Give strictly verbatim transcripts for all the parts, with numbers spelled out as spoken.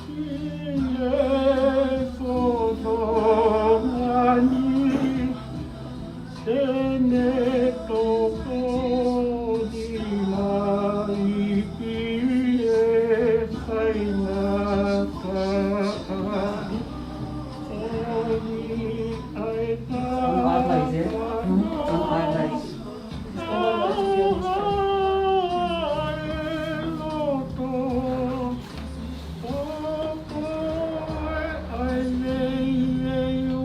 ʻi he fononga ni, ʻene tokoni mai ki he faingataʻa. ʻOku ʻi ai e tapa ʻa e loto ʻo koe ʻa e veiveiua,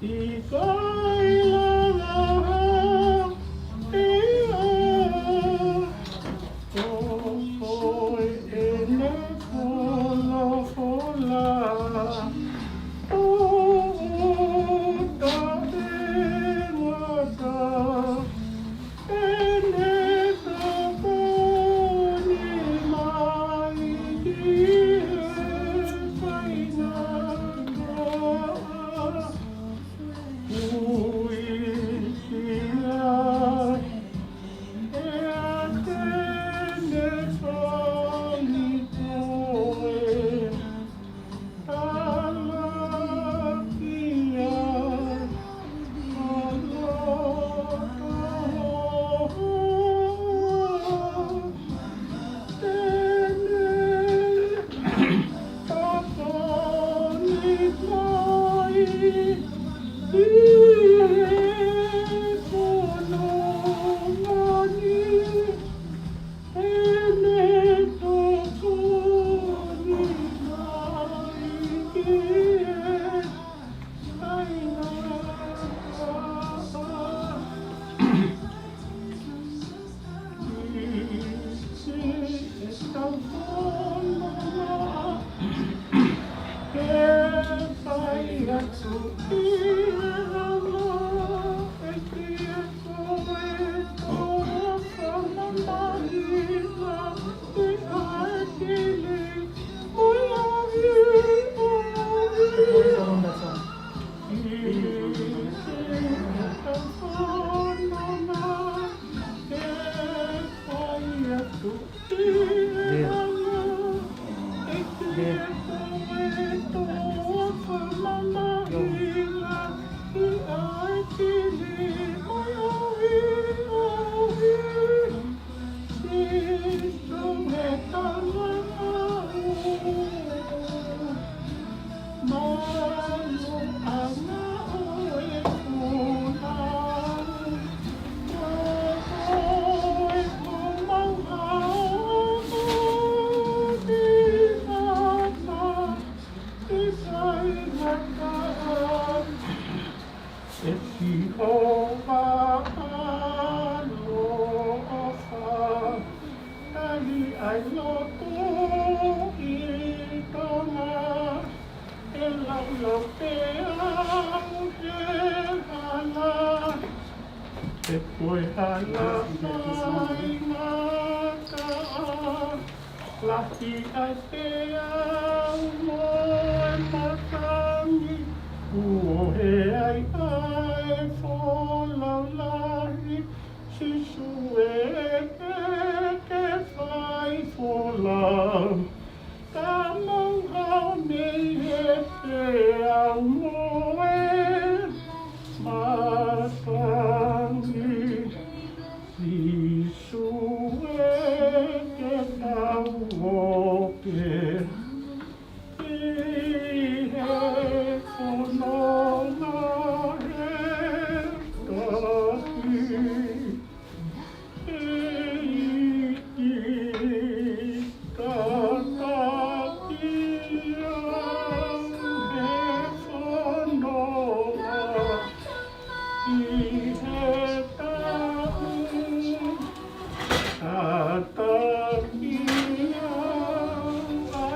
ʻikai lava ha ʻea. Ko koe ʻene folofola, ʻo ʻuta e ngata, ʻene tokoni mai ki he faingataʻa. Kuitia ʻiate ne fai koe, talakia ʻa e loto ʻo ʻene tokoni mai ki he fononga ni, ʻene tokoni mai ki he faingataʻa. ʻI he fononga ke fai atu ʻi he hala, ʻEiki ko e toafa mamahi ʻi he ʻaitili mo e ʻohiʻohi. ʻI he fononga ke fai atu ʻi he hala, ʻEiki ko e toafa mamahi ʻi he ʻaitili mo e ʻohiʻohi. Sīsū he talangau, maluʻanga ʻo e folau, ko koe homau hao, ʻi he faingataʻa. ʻE Sihova ʻaloʻofa, tali ʻa e loto ʻi Tonga, ʻe laulau pē au he hala, he ko e hala faingataʻa. Lahi ʻa e peau mo e matangi, kuo ʻohe ai ʻa e folau lahi. Sīsū ē, ke ke fai folau, ka mau hao mei he peau mo e matangi. Sīsū ē, ke tau ō pē ki he fononga he tahi. ʻEiki, tataki au he fononga ʻi he taʻu, tataki au ʻa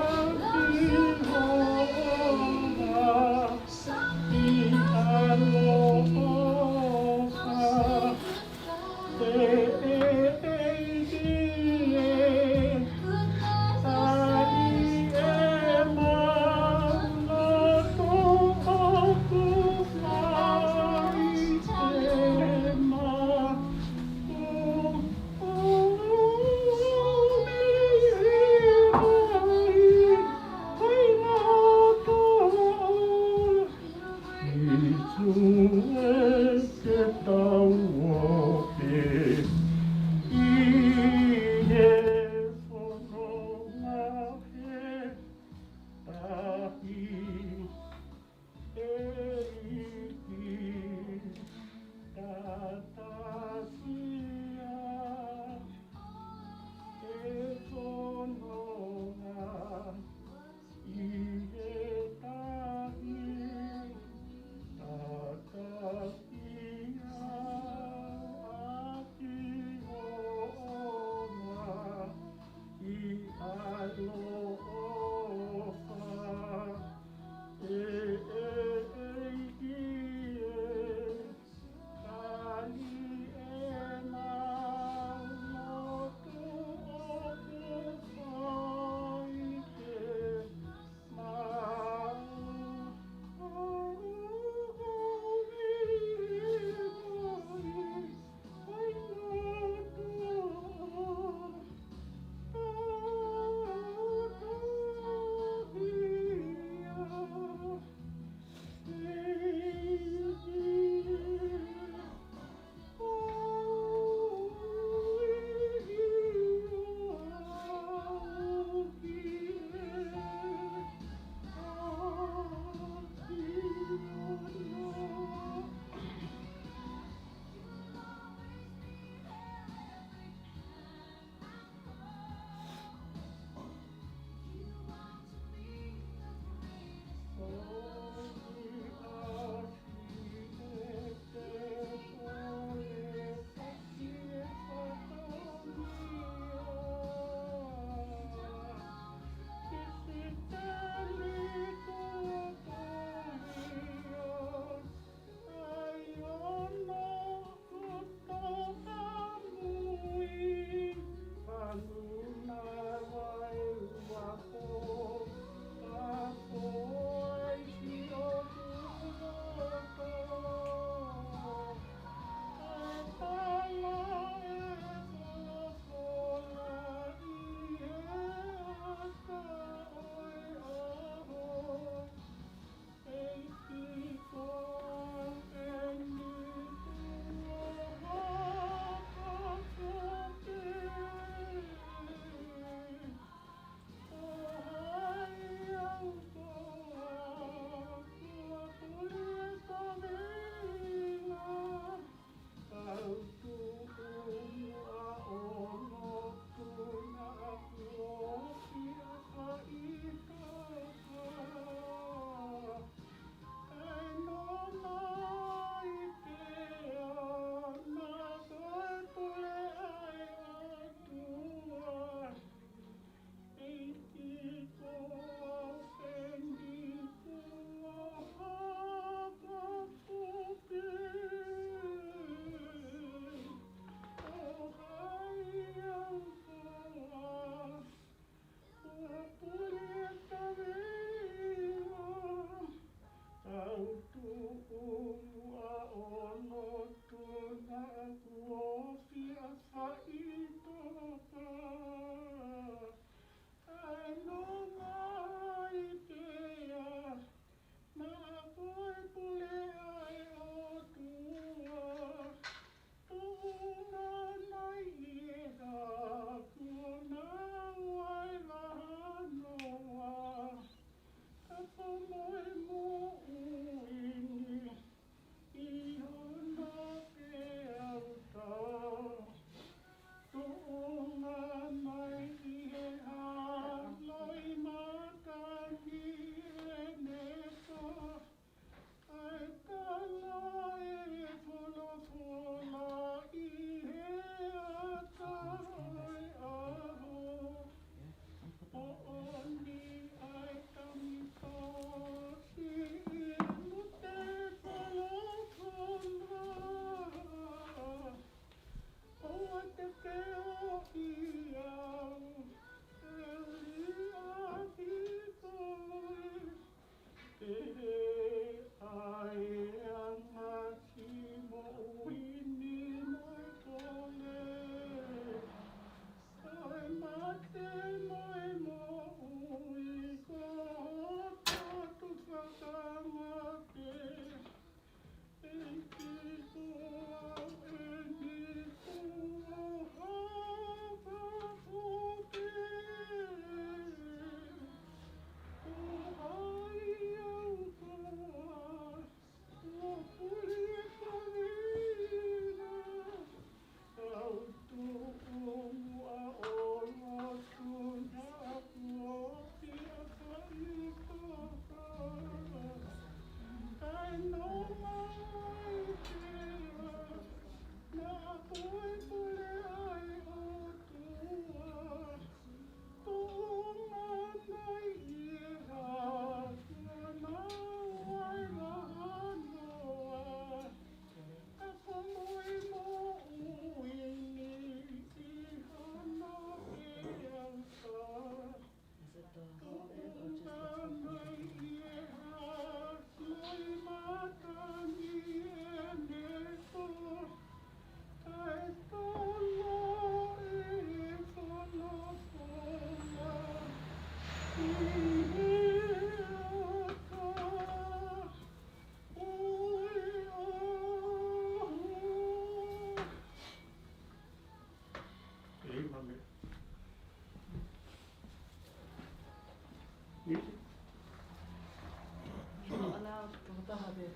You're not allowed to go to the other.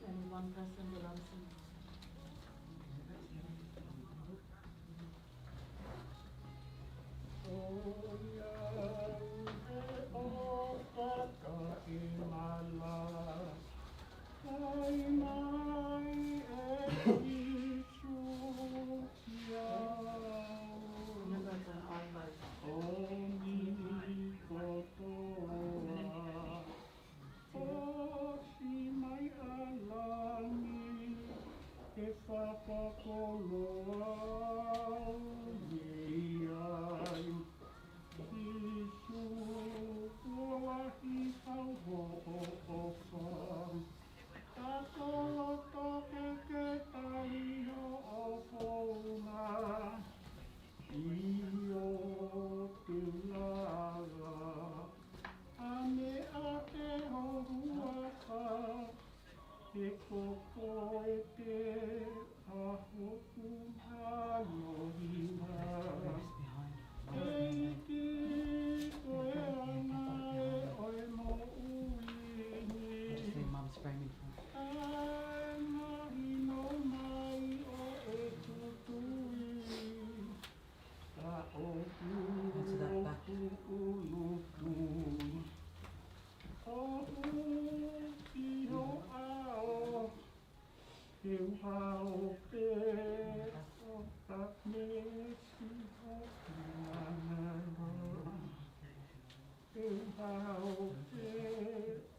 Only one person will answer. Remember, it's an iPad. ʻOsi mai ʻa langi ke fakakoloa au mei ai. Sīsū, kuo lahi hau hoʻo ʻofa. Ka ko loto ke ke tali hoʻo founga. ʻIo, te u lava. ʻA meʻa ke ho huafa, he ko koe pē ʻa hoku mālohinga. ʻEiki, ko e anga ē ʻo e moʻui ni. Just leave Mum's frame in front. Kae mahino mai ʻa ʻeku tui. Ka ʻoku That's that back. Tuʻulutu. ʻOku ki ho ʻao, te u hao pē ʻo ka mesi ho finangalo. Te u hao pē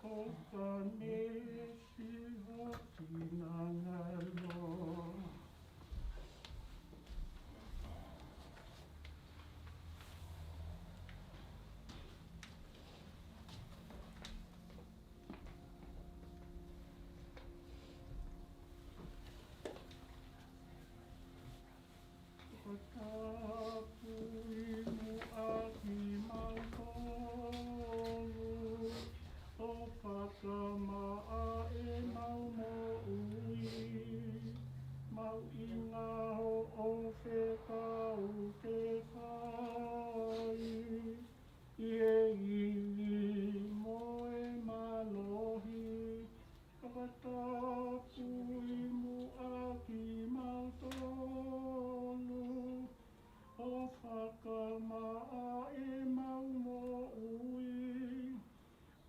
ʻo ka mesi ho finangalo. Fakatapu ʻi muʻa kimautolu, ʻo fakamaʻa ʻemau moʻui, maʻu ʻi he ngaahi fekau ke fai, ʻi he ivi mo e mālohi. Fakatapu ʻi muʻa kimautolu, ʻo fakamaʻa ʻemau moʻui,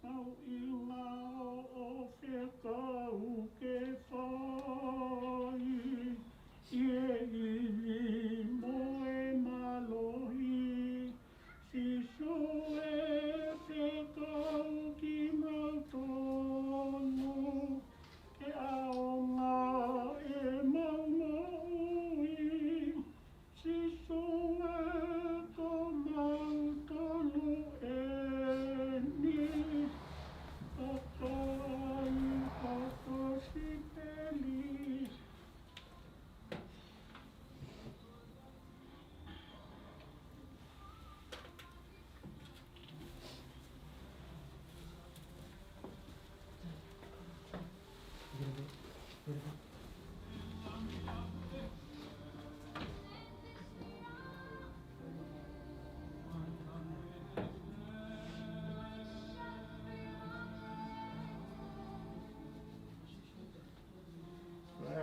maʻu ʻi he ngaahi fekau ke fai, ʻi he ivi mo e mālohi. Sīsū ē, fekau kimautolu ke ʻaonga ʻemau moʻui. Sīsū ē, ko mautolu eni, ʻoku ʻi ho kosipeli.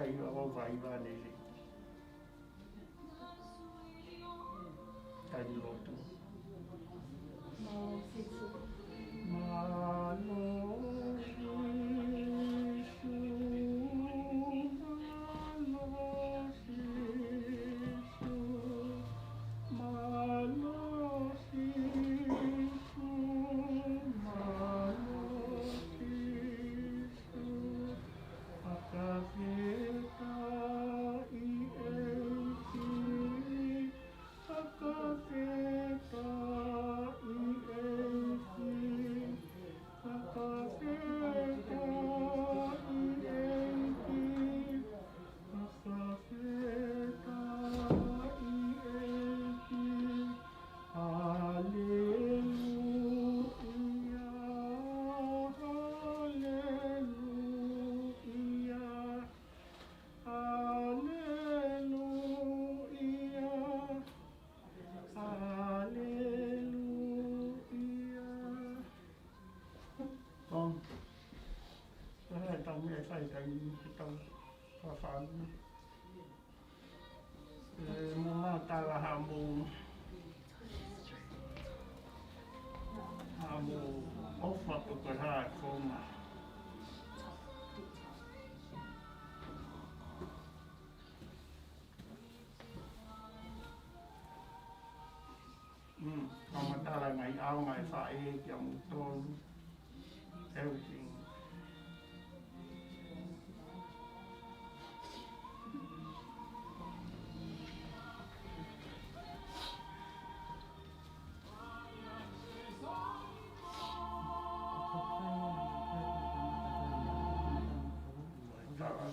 Ai, ʻo vai va lele. Tali lotu. Mālō Sīsū. Mālō Sīsū, mālō Sīsū, mālō Sīsū, mālō Sīsū. Fakafetaʻi Taimi ni ke tau fafanga. ʻE, mou matala ha mou, ha mou ʻofa pe ko e hā e founga. Mm, fakamatala ngaahi ʻaonga ʻa e faʻē kia moutolu. Everything. I'll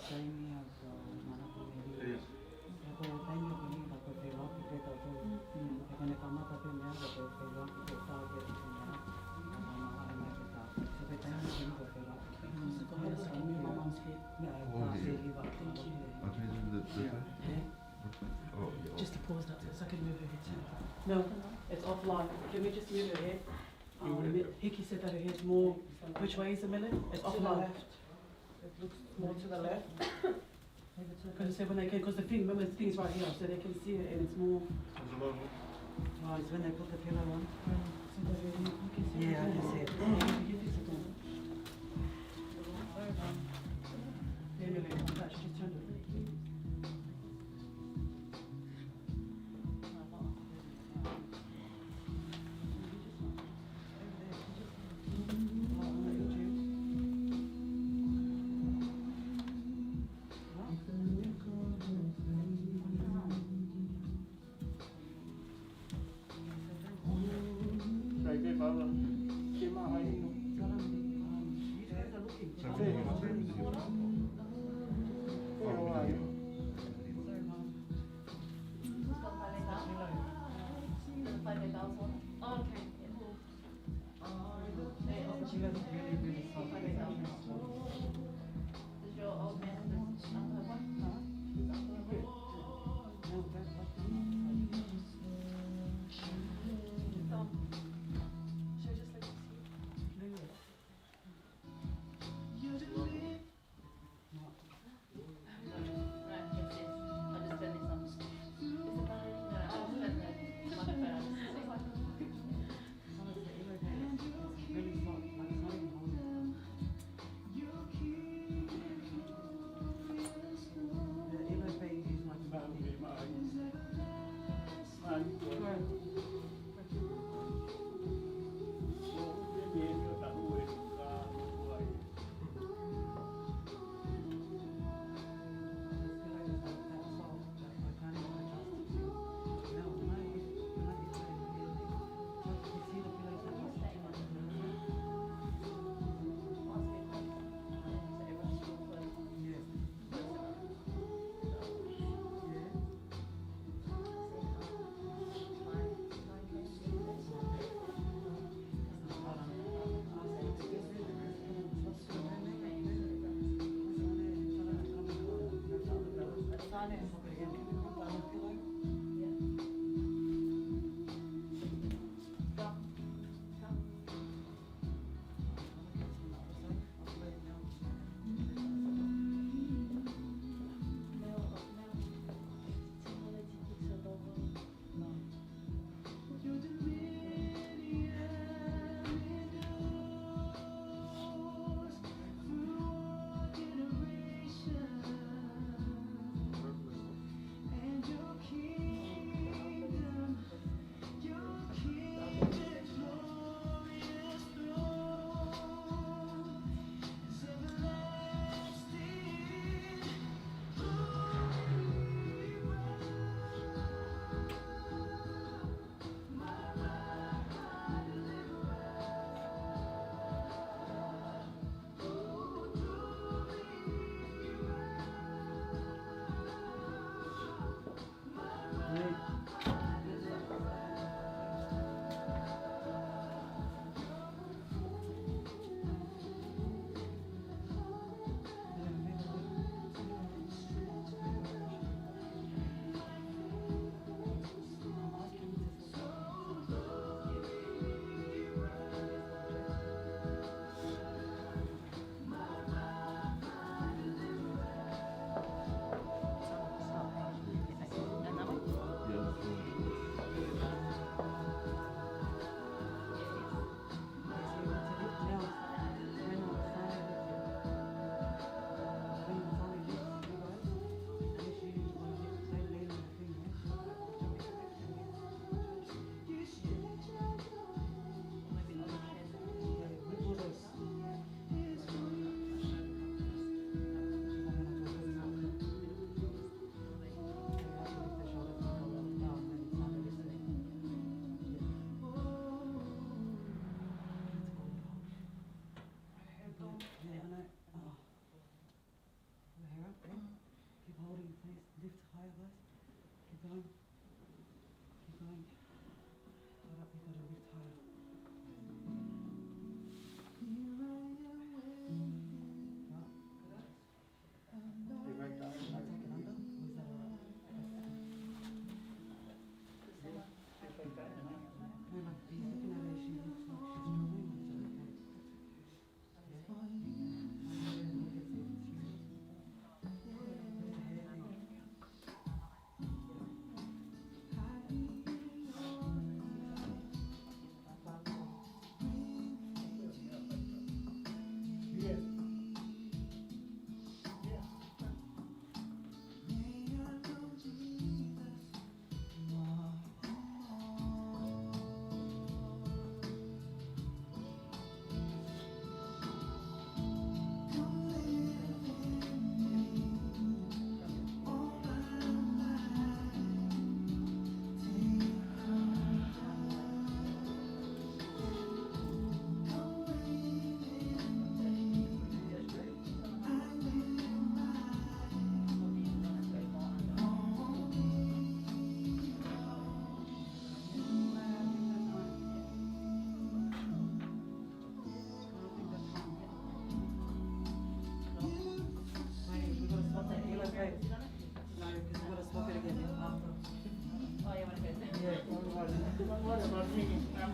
change the, the thing. Oh, yeah. Just to pause that so I can move her head. No, it's offline. Can we just move her head? Um, Hiki said that her head's more. Which way is it, Millie? It's offline. To the left. It looks more to the left. Because when they can, because the thing, remember the thing's right here, so they can see it and it's more. It's a little. Oh, it's when they put the pillow on. Yeah, I can see it. You fix it then. Then you let it touch, just turn it.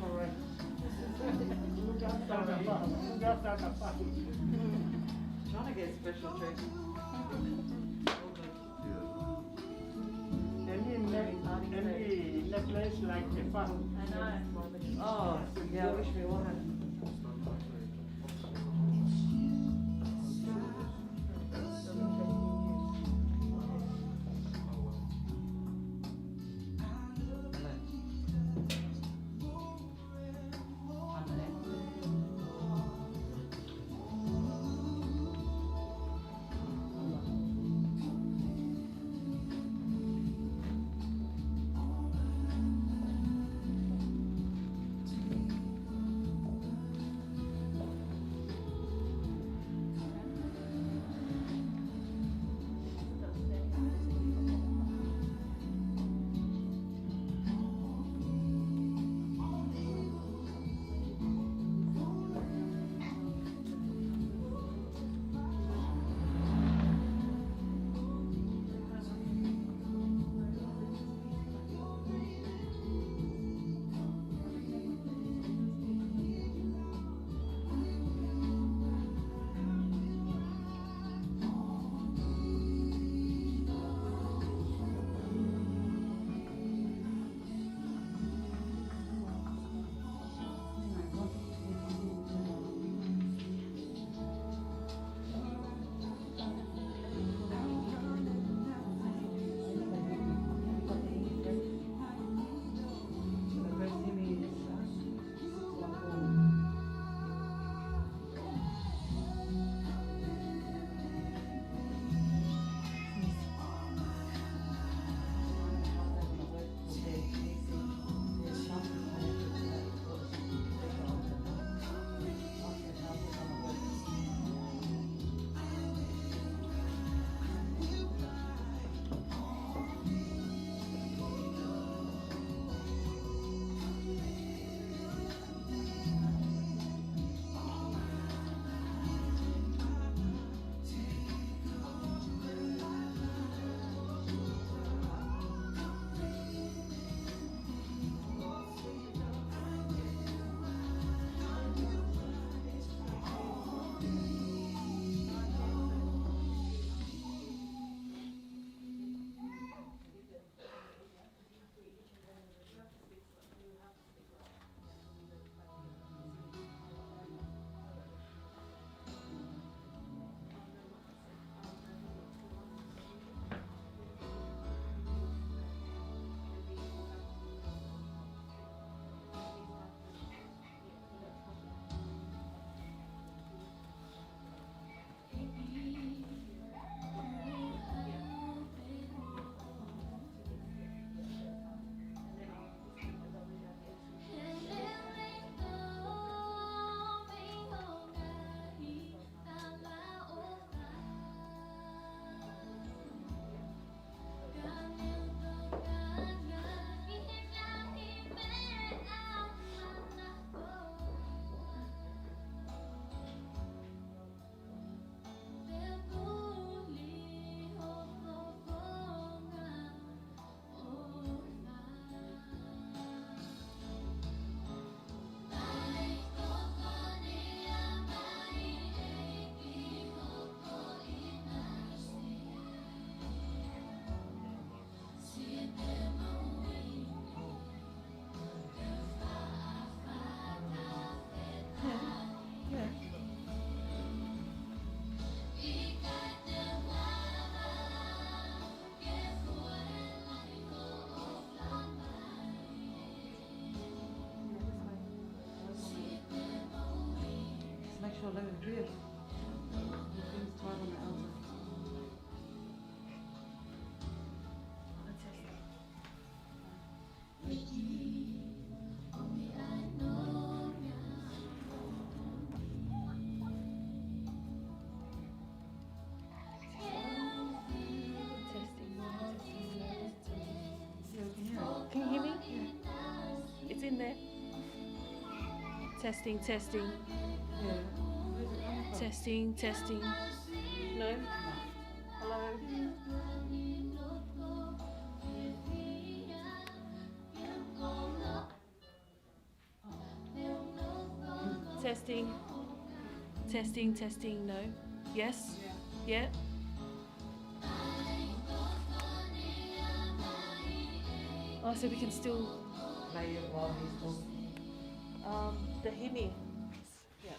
All right. Look after the farm. Look after the farm. Trying to get special treatment. All good. And in that, and in a place like the farm. I know. Oh, yeah, I wish we all had. Just make sure, let it drift. The thing's tight on the outside. Testing, testing, testing. Yeah, we can hear it. Can you hear me? Yeah. It's in there. Testing, testing. Yeah. Where's it coming from? Testing, testing. No? Hello? Oh, Testing. Testing, testing, no. Yes? Yeah. Yeah. Oh, so we can still play it while he's talking. Um, the Himi. Yeah.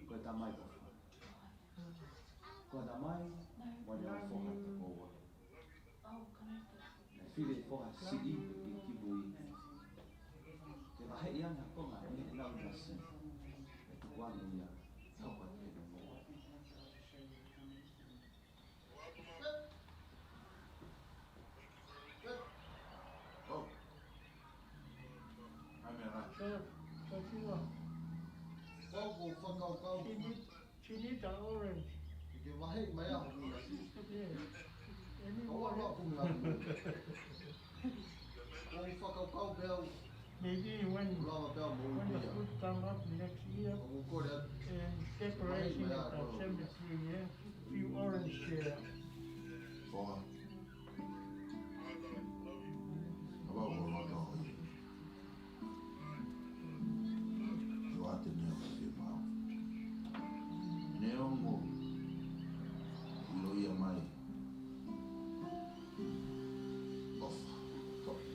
Ko e tamai ko fē? Ko e tamai, mo e foha ko ua. Naʻe fili e foha siʻi ʻi kimui ke vaheʻi ange ha konga mei heʻenau ʻinasi, ʻe tuku ange ia, tau ka te no mo. Oh. Ai mea nā. Sir, sir, sir. Kau ko fakakaukau. She need, she need an orange. Ke vaheʻi mai ʻa hoku ʻinasi. Yeah. Anyone? Kau ʻalu ʻo kumi ʻaku. Kau fakakaukau pē au. Maybe when, Lava pē au mo when the ia. Food come up next year, Kau kole atu. And separation at the cemetery, yeah, few orange there. Foha. Ava o laka o i. Io ate ne o ke mau. Neongo ʻilo ia mai. Ofa. Kopi.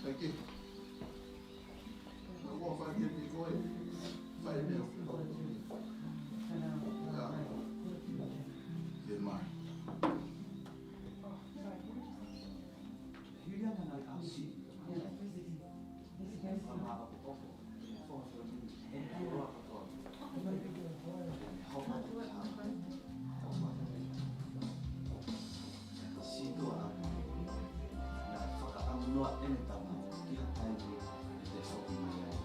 Thank you. Ua fai ke ni koe. Fai mea. Ke mai. Sītuʻa ʻa naʻe fakaʻamu noa ʻene tama ki ha taimi ʻe te foki mai ai.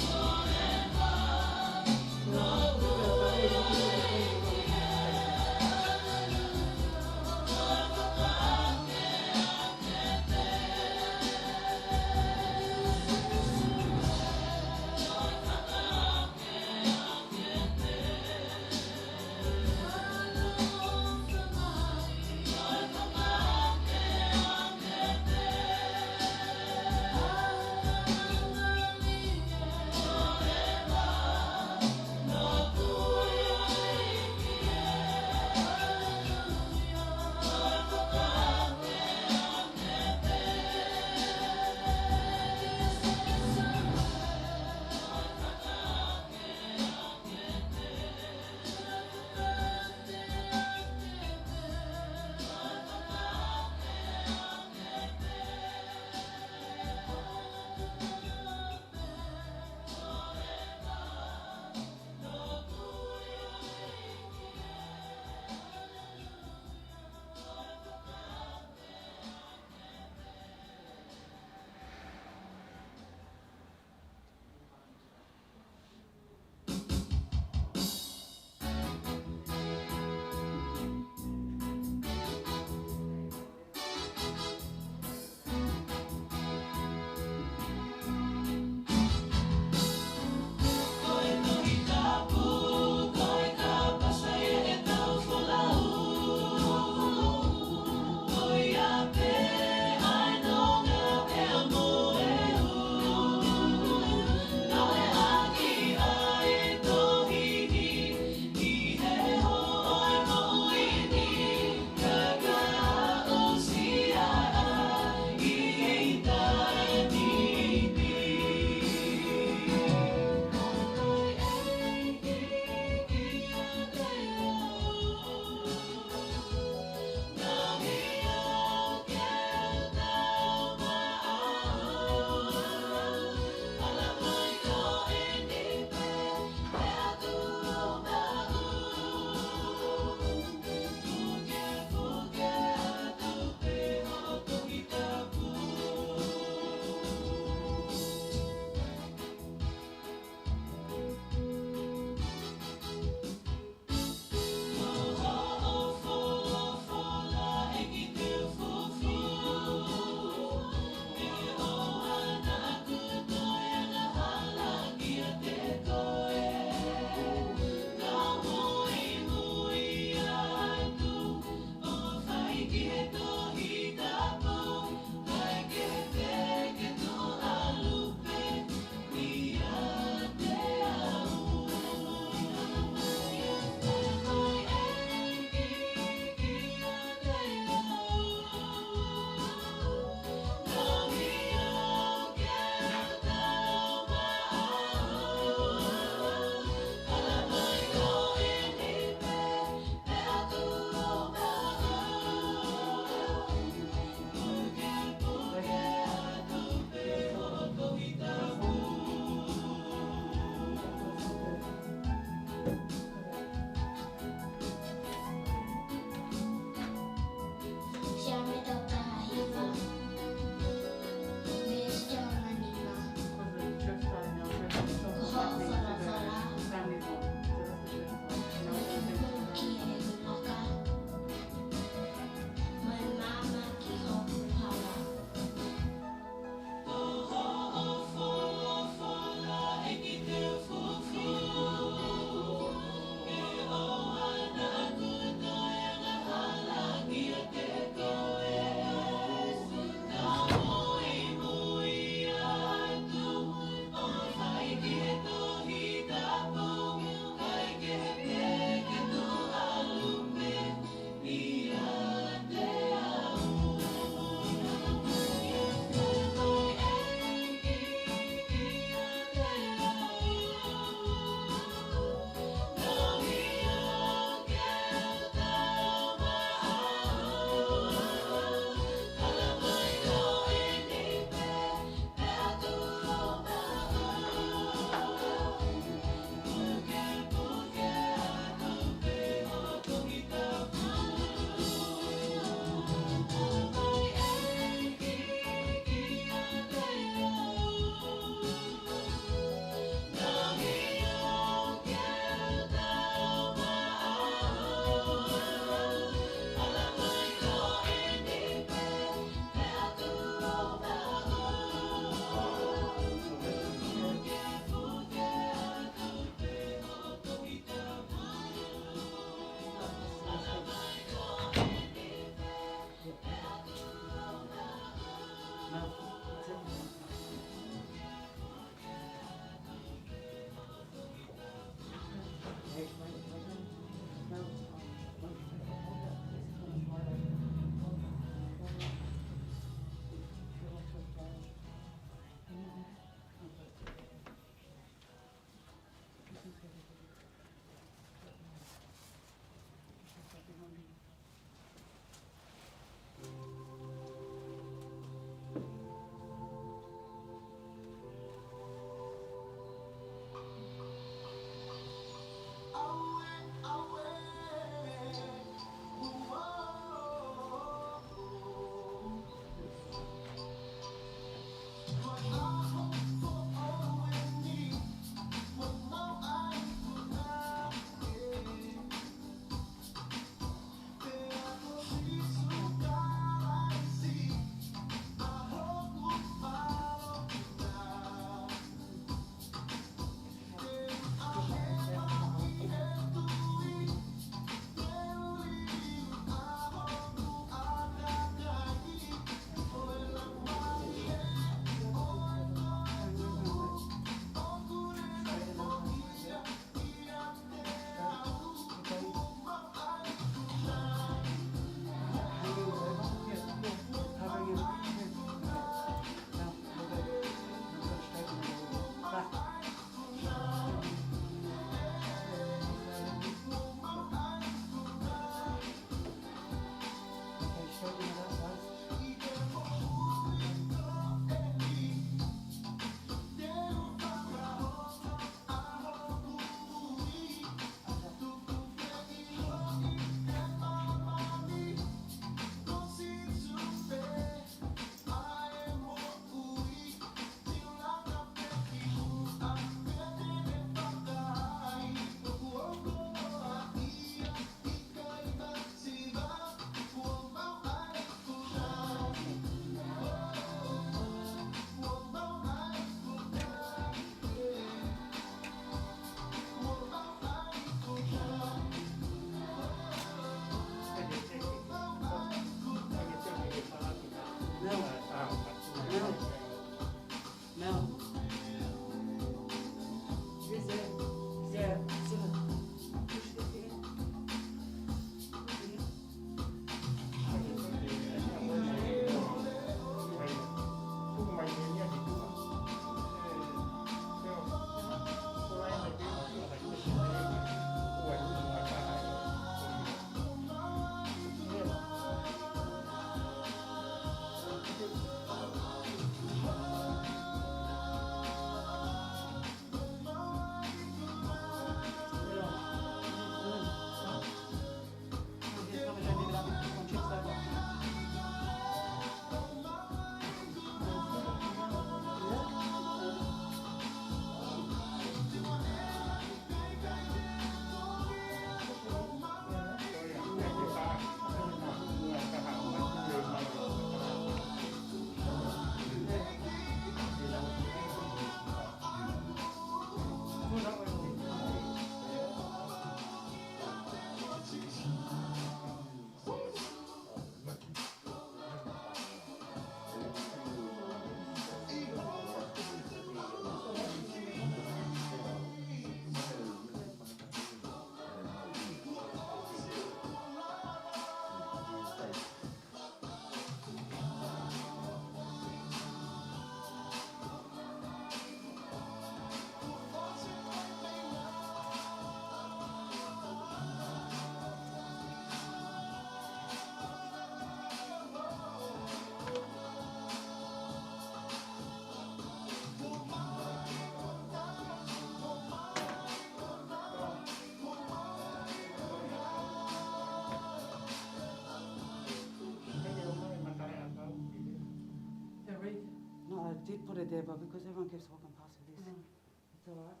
Put it there, Bob, because everyone keeps walking past with this. Mm. It's all right.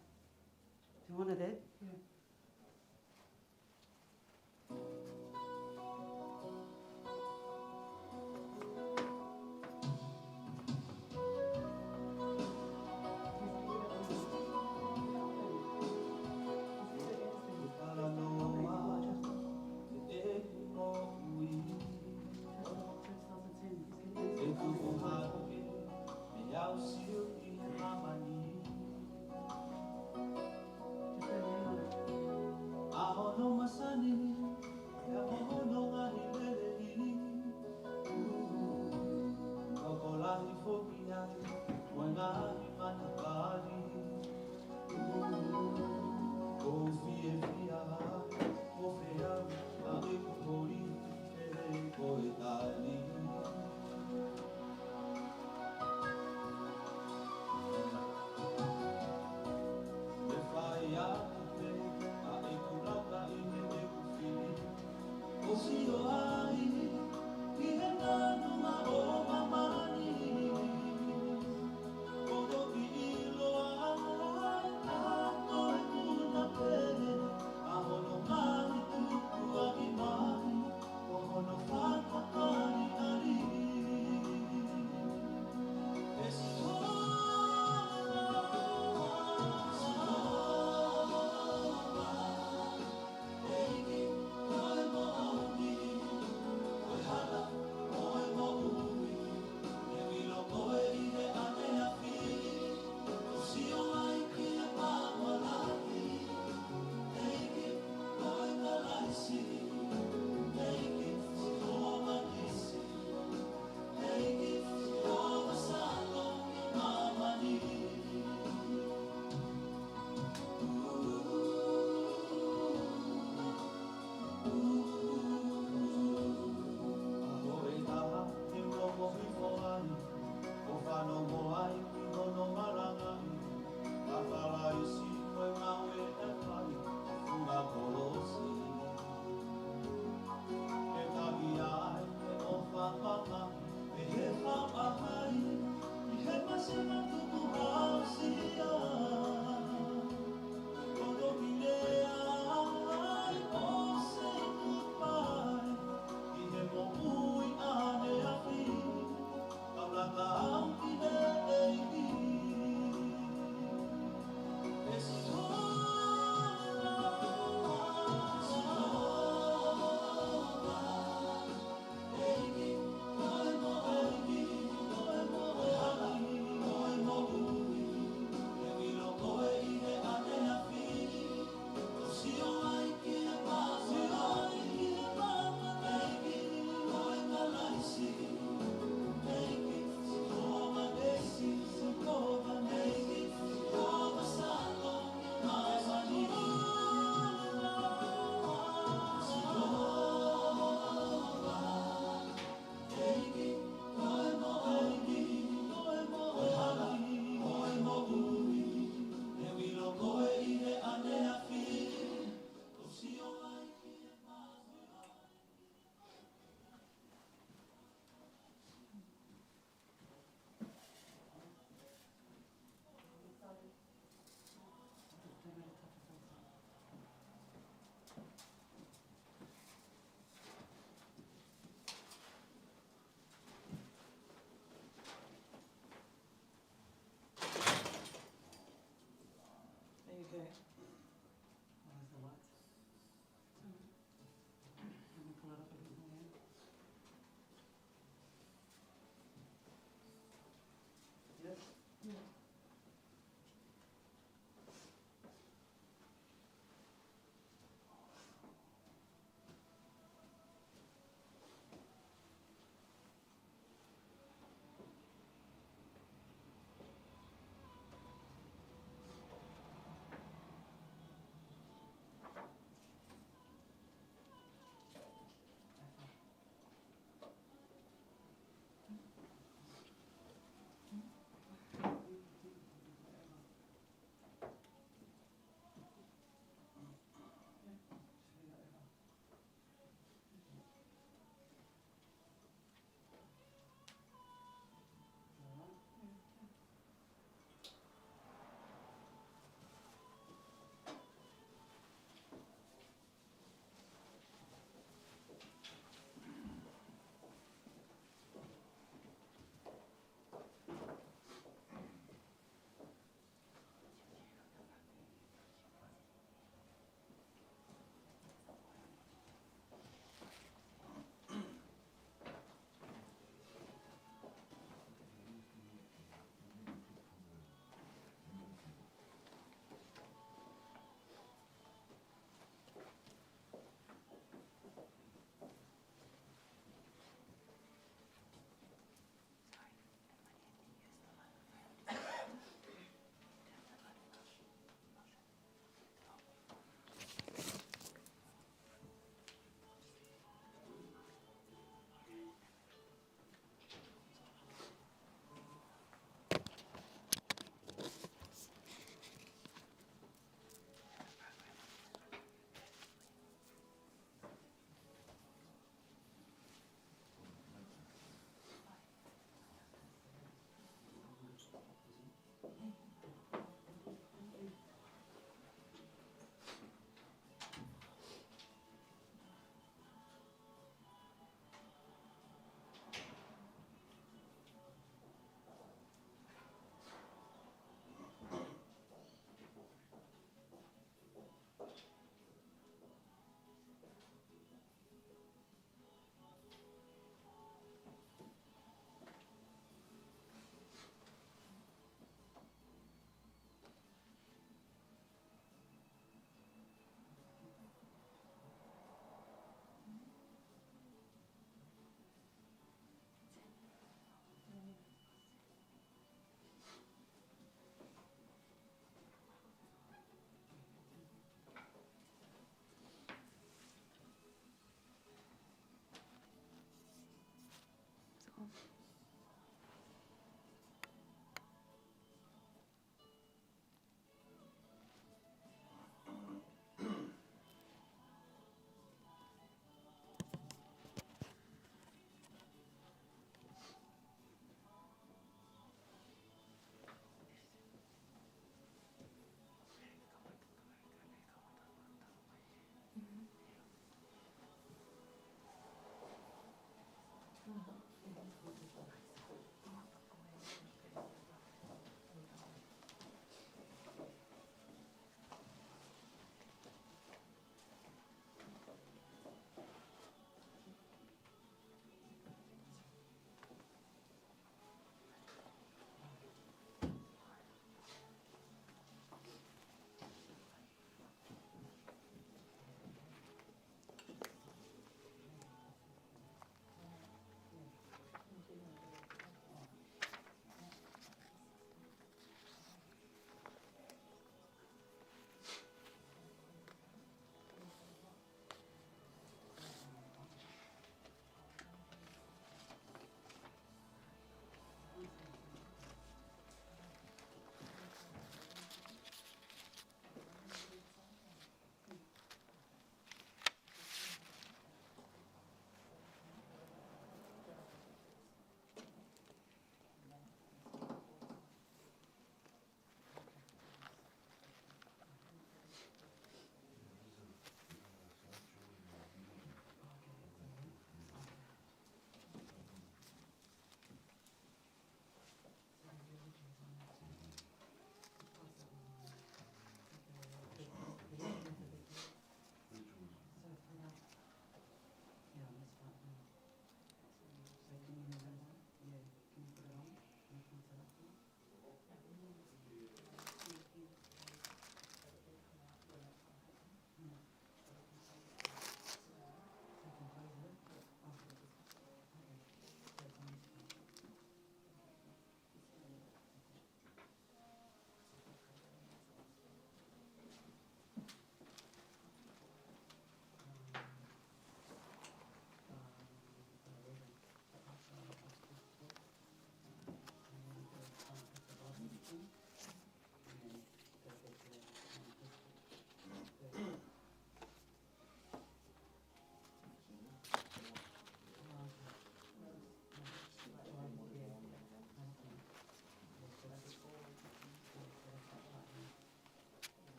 Do you want it there? Yeah. ʻEku ʻofa, meʻa ʻoku sio ki māmani. ʻA hono masani, ʻa hono ngaahi lelei. Tokolahi foki ai, mo e ngaahi matapali. ʻOku ou fiefia, ʻo fea, ʻa ʻeku holi, ʻe ko e tali. ʻE fai atu pē ʻa ʻeku laka ʻi heʻeku fili. ʻO sio ai ki he nāunau ʻo māmani. ʻO toki ʻiloa ai ʻa ko e kuna pē ʻa hono ngaahi tukuange mai. ʻO hono fakaʻaliʻali. ʻE Sihova, Sihova, ʻEiki, ko e moʻoni,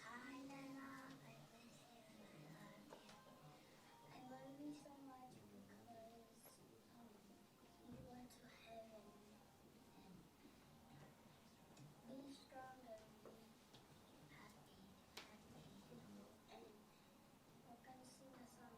Hi, Nana. I miss you and I love you. I love you so much because, um, you went to heaven. And be strong and be happy, happy. And we're gonna sing a song.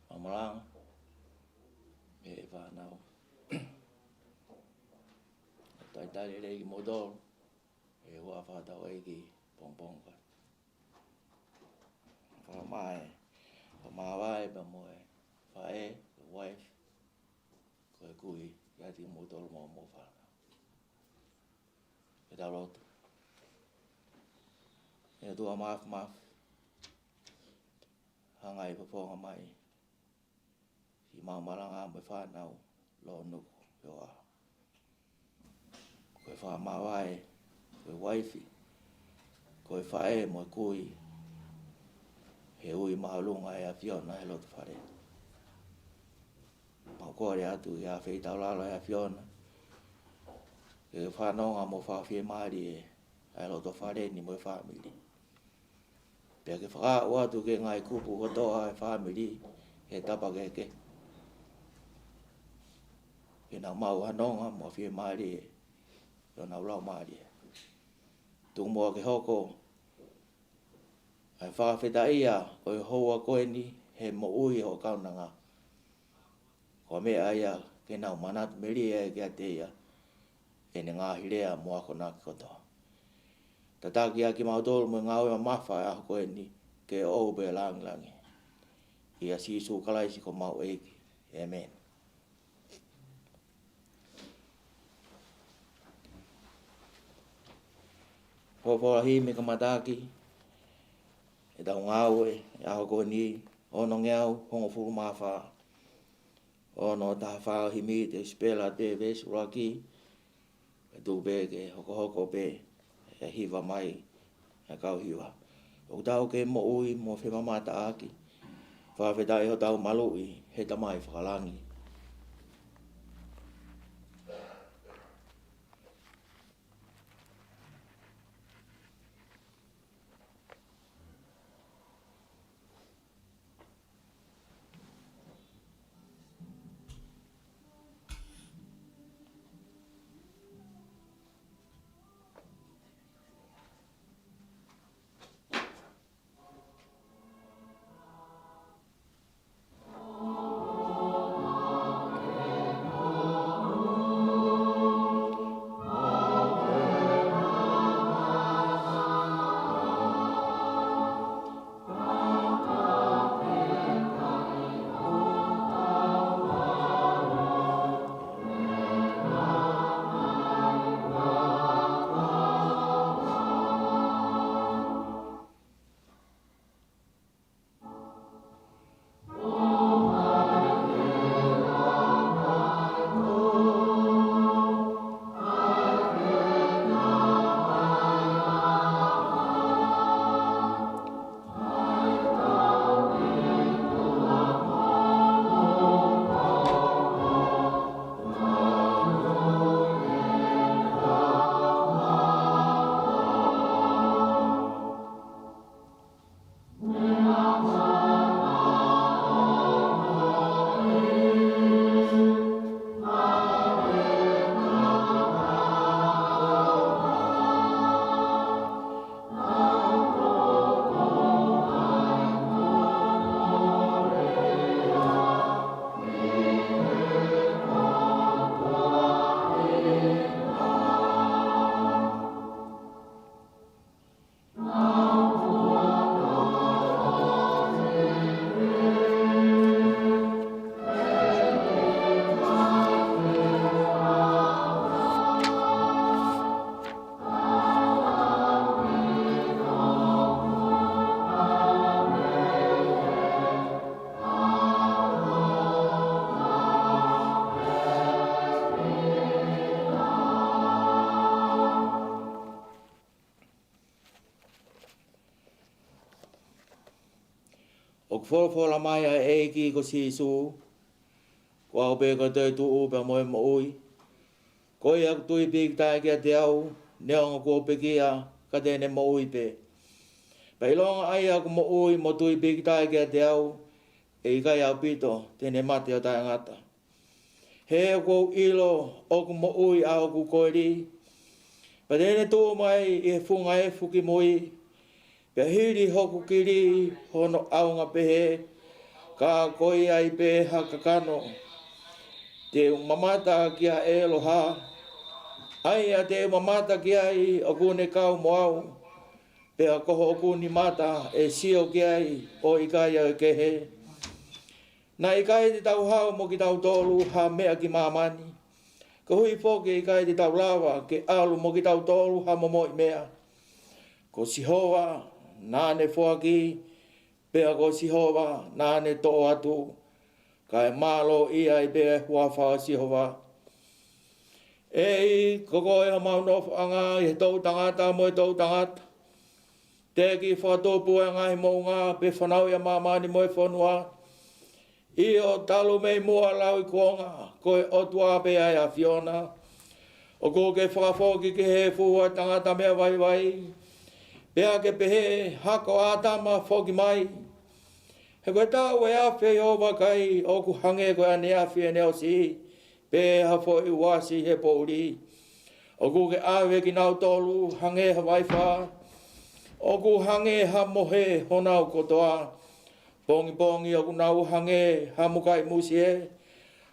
Fakamalanga, ʻe fānau. Talitali lelei kimoutolu ʻi he huafa ʻo hotau ʻEiki pongipongi ko eni. Fakamāvae, fakamāvae pea mo e faʻē, e wife, ko e kui, ʻiate kimoutolu mo hoʻomou fānau. Ke tau lotu. ʻE ʻOtua Māfimafi, hanga ʻo fofonga mai siʻemau malanga mo e fānau, Lōnuku Ioa. Ko e fakamāvae, ko e uaifi, ko e faʻē mo e kui, he ui māʻolunga ʻa e ʻAfiona he loto fale. Mau kole atu ʻi he feitaulalo ʻa e ʻAfiona, ke fanongo mo fakafiemālie ʻa e loto fale ni mo e fāmili. Pea ke fakaaʻu atu ki he ngaahi kupu kotoa ʻo e fāmili he tapa kehekehe, ke nau maʻu ha nonga mo ha fiemālie ʻi honau laumālie. Tuku muʻa ke hoko ʻa e fakafetaʻia ʻo e houa ko eni he moʻui ʻo e kaunanga, ko e meʻa ia ke nau manatu melie ai kiate ia ʻi heʻene ngaahi lea mo akonaki kotoa. Tataki ʻa kimautolu mo e ngāue mamafa ʻo e ʻaho ko eni ke ʻoʻou pē langilangi. ʻIa Sīsū Kalaisi ko homau ʻEiki. ʻĒmeni. Folofola himi kamataʻaki ʻetau ngāue ʻi he ʻaho ko eni, onongeau hongofulu mā fā. Ono taha fā ʻo e himi, te u sipela atu e veesi ʻuluaki, kae tuku pē ke hokohoko pē ʻe he hiva mai ʻa e kau hiva. ʻOku tau kei moʻui mo femamataʻaki. Fakafetaʻi hotau maluʻi, he Tamai fakalangi. ʻOku folofola mai ʻa e ʻEiki ko Sīsū, ko au pē ko e toetuʻu pea mo e moʻui. Ko ia ʻoku tui pīkitai kiate au, neongo kuo pekia, ka te ne moʻui pē. Pea ʻilonga ʻa ia ʻoku moʻui mo tui pīkitai kiate au, ʻe ʻikai ʻaupito te ne mate ʻo taʻengata. He ʻoku ou ʻilo ʻoku moʻui ʻa hoku koeli, pea te ne tuʻu mai ʻi he funga efu ki mui, pea hili hoku kili hono ʻaonga pehē, ka ko ia ai pē ha kakano. Te u mamata kia ʻEloha, ʻa ia te u mamata ki ai ʻoku ne kau mo au, pea ko hoku nimata ʻe sio ki ai ʻo ʻikai ʻa e kehe. Naʻe ʻikai te tau hao mo kitautolu ha meʻa ki māmani, koeʻuhi foki ʻe ʻikai te tau lava ke ʻalu mo kitautolu ha momoʻi meʻa. Ko Sihova naʻa ne foaki, pea ko Sihova naʻa ne toʻo atu, kae mālō ia ai pē ʻa e huafa ʻo Sihova. ʻEiki, ko koe homau nofoʻanga ʻi he toʻutangata mo e toʻutangata. Teʻeki fakatupu ʻa e ngaahi moʻunga, pe fanauʻi ʻa māmani mo e fonua. ʻIo, talu mei muʻa ʻo lauikuonga, ko e ʻOtua pē ʻa e ʻAfiona. ʻOku ke fakafoki ki he efu ʻa e tangata meʻa vaivai, pea ke pehē, Hako ʻAtama, foki mai. He ko e taʻu ʻe afe ʻi ho vakai, ʻoku hangē ko e ʻaneafi ʻene ʻosi, pe ha foʻi uasi he poʻuli. ʻOku ke ʻave kinautolu hangē ha vaifā, ʻoku hangē ha mohe honau kotoa. Pongipongi ʻoku nau hangē ha mukaʻi musie,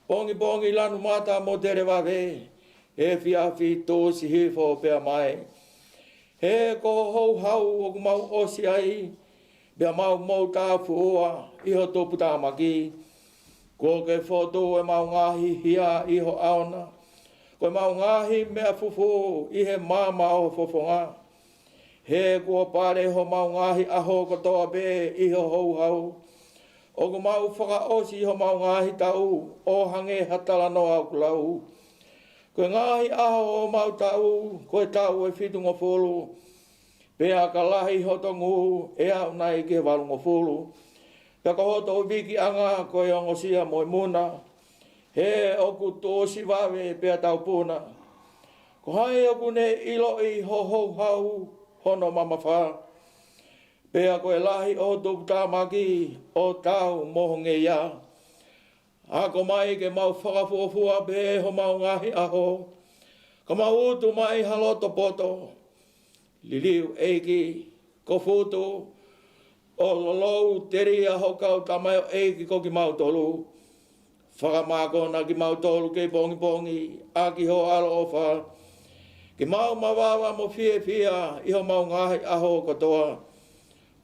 pongipongi lanu mata mo televave, efiafi tuʻusi hifo pea mae. He ko ho houhau ʻoku mau ʻosi ai, pea mau moutafua ʻi ho tuputāmaki. Kuo ke fotu ʻemau ngaahi hia ʻi ho ʻaona, ko ʻemau ngaahi meʻa fufū ʻi he maama ʻo ho fofonga. He kuo pale homau ngaahi ʻaho kotoa pē ʻi ho houhau. ʻOku mau fakaʻosi homau ngaahi taʻu ʻo hangē ha talanoa ʻoku lau. Ko e ngaahi ʻaho ʻo homau taʻu, ko e taʻu ʻe fitungofulu. Pea ka lahi hoto ngū, ʻe aʻu nai ki he valungofulu. Pea ko hoto vikiʻanga ko e ongosia mo e muna. He ʻoku tuʻusi vave pea taupuna. Ko hai ʻoku ne ʻiloʻi ho houhau hono mamafa? Pea ko e lahi ʻo ho tuputāmaki ʻo taau mo ho ngeia. Ako mai ke mau fakafuofua pē homau ngaahi ʻaho, ka mau utu mai ha loto poto. Liliu, ʻEiki, ko futu, ʻo lolou telia ho kau tamaioʻeiki ko kimautolu. Fakamākona kimautolu kei pongipongi ʻaki ho ʻaloʻofa, ke mau mavava mo fiefia ʻi homau ngaahi ʻaho kotoa.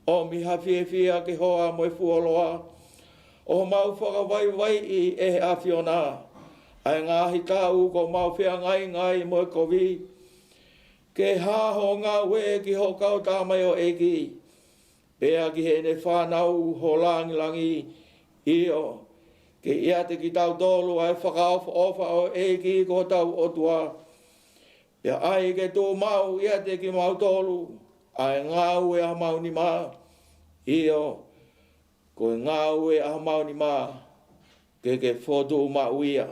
ʻOmi ha fiefia ke hoa mo e fuoloa ʻo homau fakavaivaiʻi ʻe he ʻAfiona ʻa e ngaahi taʻu kuo mau feangaingai mo e kovi. Ke hā ho ngāue ki ho kau tamaioʻeiki, pea ki heʻene fānau ho langilangi, ʻio, ke ʻiate kitautolu ʻa e fakaʻofoʻofa ʻo e ʻEiki ko hotau ʻOtua. Pea ʻai ke tuʻumaʻu ʻiate kimautolu ʻa e ngāue ʻa homau nima, ʻio, ko e ngāue ʻa homau nima ke ke fotu maʻu ia.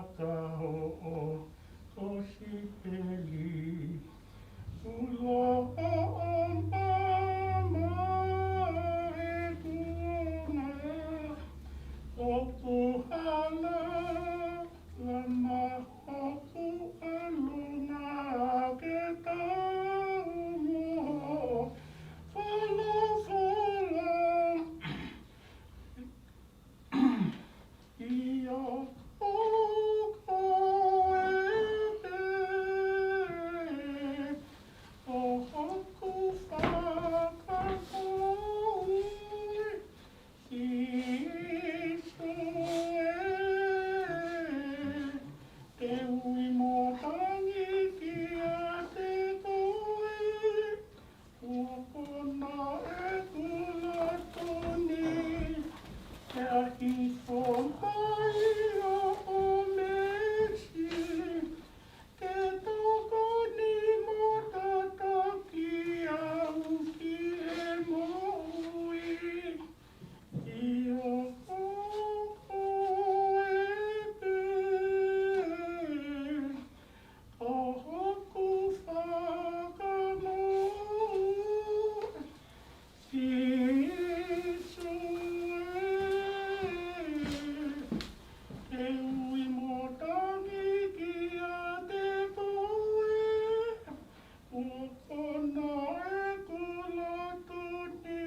Ka hoʻo kosipeli, ulo hoʻo mama e kuonga, hoku hala, lama hoku ʻalunga ke tau mo folofola. ʻIo, ʻo koe pē, ʻo hoku fakamoʻui, Sīsū ē, te u ui mo tangi kiate koe. Kuo puna ʻeku loto ni, pea hifo mai hoʻo meesi, ke tokoni mo tataki au ki he moʻui. ʻIo, ʻo koe pē, ʻo hoku fakamoʻui, Sīsū ē, te u ui mo tangi kiate koe, kuo puna ʻeku loto ni,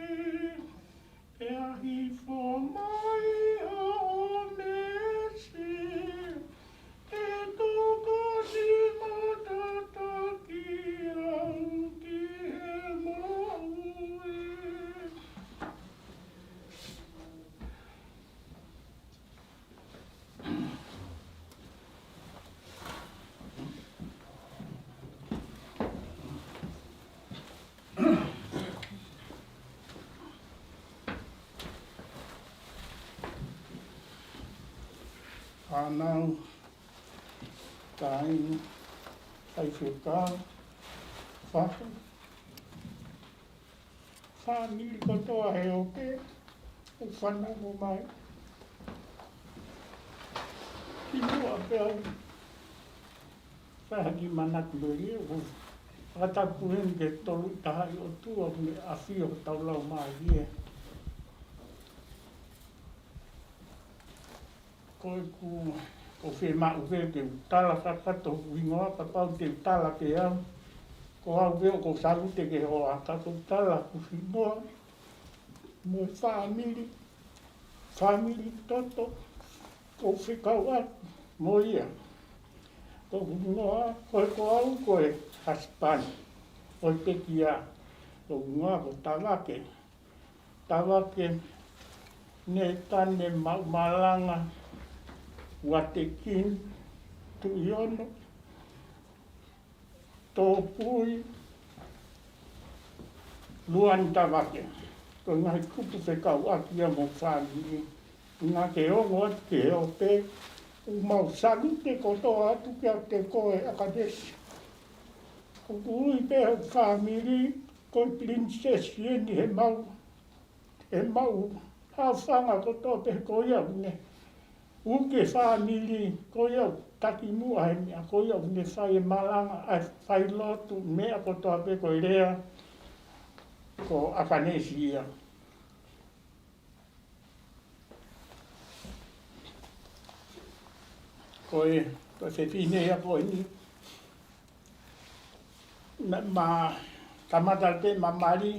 pea hifo mai hoʻo meesi, ke tokoni mo tataki au ki he moʻui. Fānau, kāinga, faifekau, fānau, fāmili kotoa he ope, ʻoku fanongo mai. Kimuʻa pea u fai ha kiʻi manatu meli, ʻoku fakatapu heni ki he Tolu Tahaʻi ʻOtua, ʻoku ne ʻafio ʻi hotau laumālie. Ko ʻeku, ko e fiemaʻu pē ke u tala kakato hoku hingoa, kapau te u tala pē au. Ko au pē ʻoku ou salute ki he hoa, ka ʻoku ou tala hoku hingoa mo e fāmili, fāmili toto ʻoku ou fekauʻaki mo ia. Ko hoku hingoa, ko e, ko au ko e husband ʻo e pekia, ko hoku hingoa ko Tavake. Tavake Nētane Maʻumalanga Uatekini Tuʻiono Tōpui Luani Tavake. Ko e ngaahi kupu fekauʻaki ia mo e fāmili. Naʻa ke ongo atu ki he ope, ʻoku mau salute kotoa atu kiate koe ʻAkanesi. ʻOku ui pē hoku fāmili, ko e Pilinisesi eni heʻemau, heʻemau haʻofanga kotoa pē ko ia ʻoku ne ʻuke fāmili, ko ia ʻoku takimuʻa he meʻa, ko ia ʻoku ne fai e malanga, ʻa e fai lotu, meʻa kotoa pē ko e lea, ko ʻAkanesi ia. Ko e, ko e fefine ia ko eni. Naʻá ma kamata pē ma mali,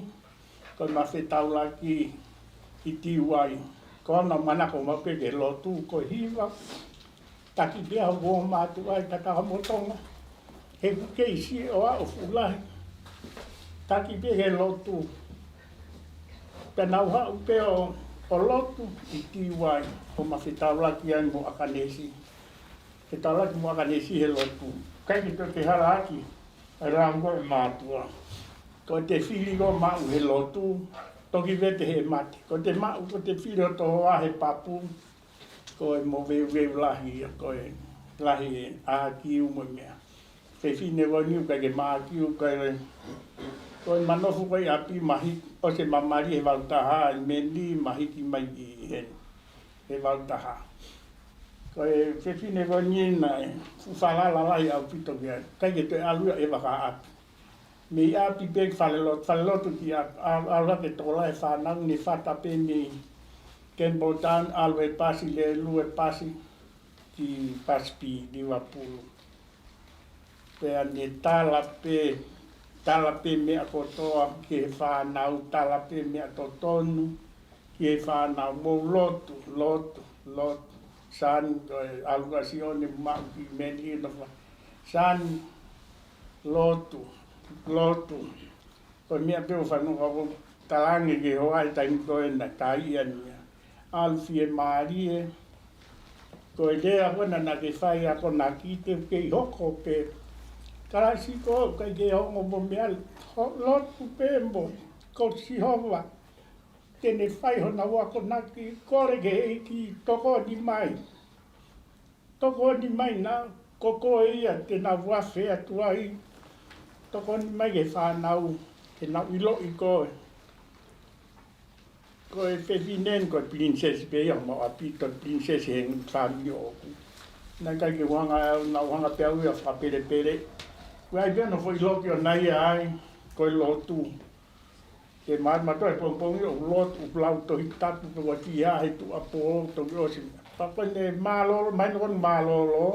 ko ʻema fetaulaki ʻi Tiuai. Ko ʻena manako maʻu pē ke lotu, ko e hiva. Taki pē au ʻo mātuʻa ʻi Takamotonga. He ʻoku kei siʻi ʻo aʻu fuʻu lahi. Taki pē ke lotu. Pea naʻá ku haʻu pē ʻo, ʻo lotu ʻi Tiuai, ʻo ma fetaulaki ai mo ʻAkanesi. Fetaulaki mo ʻAkanesi he lotu. ʻIkai ke toe ke hala ʻaki ʻa e lau ko ē ʻa e mātuʻa. Ko ʻete fili ko ē maʻu he lotu, toki vete he mate. Ko ʻete maʻu, ko ʻete fili ʻo toa he papu, ko e moveuveu lahi ia, ko e lahi e ʻākiu mo e meʻa. Fefine ko eni ʻoku ʻikai ke ma ʻākiu, ʻikai le. Ko ʻema nofo ko ē ʻi ʻapi, ma hiki, ʻosi ʻema mali he valu taha, ʻi Meni, ma hiki mai ki heni he valu taha. Ko e fefine ko eni naʻe fuʻu falala lahi ʻaupito ki ai. ʻIkai ke toe ʻalu ia ʻo vaka ʻapi. Mei ʻapi pē ki falelotu, falelotu ki ʻapi, ʻalu, ʻalu hake tokolahi e fānau, ne fata pē mei Campbelltown, ʻalu he pasi, lēlue pasi ki Busby, Liverpool. Pea ne tala pē, tala pē meʻa kotoa ki he fānau, tala pē meʻa totonu ki he fānau, mou lotu, lotu, lotu. Sani, ko e ʻalu kia Sione maʻu ki meni ina fa. Sani, lotu, lotu. Ko e meʻa pē ʻoku ou fanongo ʻoku talaange ki he hoa he taimi ko ena, tai ia nia. ʻAlu fiemālie, ko e lea ko ena naʻa ke fai akonaki te u kei hoko pē. Kalasi ko ʻoku ʻikai ke ongo mo meʻa, ho-, lotu pē mo, ko Sihova te ne fai hono akonaki, kole ki he ʻEiki, tokoni mai. Tokoni mai na, ko koe ia te nau afe atu ai. Tokoni mai ki he fānau, ke nau ʻiloʻi koe. Ko e fefine ni, ko e princess pē ia, maʻu ʻaupito princess he fāmili ʻoʻoku. Naʻe ʻikai ke u hanga, naʻa ku hanga pē au ia fakapelepele. Ko e ʻai pē hono foʻi loki ʻona ia ai, ko e lotu. Ke ma-, mātuʻa he pongipongi ʻoku lotu, ʻoku lau Tohi Tapu, pe ʻoku ʻi ai ha tuʻuapō, toki ʻosi. Pea ko ʻene mālōlō, mahino ko ʻene mālōlō,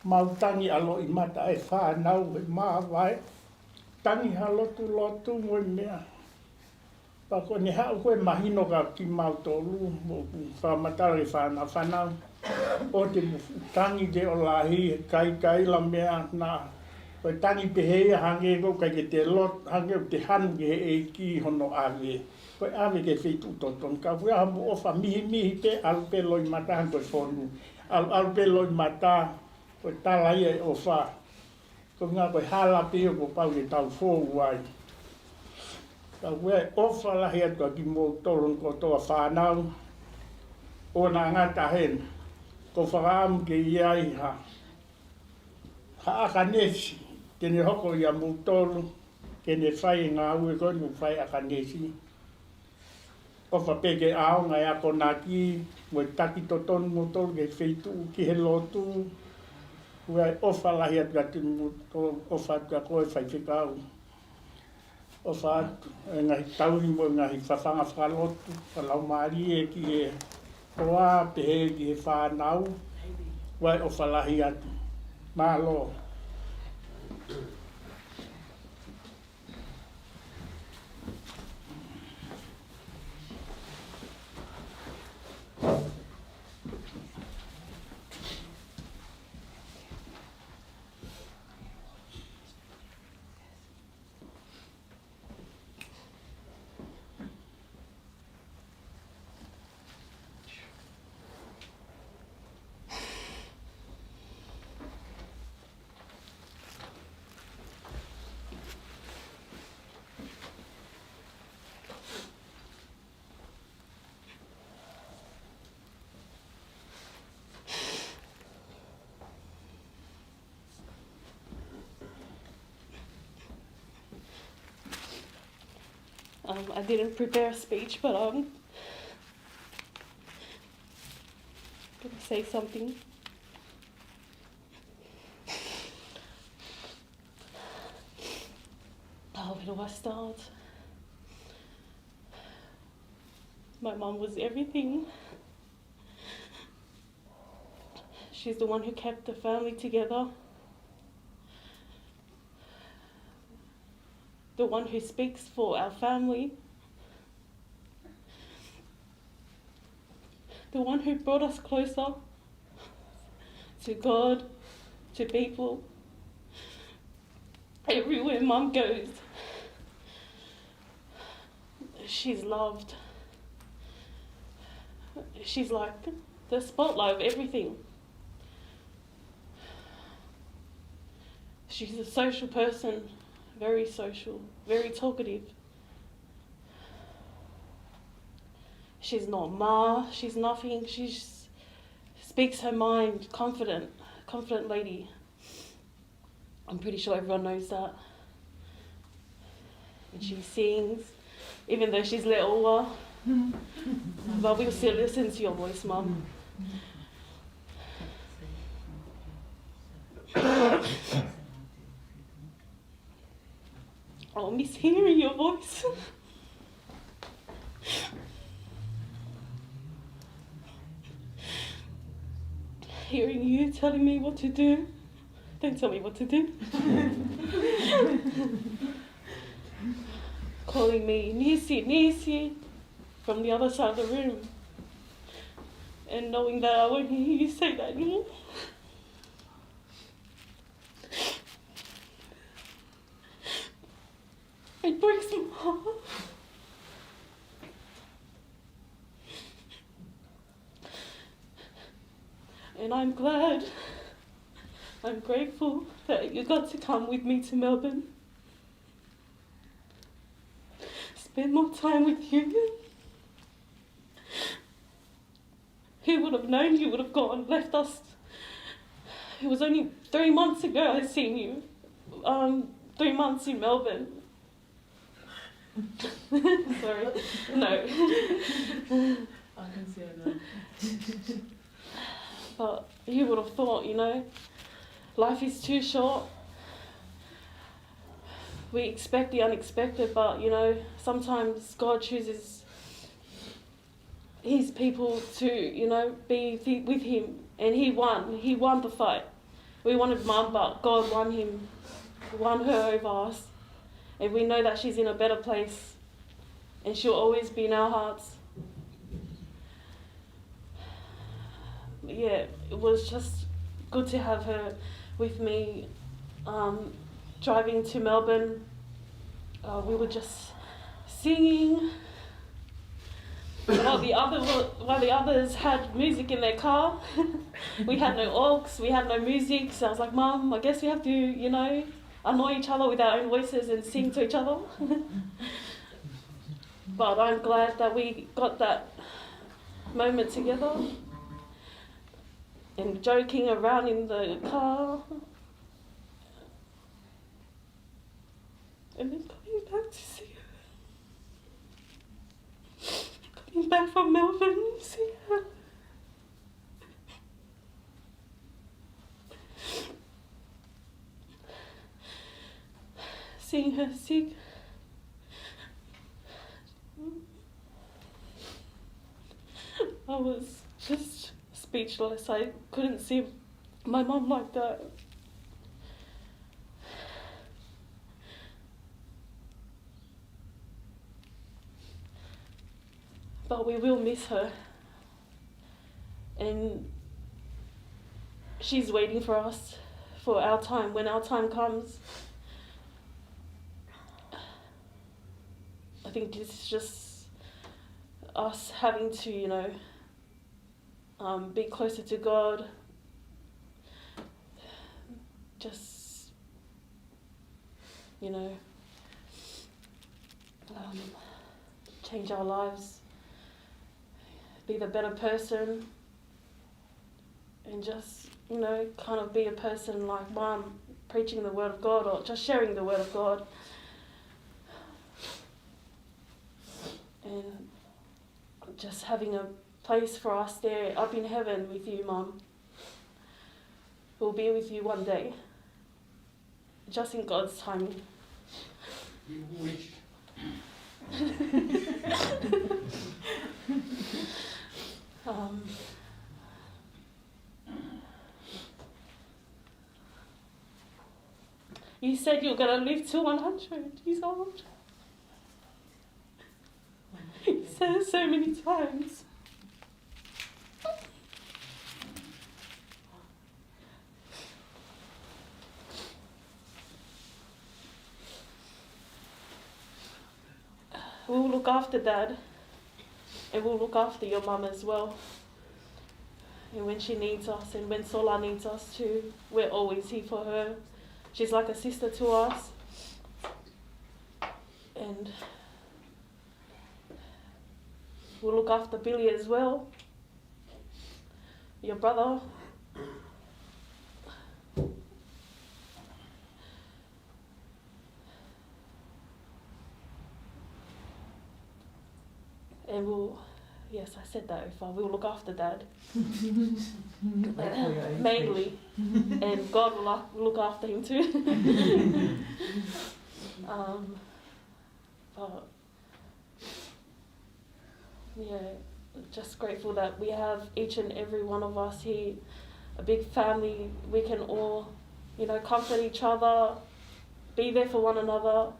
mau tangi ʻa loʻimata e fānau he māvae. Tangi ha lotu, lotu mo e meʻa. Pea ko ʻene haʻu ko ē mahino kia kimautolu, mo ʻeku fakamatala ki he fānau, fānau. ʻOua te mou fuʻu tangi leʻo lahi, kaikaila meʻa na. Ko e tangi pehē ia hangē ʻoku ʻikai ke te lotu, hangē ʻoku te hanu ki he ʻEiki hono ʻave. Ko e ʻave ki he feituʻu totonu. Ka ʻoku ʻi ai haʻamou ʻofa mihimihi pē, ʻalu pē loʻimata hangē ko e fonu. ʻAlu, ʻalu pē loʻimata, ko e tala ia e ʻofa. Ko e ʻuhinga ko e hala pē ia kuo pau ke tau fou ai. Ka ʻoku ou ʻofa lahi atu kia kimoutolu kotoa fānau, ʻoua naʻa ngata heni. ʻOku ou fakaʻamu ke ʻi ai ha, ha ʻakanesi, ke ne hoko ʻia moutolu, ke ne fai e ngāue ko eni ʻoku fai ʻakanesi. ʻOfa pē ke ʻaonga e akonaki, mo e taki totonu moutolu ki he feituʻu, ki he lotu. ʻOku ou ʻofa lahi atu kiate moutolu, ʻofa atu kia koe faifekau. ʻOfa atu, e ngaahi tauni mo e ngaahi fafanga fakalotu, fakalaumālie ki he hoa, pehē ki he fānau. ʻOku ou ʻofa lahi atu. Mālō. Um, I didn't prepare a speech, but I'm gonna say something. Oh, where do I start? My mum was everything. She's the one who kept the family together, the one who speaks for our family, the one who brought us closer to God, to people. Everywhere Mum goes, she's loved. She's like the spotlight of everything. She's a social person, very social, very talkative. She's not ma, she's nothing. She just speaks her mind, confident, confident lady. I'm pretty sure everyone knows that. And she sings, even though she's little, but we'll still listen to your voice, Mum. Miss hearing your voice. Hearing you telling me what to do. Don't tell me what to do. Calling me, "Nisi, Nisi," from the other side of the room. And knowing that I won't hear you say that anymore. It breaks my heart. And I'm glad, I'm grateful that you got to come with me to Melbourne. Spend more time with you. Who would have known you would have gone, left us? It was only three months ago I seen you. Um, three months in Melbourne. Sorry. No. I can see it now. But who would have thought, you know, life is too short. We expect the unexpected, but, you know, sometimes God chooses his people to, you know, be th- with him. And he won. He won the fight. We wanted Mum, but God won him, won her over us. And we know that she's in a better place. And she'll always be in our hearts. Yeah, it was just good to have her with me. Um, driving to Melbourne, uh, we were just singing. While the other, while the others had music in their car, we had no aux, we had no music. So I was like, "Mum, I guess we have to, you know, annoy each other with our own voices and sing to each other." But I'm glad that we got that moment together and joking around in the car. And then coming back to see her. Coming back from Melbourne, see her. Seeing her sick. I was just speechless. I couldn't see my mum like that. But we will miss her. And she's waiting for us, for our time, when our time comes. I think this is just us having to, you know, um, be closer to God. Just, you know, um, change our lives, be the better person, and just, you know, kind of be a person like Mum, preaching the word of God or just sharing the word of God. And just having a place for us there up in heaven with you, Mum. We'll be with you one day. Just in God's timing. You wish. Um, you said you're gonna live to one hundred years old. He says so many times. We'll look after Dad, and we'll look after your mum as well. And when she needs us, and when Sola needs us too, we're always here for her. She's like a sister to us. And we'll look after Billy as well. Your brother. And we'll, yes, I said that before. We'll look after Dad. Mainly. And God will look after him too. Um, Uh, yeah, just grateful that we have each and every one of us here, a big family. We can all, you know, comfort each other, be there for one another,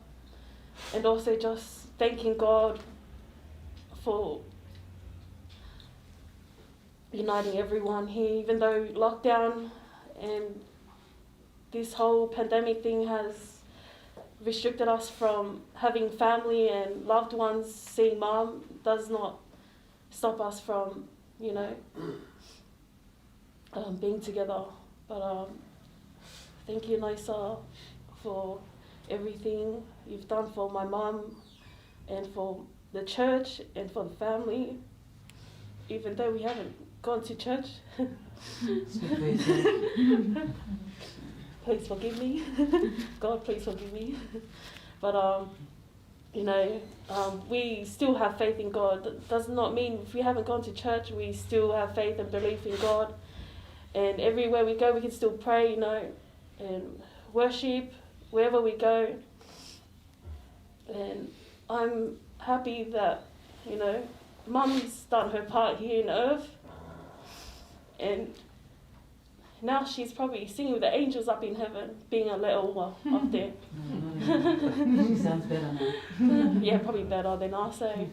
and also just thanking God for uniting everyone here, even though lockdown and this whole pandemic thing has restricted us from having family and loved ones, seeing mum does not stop us from, you know, um, being together. But um, thank you, Naisa, for everything you've done for my mum and for the church and for the family. Even though we haven't gone to church, please forgive me. God, please forgive me. But um, you know, um, we still have faith in God. That does not mean if we haven't gone to church, we still have faith and belief in God. And everywhere we go, we can still pray, you know, and worship wherever we go. And I'm happy that, you know, mum's done her part here in earth. And now she's probably singing with the angels up in heaven, being a little up there. She sounds better now. Yeah, probably better than I say.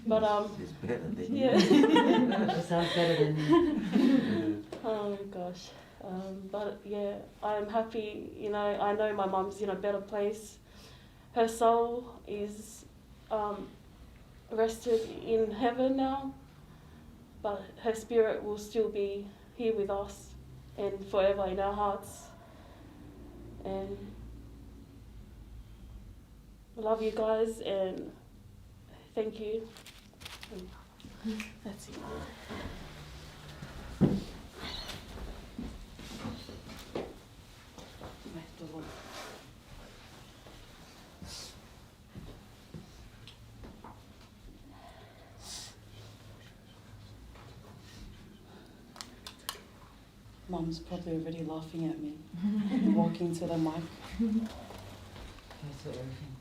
But um, It's better than yeah. She sounds better than me. Oh gosh. Um, but yeah, I'm happy, you know, I know my mum's in a better place. Her soul is um, rested in heaven now, but her spirit will still be here with us and forever in our hearts. And I love you guys and thank you. That's it. Mum's probably already laughing at me walking to the mic. That's what everything.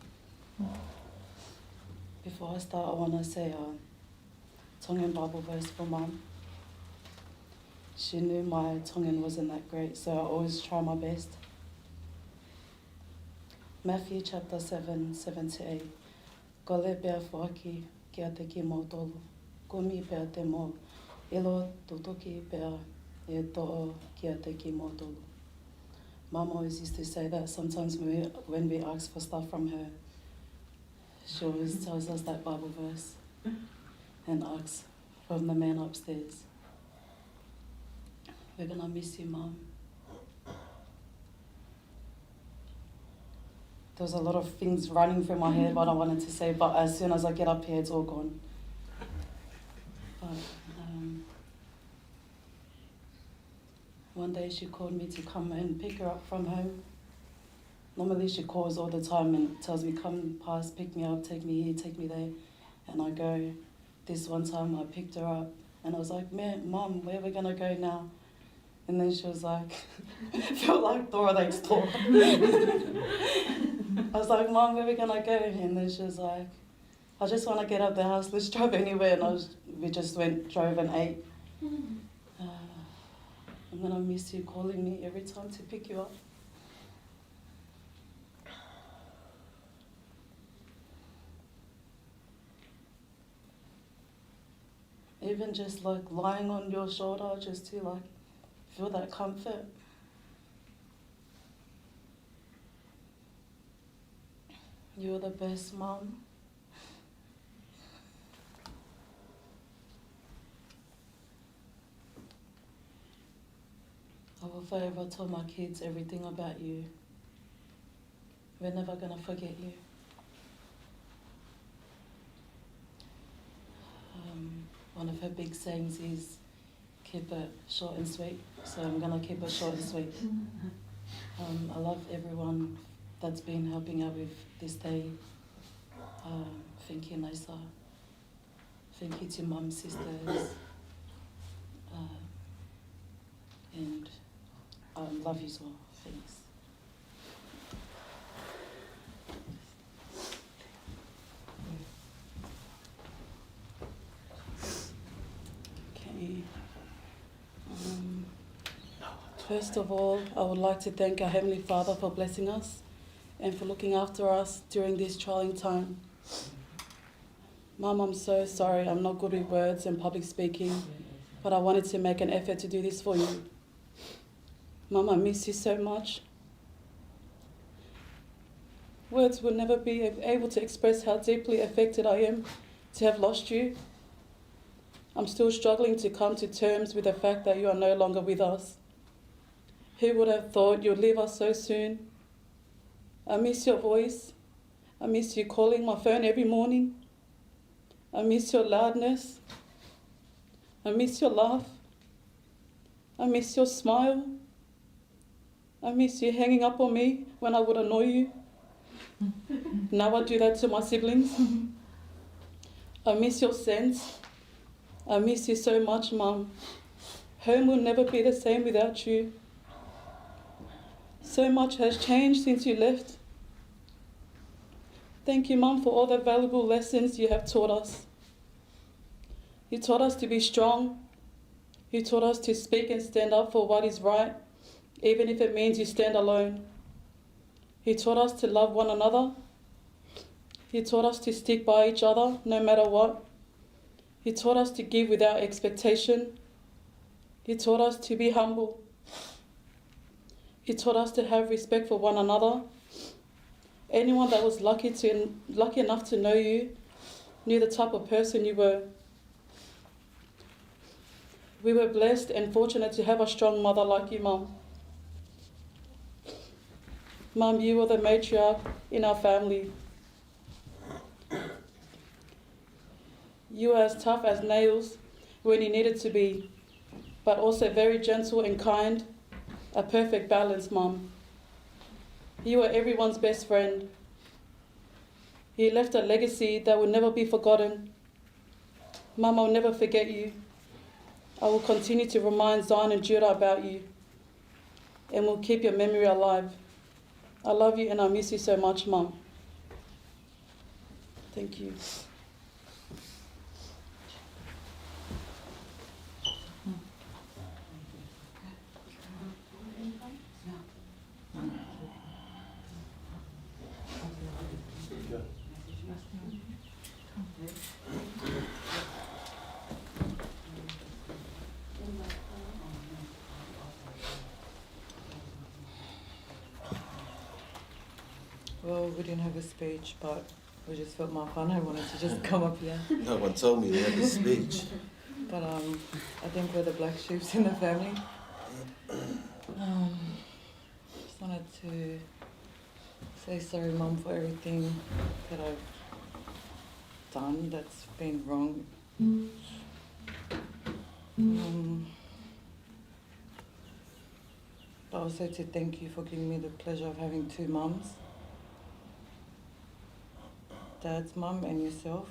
Before I start, I want to say a Tongan Bible verse for Mum. She knew my Tongan wasn't that great, so I always try my best. Matthew chapter seven, seven to eight. Kole pea foaki kiate kimoutolu. Kumi pea te mou ʻilo, tutuki pea ʻe toʻo kiate kimoutolu. Mum always used to say that sometimes when we, when we ask for stuff from her, she always tells us that Bible verse and asks from the man upstairs. We're gonna miss you, Mum. There's a lot of things running through my head what I wanted to say, but as soon as I get up here, it's all gone. But um, one day she called me to come and pick her up from home. Normally she calls all the time and tells me, "Come past, pick me up, take me here, take me there." And I go. This one time I picked her up and I was like, "Man, Mum, where are we gonna go now?" And then she was like, felt like Dora the Explorer. I was like, "Mum, where are we gonna go?" And then she was like, "I just wanna get out the house, let's drive anywhere." And I was, we just went, drove and ate. Uh, I'm gonna miss you calling me every time to pick you up. Even just like lying on your shoulder just to like feel that comfort. You're the best mum. I will forever tell my kids everything about you. We're never gonna forget you. Um, one of her big sayings is, "Keep it short and sweet." So I'm gonna keep it short and sweet. Um, I love everyone that's been helping out with this day. Um, thank you, Naisa. Thank you to Mum, sisters. Uh, and um, love you as well. Thanks. First of all, I would like to thank our Heavenly Father for blessing us and for looking after us during this trying time. Mum, I'm so sorry I'm not good with words and public speaking, but I wanted to make an effort to do this for you. Mum, I miss you so much. Words will never be able to express how deeply affected I am to have lost you. I'm still struggling to come to terms with the fact that you are no longer with us. Who would have thought you'd leave us so soon? I miss your voice. I miss you calling my phone every morning. I miss your loudness. I miss your laugh. I miss your smile. I miss you hanging up on me when I would annoy you. Now I do that to my siblings. I miss your scent. I miss you so much, Mum. Home will never be the same without you. So much has changed since you left. Thank you, Mum, for all the valuable lessons you have taught us. You taught us to be strong. You taught us to speak and stand up for what is right, even if it means you stand alone. You taught us to love one another. You taught us to stick by each other no matter what. You taught us to give without expectation. You taught us to be humble. You taught us to have respect for one another. Anyone that was lucky to, lucky enough to know you knew the type of person you were. We were blessed and fortunate to have a strong mother like you, Mum. Mum, you were the matriarch in our family. You were as tough as nails when you needed to be, but also very gentle and kind, a perfect balance, Mum. You were everyone's best friend. You left a legacy that will never be forgotten. Mum, I'll never forget you. I will continue to remind Zion and Judah about you, and will keep your memory alive. I love you and I miss you so much, Mum. Thank you. Well, we didn't have a speech, but we just felt my fun. I wanted to just come up here. No one told me we had a speech. But um, I think we're the black sheeps in the family. Um, just wanted to say sorry, Mum, for everything that I've done that's been wrong. Um, but also to thank you for giving me the pleasure of having two mums, Dad's mum and yourself.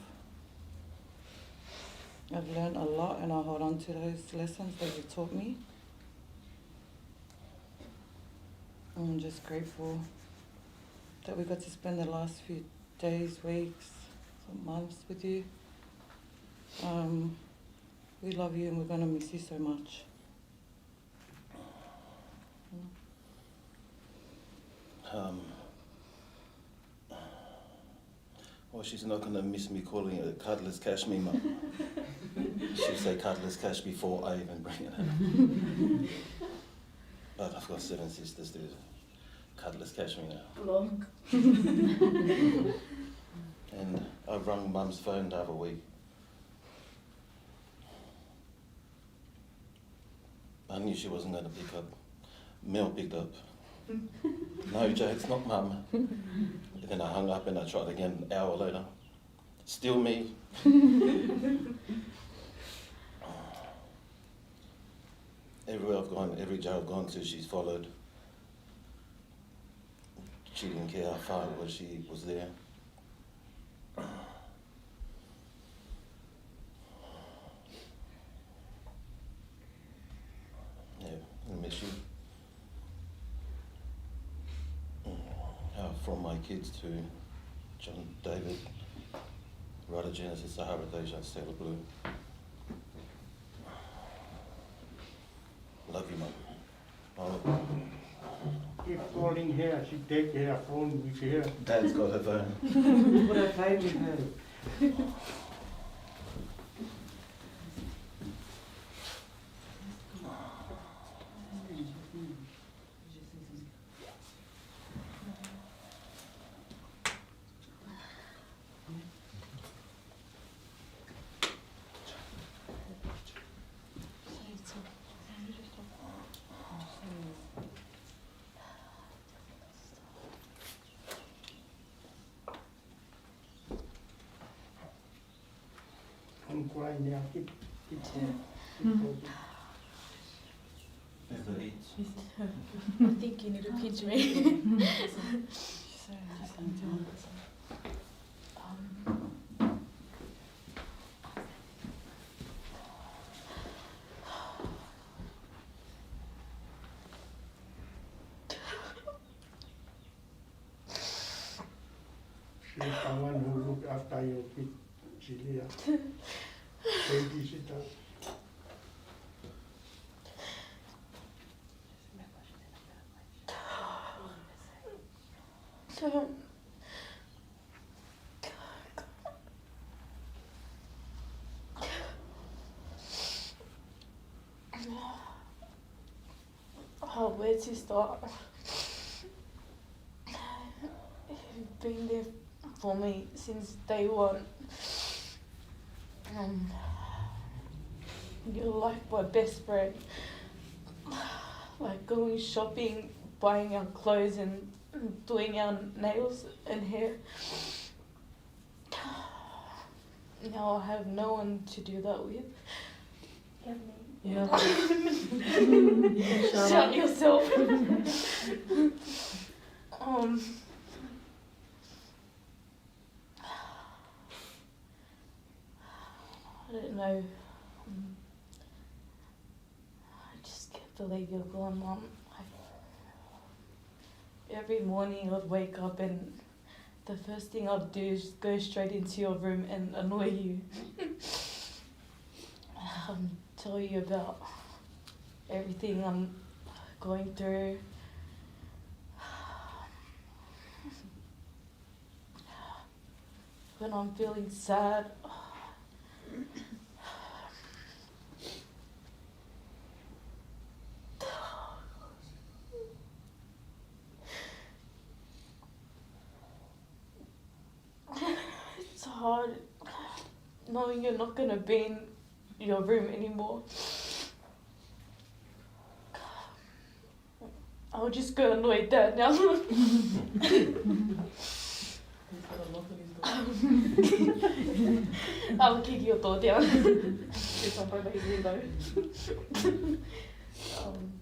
I've learned a lot and I hold on to those lessons that you taught me. I'm just grateful that we got to spend the last few days, weeks, months with you. Um, we love you and we're gonna miss you so much. Um, well, she's not gonna miss me calling her Cutlass Cash Me, Mum. She'll say Cutlass Cash before I even bring it up. But I've got seven sisters, there's Cutlass Cash Me now. Long. And I've rung Mum's phone the other week. I knew she wasn't gonna pick up. Mel picked up. No jokes, not Mum. And then I hung up and I tried again an hour later. Still me. Everywhere I've gone, every jail I've gone to, she's followed. She didn't care how far it was, she was there. Yeah, I miss you. Uh, from my kids to John David, Rata Genesis, Sahara Deja, Sailor Blue. Love you, Mum. I Keep calling her, she take her phone with her. Dad's got her phone. What a phone with her. I'm crying now. Keep, keep going. Keep going. Never eats. I think you need to pinch me. Um, She's the one who look after your kid, Julia. Babysitter. So, oh, where to start? You've been there for me since day one. Um, you're like my best friend. Like going shopping, buying our clothes, and doing our nails and hair. Now I have no one to do that with. You have me. Yeah. Shut yourself. Um, I don't know. Um, I just can't believe you're gone, Mum. Like, every morning I'd wake up and the first thing I'd do is just go straight into your room and annoy you. Um, tell you about everything I'm going through. When I'm feeling sad, it's hard knowing you're not gonna be in your room anymore. I'll just go annoy Dad now. He's got a lock on his door. I'll kick your door down. Just jump over his window. Um,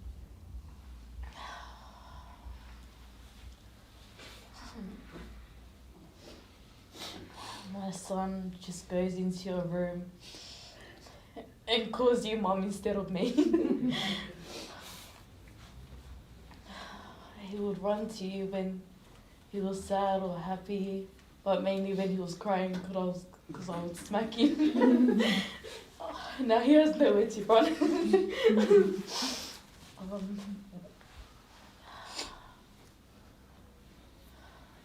my son just goes into your room and calls you mum instead of me. He would run to you when he was sad or happy, but mainly when he was crying because I was, because I would smack him. Now he has nowhere to run. Um,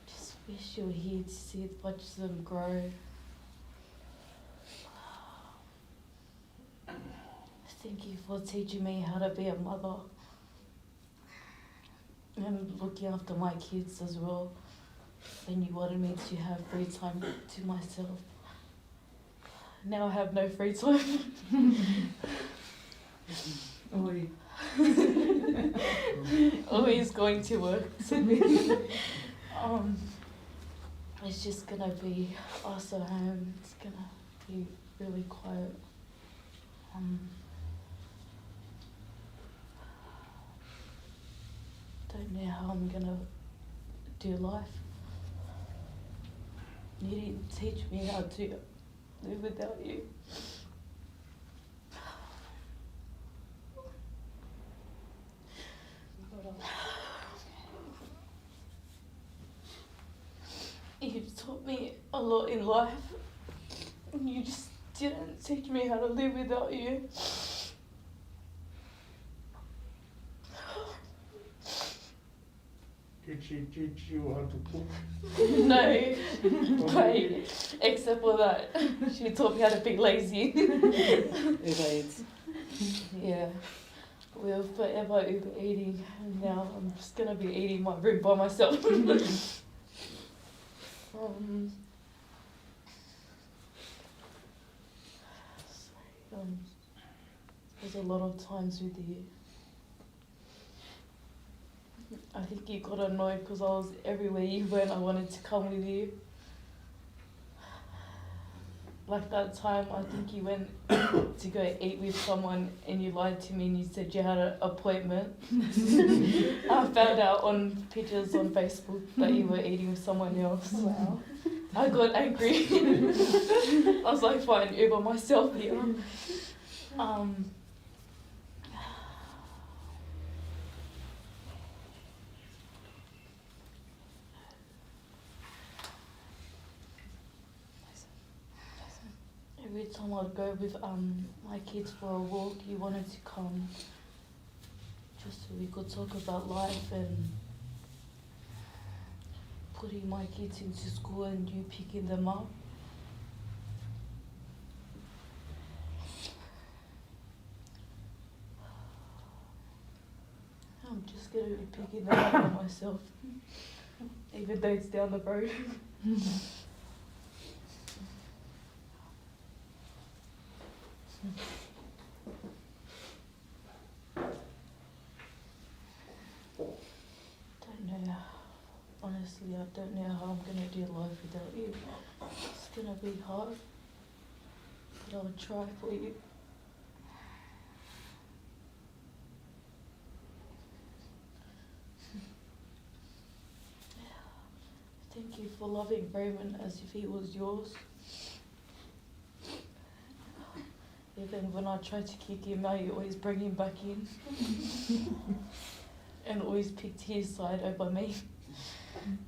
just wish you were here to see, watch them grow. Thank you for teaching me how to be a mother and looking after my kids as well. And you wanted me to have free time to myself. Now I have no free time. Oi. Always going to work. Um, it's just gonna be us at home. It's gonna be really quiet. Um, don't know how I'm gonna do life. You didn't teach me how to live without you. You've taught me a lot in life. You just didn't teach me how to live without you. She teach you how to cook? No, quite. Except for that, she taught me how to be lazy. Uber Eats. Yeah. We're forever Uber eating, and now I'm just gonna be eating in my room by myself. Um, sorry, um, there's a lot of times with you. I think you got annoyed 'cause I was everywhere you went. I wanted to come with you. Like that time, I think you went to go eat with someone and you lied to me and you said you had an appointment. I found out on pictures on Facebook that you were eating with someone else. Wow. I got angry. I was like, "Fine, Uber myself here." Um, Every time I'd go with, um, my kids for a walk, you wanted to come just so we could talk about life and putting my kids into school and you picking them up. I'm just gonna be picking them up by myself, even though it's down the road. Don't know. Honestly, I don't know how I'm gonna do life without you. It's gonna be hard, but I'll try for you. Thank you for loving Raymond as if he was yours. Even when I tried to kick him out, you always bring him back in. And always picked his side over me. And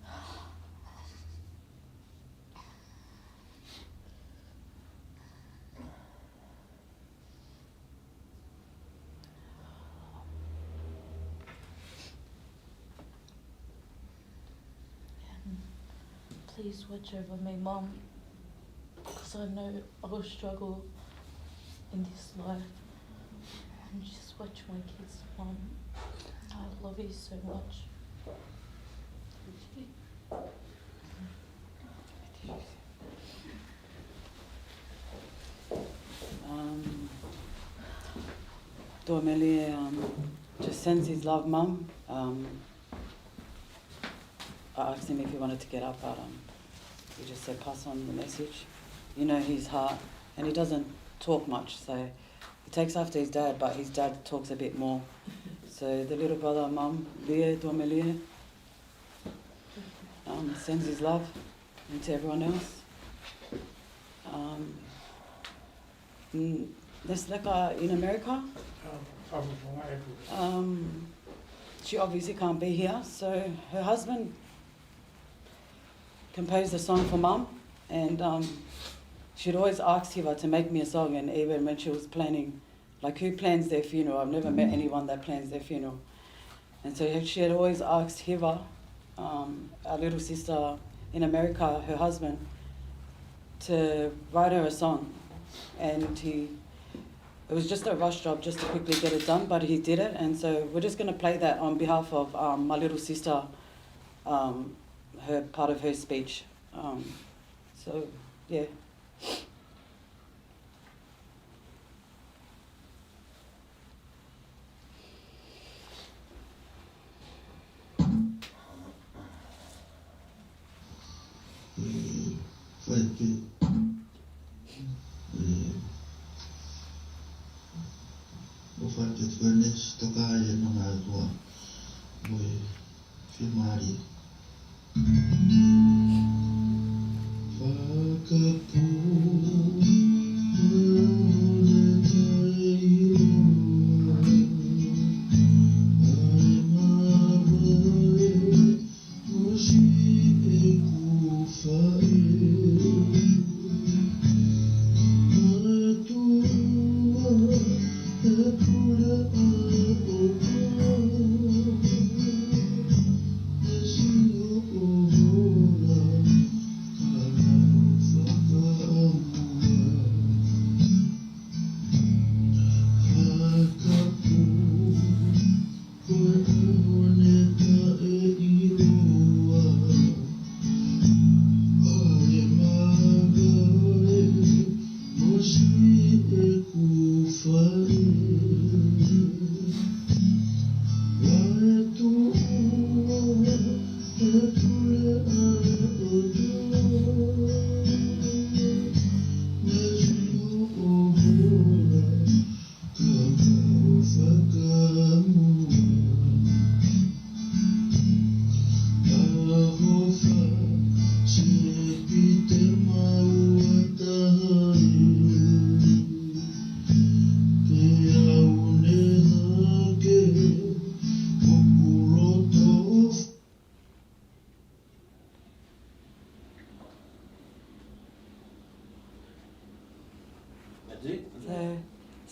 please watch over me, Mum, 'cause I know I will struggle in this life. And just watch my kids, Mum. I love you so much. Um, Dormelia, um, just sends his love, Mum. Um, I asked him if he wanted to get up, but, um, he just said, "Pass on the message." You know his heart, and he doesn't talk much, so he takes after his dad, but his dad talks a bit more. So the little brother, Mum, Lia, Dormelia, um, sends his love, and to everyone else. Um, mm, Nesleka in America. Um, she obviously can't be here, so her husband composed a song for Mum, and, um, she'd always ask Hiva to make me a song, and even when she was planning, like, who plans their funeral? I've never met anyone that plans their funeral. And so she had always asked Hiva, um, our little sister in America, her husband, to write her a song. And he, it was just a rush job just to quickly get it done, but he did it. And so we're just gonna play that on behalf of, um, my little sister, um, her, part of her speech. Um, so, yeah. Faifekau. ʻOku ou faifekau atu, Fānesi, toka ai e nonga ʻa e ʻOtua mo e fiemālie. Fakapō,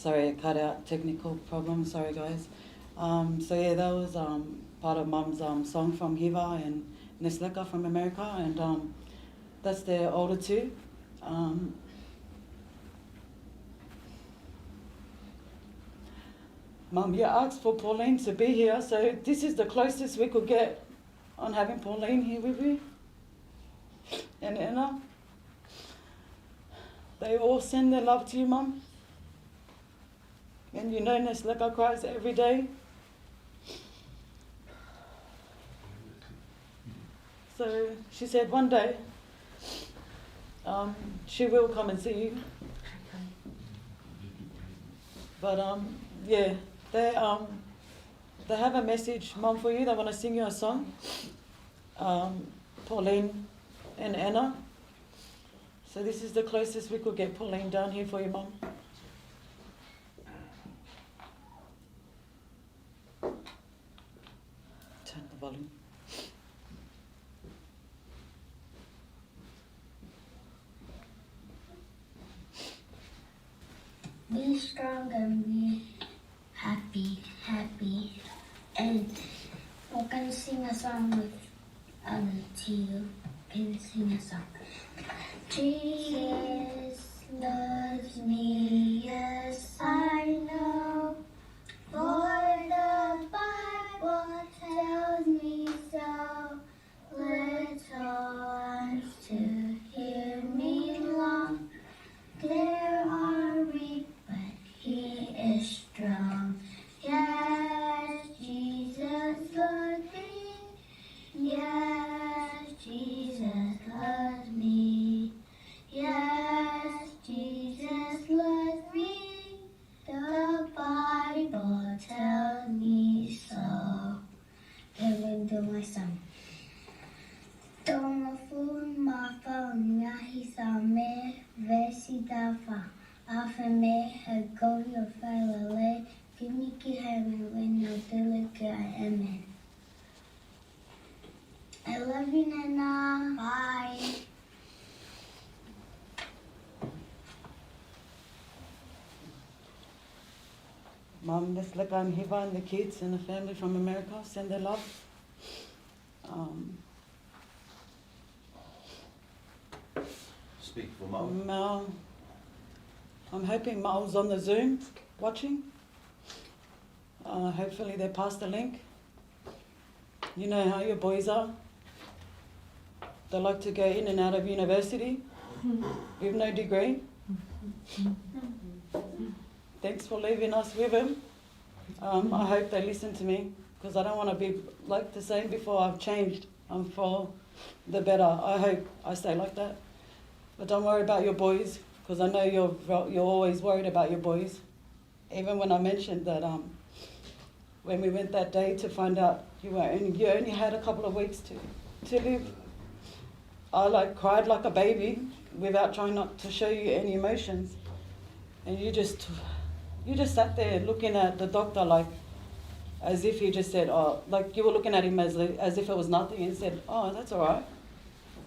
Sorry, it cut out, technical problem. Sorry, guys. Um, so yeah, that was, um, part of Mum's, um, song from Hiva and Nesleka from America, and, um, that's their older two. Um, Mum, you asked for Pauline to be here, so this is the closest we could get on having Pauline here with you. And Anna, they all send their love to you, Mum. And you know Nesleka cries every day. So she said one day, um, she will come and see you. But, um, yeah, they, um, they have a message, Mum, for you. They wanna sing you a song. Um, Pauline and Anna. So this is the closest we could get Pauline down here for you, Mum. Turn the volume. Be strong and be happy, happy. And we're gonna sing a song with, um, to you. Can sing a song. Jesus loves me, yes, I know. For the Bible tells me so. Let all eyes to hear me long. There are weak, but he is strong. Yes, Jesus loves me. Yes, Jesus loves me. Yes, Jesus loves me. The Bible tells me so. Can we do my song? Tō mafu ma fau ngaahi Saame, veesi taha fā. ʻAve mei he kovi ʻo fai lelei, fini ki heʻene ʻuhinga tele ki ai, ʻēmeni. I love you, Nana. Bye. Mum, Nesleka and Hiva and the kids and the family from America, send their love. Um, Speak for Mum. Mum, I'm hoping Mum's on the Zoom watching. Uh, hopefully they pass the link. You know how your boys are. They like to go in and out of university with no degree. Thanks for leaving us with him. Um, I hope they listen to me, 'cause I don't wanna be like the same before. I've changed. I'm for the better. I hope I stay like that. But don't worry about your boys, 'cause I know you're, you're always worried about your boys. Even when I mentioned that, um, when we went that day to find out you were only, you only had a couple of weeks to, to live, I, like, cried like a baby without trying not to show you any emotions. And you just, you just sat there looking at the doctor, like, as if he just said, oh, like, you were looking at him as, as if it was nothing, and said, "Oh, that's all right.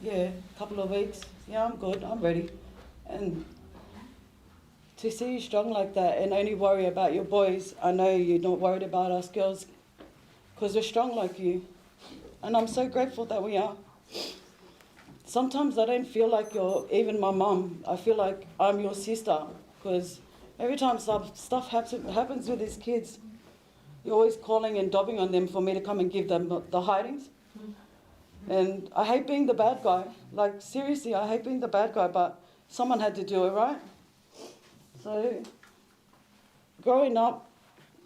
Yeah, couple of weeks. Yeah, I'm good. I'm ready." And to see you strong like that and only worry about your boys, I know you're not worried about us girls, 'cause we're strong like you. And I'm so grateful that we are. Sometimes I don't feel like you're even my mum. I feel like I'm your sister, 'cause every time some stuff happens, happens with these kids, you're always calling and dobbing on them for me to come and give them the, the hidings. And I hate being the bad guy. Like, seriously, I hate being the bad guy, but someone had to do it, right? So, growing up,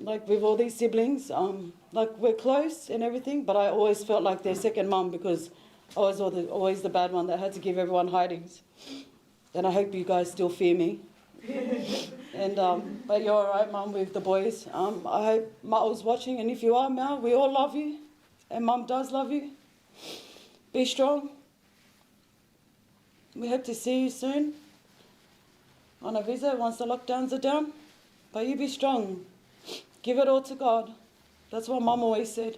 like, with all these siblings, um, like, we're close and everything, but I always felt like their second mum because I was all the, always the bad one that had to give everyone hidings. And I hope you guys still fear me. And, um, but you're all right, Mum, with the boys. Um, I hope Mum's watching, and if you are, Mum, we all love you, and Mum does love you. Be strong. We hope to see you soon on a visit once the lockdowns are down. But you be strong. Give it all to God. That's what Mum always said.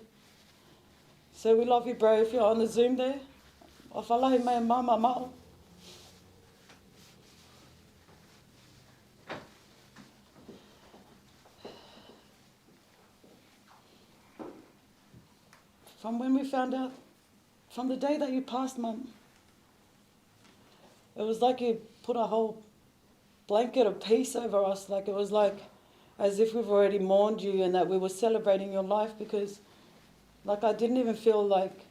So we love you, bro, if you're on the Zoom there. ʻOfa lahi mai, Mum, Mum. From when we found out, from the day that you passed, Mum, it was like you put a whole blanket of peace over us. Like, it was like as if we've already mourned you and that we were celebrating your life, because, like, I didn't even feel like,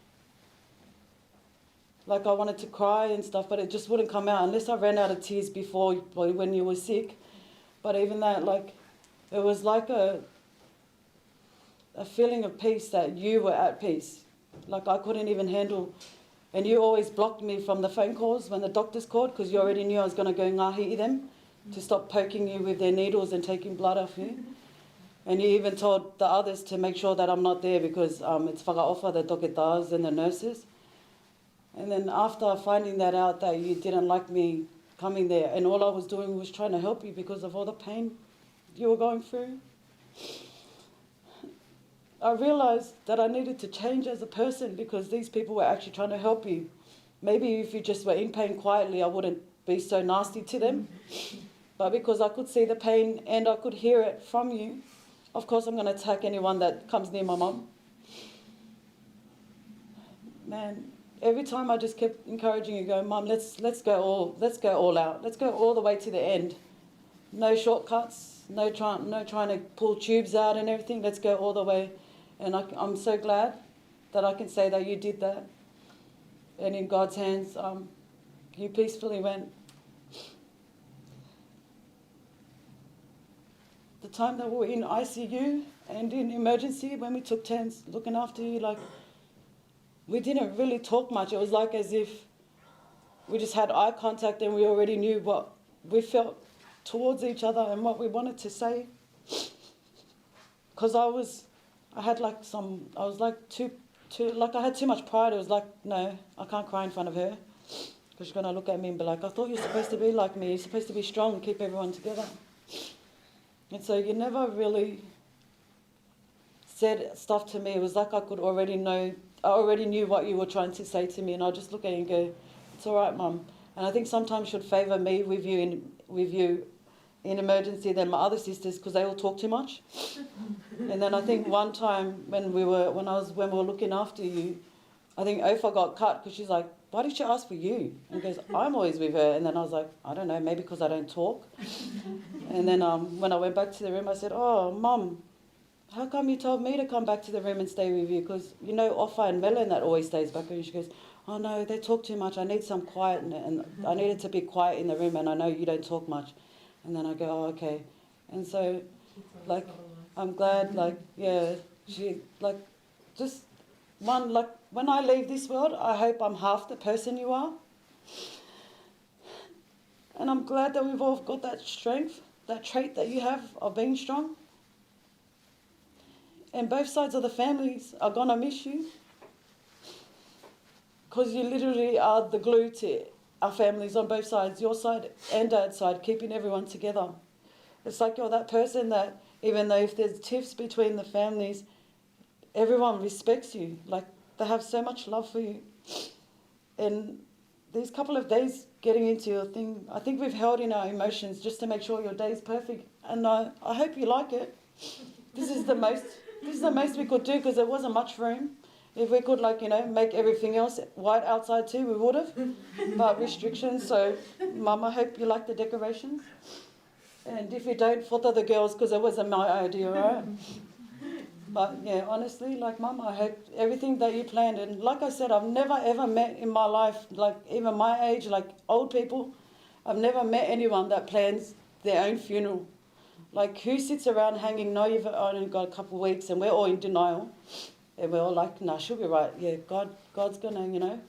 like, I wanted to cry and stuff, but it just wouldn't come out unless I ran out of tears before, when you were sick. But even that, like, it was like a a feeling of peace, that you were at peace. Like, I couldn't even handle, and you always blocked me from the phone calls when the doctors called, because you already knew I was gonna go ngāhi ʻi them to stop poking you with their needles and taking blood off you. And you even told the others to make sure that I'm not there because, um, it's fakaʻofa, the toketā and the nurses. And then after finding that out, that you didn't like me coming there, and all I was doing was trying to help you because of all the pain you were going through, I realized that I needed to change as a person because these people were actually trying to help you. Maybe if you just were in pain quietly, I wouldn't be so nasty to them. But because I could see the pain and I could hear it from you, of course I'm gonna attack anyone that comes near my mum. Man, every time I just kept encouraging you, going, "Mum, let's, let's go all, let's go all out. Let's go all the way to the end. No shortcuts, no try-, no trying to pull tubes out and everything. Let's go all the way." And I, I'm so glad that I can say that you did that. And in God's hands, um, you peacefully went. The time that we were in I C U and in emergency, when we took turns looking after you, like, we didn't really talk much. It was like as if we just had eye contact and we already knew what we felt towards each other and what we wanted to say. 'Cause I was, I had, like, some, I was, like, too, too, like, I had too much pride. It was like, "No, I can't cry in front of her, 'cause she's gonna look at me and be like, 'I thought you're supposed to be like me. You're supposed to be strong and keep everyone together.'" And so you never really said stuff to me. It was like I could already know, I already knew what you were trying to say to me, and I'll just look at you and go, "It's all right, Mum." And I think sometimes should favor me with you in, with you in emergency than my other sisters, 'cause they all talk too much. And then I think one time when we were, when I was, when we were looking after you, I think Ofa got cut 'cause she's like, "Why did she ask for you?" And goes, "I'm always with her." And then I was like, "I don't know, maybe 'cause I don't talk." And then, um, when I went back to the room, I said, "Oh, Mum, how come you told me to come back to the room and stay with you? 'Cause you know Ofa and Melon that always stays back." And she goes, "Oh no, they talk too much. I need some quiet, and, and I needed to be quiet in the room, and I know you don't talk much." And then I go, "Oh, okay." And so, like, I'm glad, like, yeah, she, like, just one, like, when I leave this world, I hope I'm half the person you are. And I'm glad that we've all got that strength, that trait that you have of being strong. And both sides of the families are gonna miss you, 'cause you literally are the glue to our families on both sides, your side and Dad's side, keeping everyone together. It's like you're that person that, even though if there's tiffs between the families, everyone respects you. Like, they have so much love for you. And these couple of days getting into your thing, I think we've held in our emotions just to make sure your day's perfect. And I, I hope you like it. This is the most, this is the most we could do, 'cause there wasn't much room. If we could, like, you know, make everything else white outside too, we would have. But restrictions, so, Mum, I hope you like the decorations. And if you don't, foto the girls, 'cause it wasn't my idea, right? But yeah, honestly, like, Mum, I hope everything that you planned, and like I said, I've never ever met in my life, like, even my age, like, old people, I've never met anyone that plans their own funeral. Like, who sits around hanging, "No, you've only got a couple of weeks," and we're all in denial. And we're all like, "Nah, she'll be right. Yeah, God, God's gonna, you know,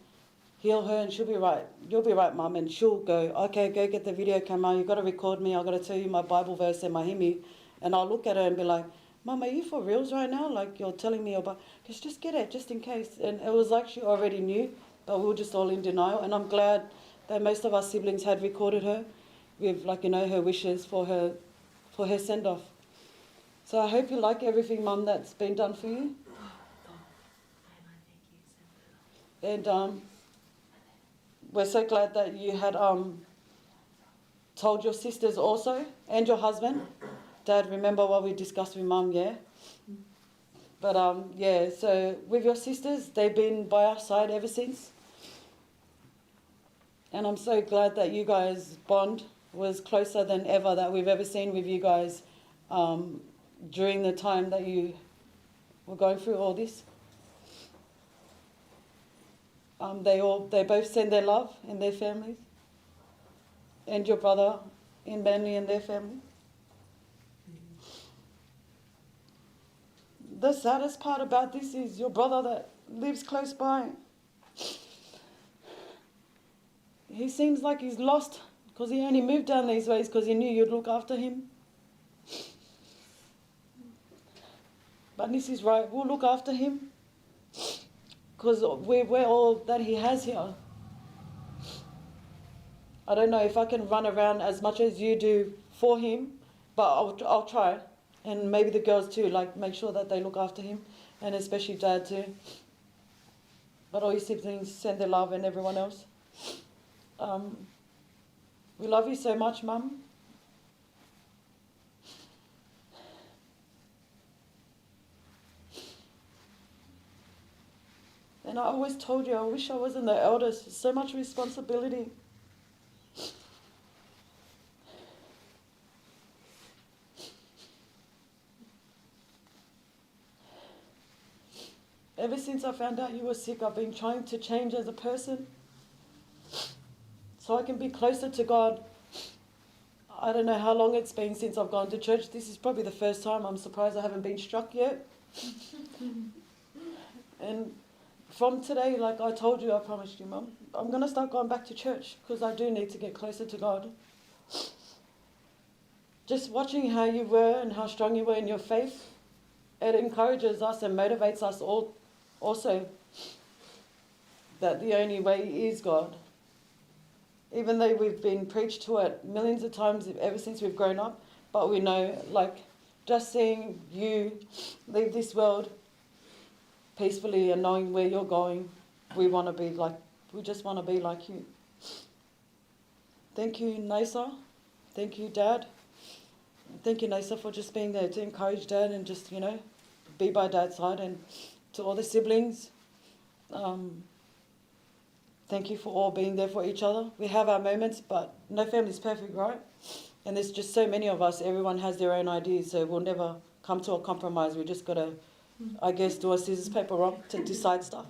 heal her and she'll be right. You'll be right, Mum." And she'll go, "Okay, go get the video camera. You've gotta record me. I've gotta tell you my Bible verse and my himi." And I'll look at her and be like, "Mum, are you for reals right now? Like, you're telling me about," 'cause just get it, just in case. And it was like she already knew, but we were just all in denial. And I'm glad that most of our siblings had recorded her with, like, you know, her wishes for her, for her send-off. So I hope you like everything, Mum, that's been done for you. And, um, we're so glad that you had, um, told your sisters also and your husband. Dad, remember what we discussed with Mum, yeah? But um, yeah, so with your sisters, they've been by our side ever since. And I'm so glad that you guys' bond was closer than ever that we've ever seen with you guys um, during the time that you were going through all this. Um, they all, they both send their love and their families, and your brother in Manly and their family. The saddest part about this is your brother that lives close by. He seems like he's lost because he only moved down these ways because he knew you'd look after him. But this is right, we'll look after him because we're, we're all that he has here. I don't know if I can run around as much as you do for him, but I'll, I'll try. And maybe the girls too, like, make sure that they look after him, and especially Dad too. But all your siblings, send their love and everyone else. Um, we love you so much, Mum. And I always told you, I wish I wasn't the eldest. It's so much responsibility. Ever since I found out you were sick, I've been trying to change as a person so I can be closer to God. I don't know how long it's been since I've gone to church. This is probably the first time. I'm surprised I haven't been struck yet. And from today, like I told you, I promised you, Mum, I'm going to start going back to church because I do need to get closer to God. Just watching how you were and how strong you were in your faith, it encourages us and motivates us all also that the only way is God. Even though we've been preached to it millions of times ever since we've grown up, but we know, like, just seeing you leave this world peacefully and knowing where you're going, we want to be like, we just want to be like you. Thank you, Naisa. Thank you, Dad. Thank you, Naisa, for just being there to encourage Dad and just, you know, be by Dad's side. And to all the siblings, um, thank you for all being there for each other. We have our moments, but no family's perfect, right? And there's just so many of us. Everyone has their own ideas, so we'll never come to a compromise. We just gotta, I guess, do a scissors, paper, rock to decide stuff.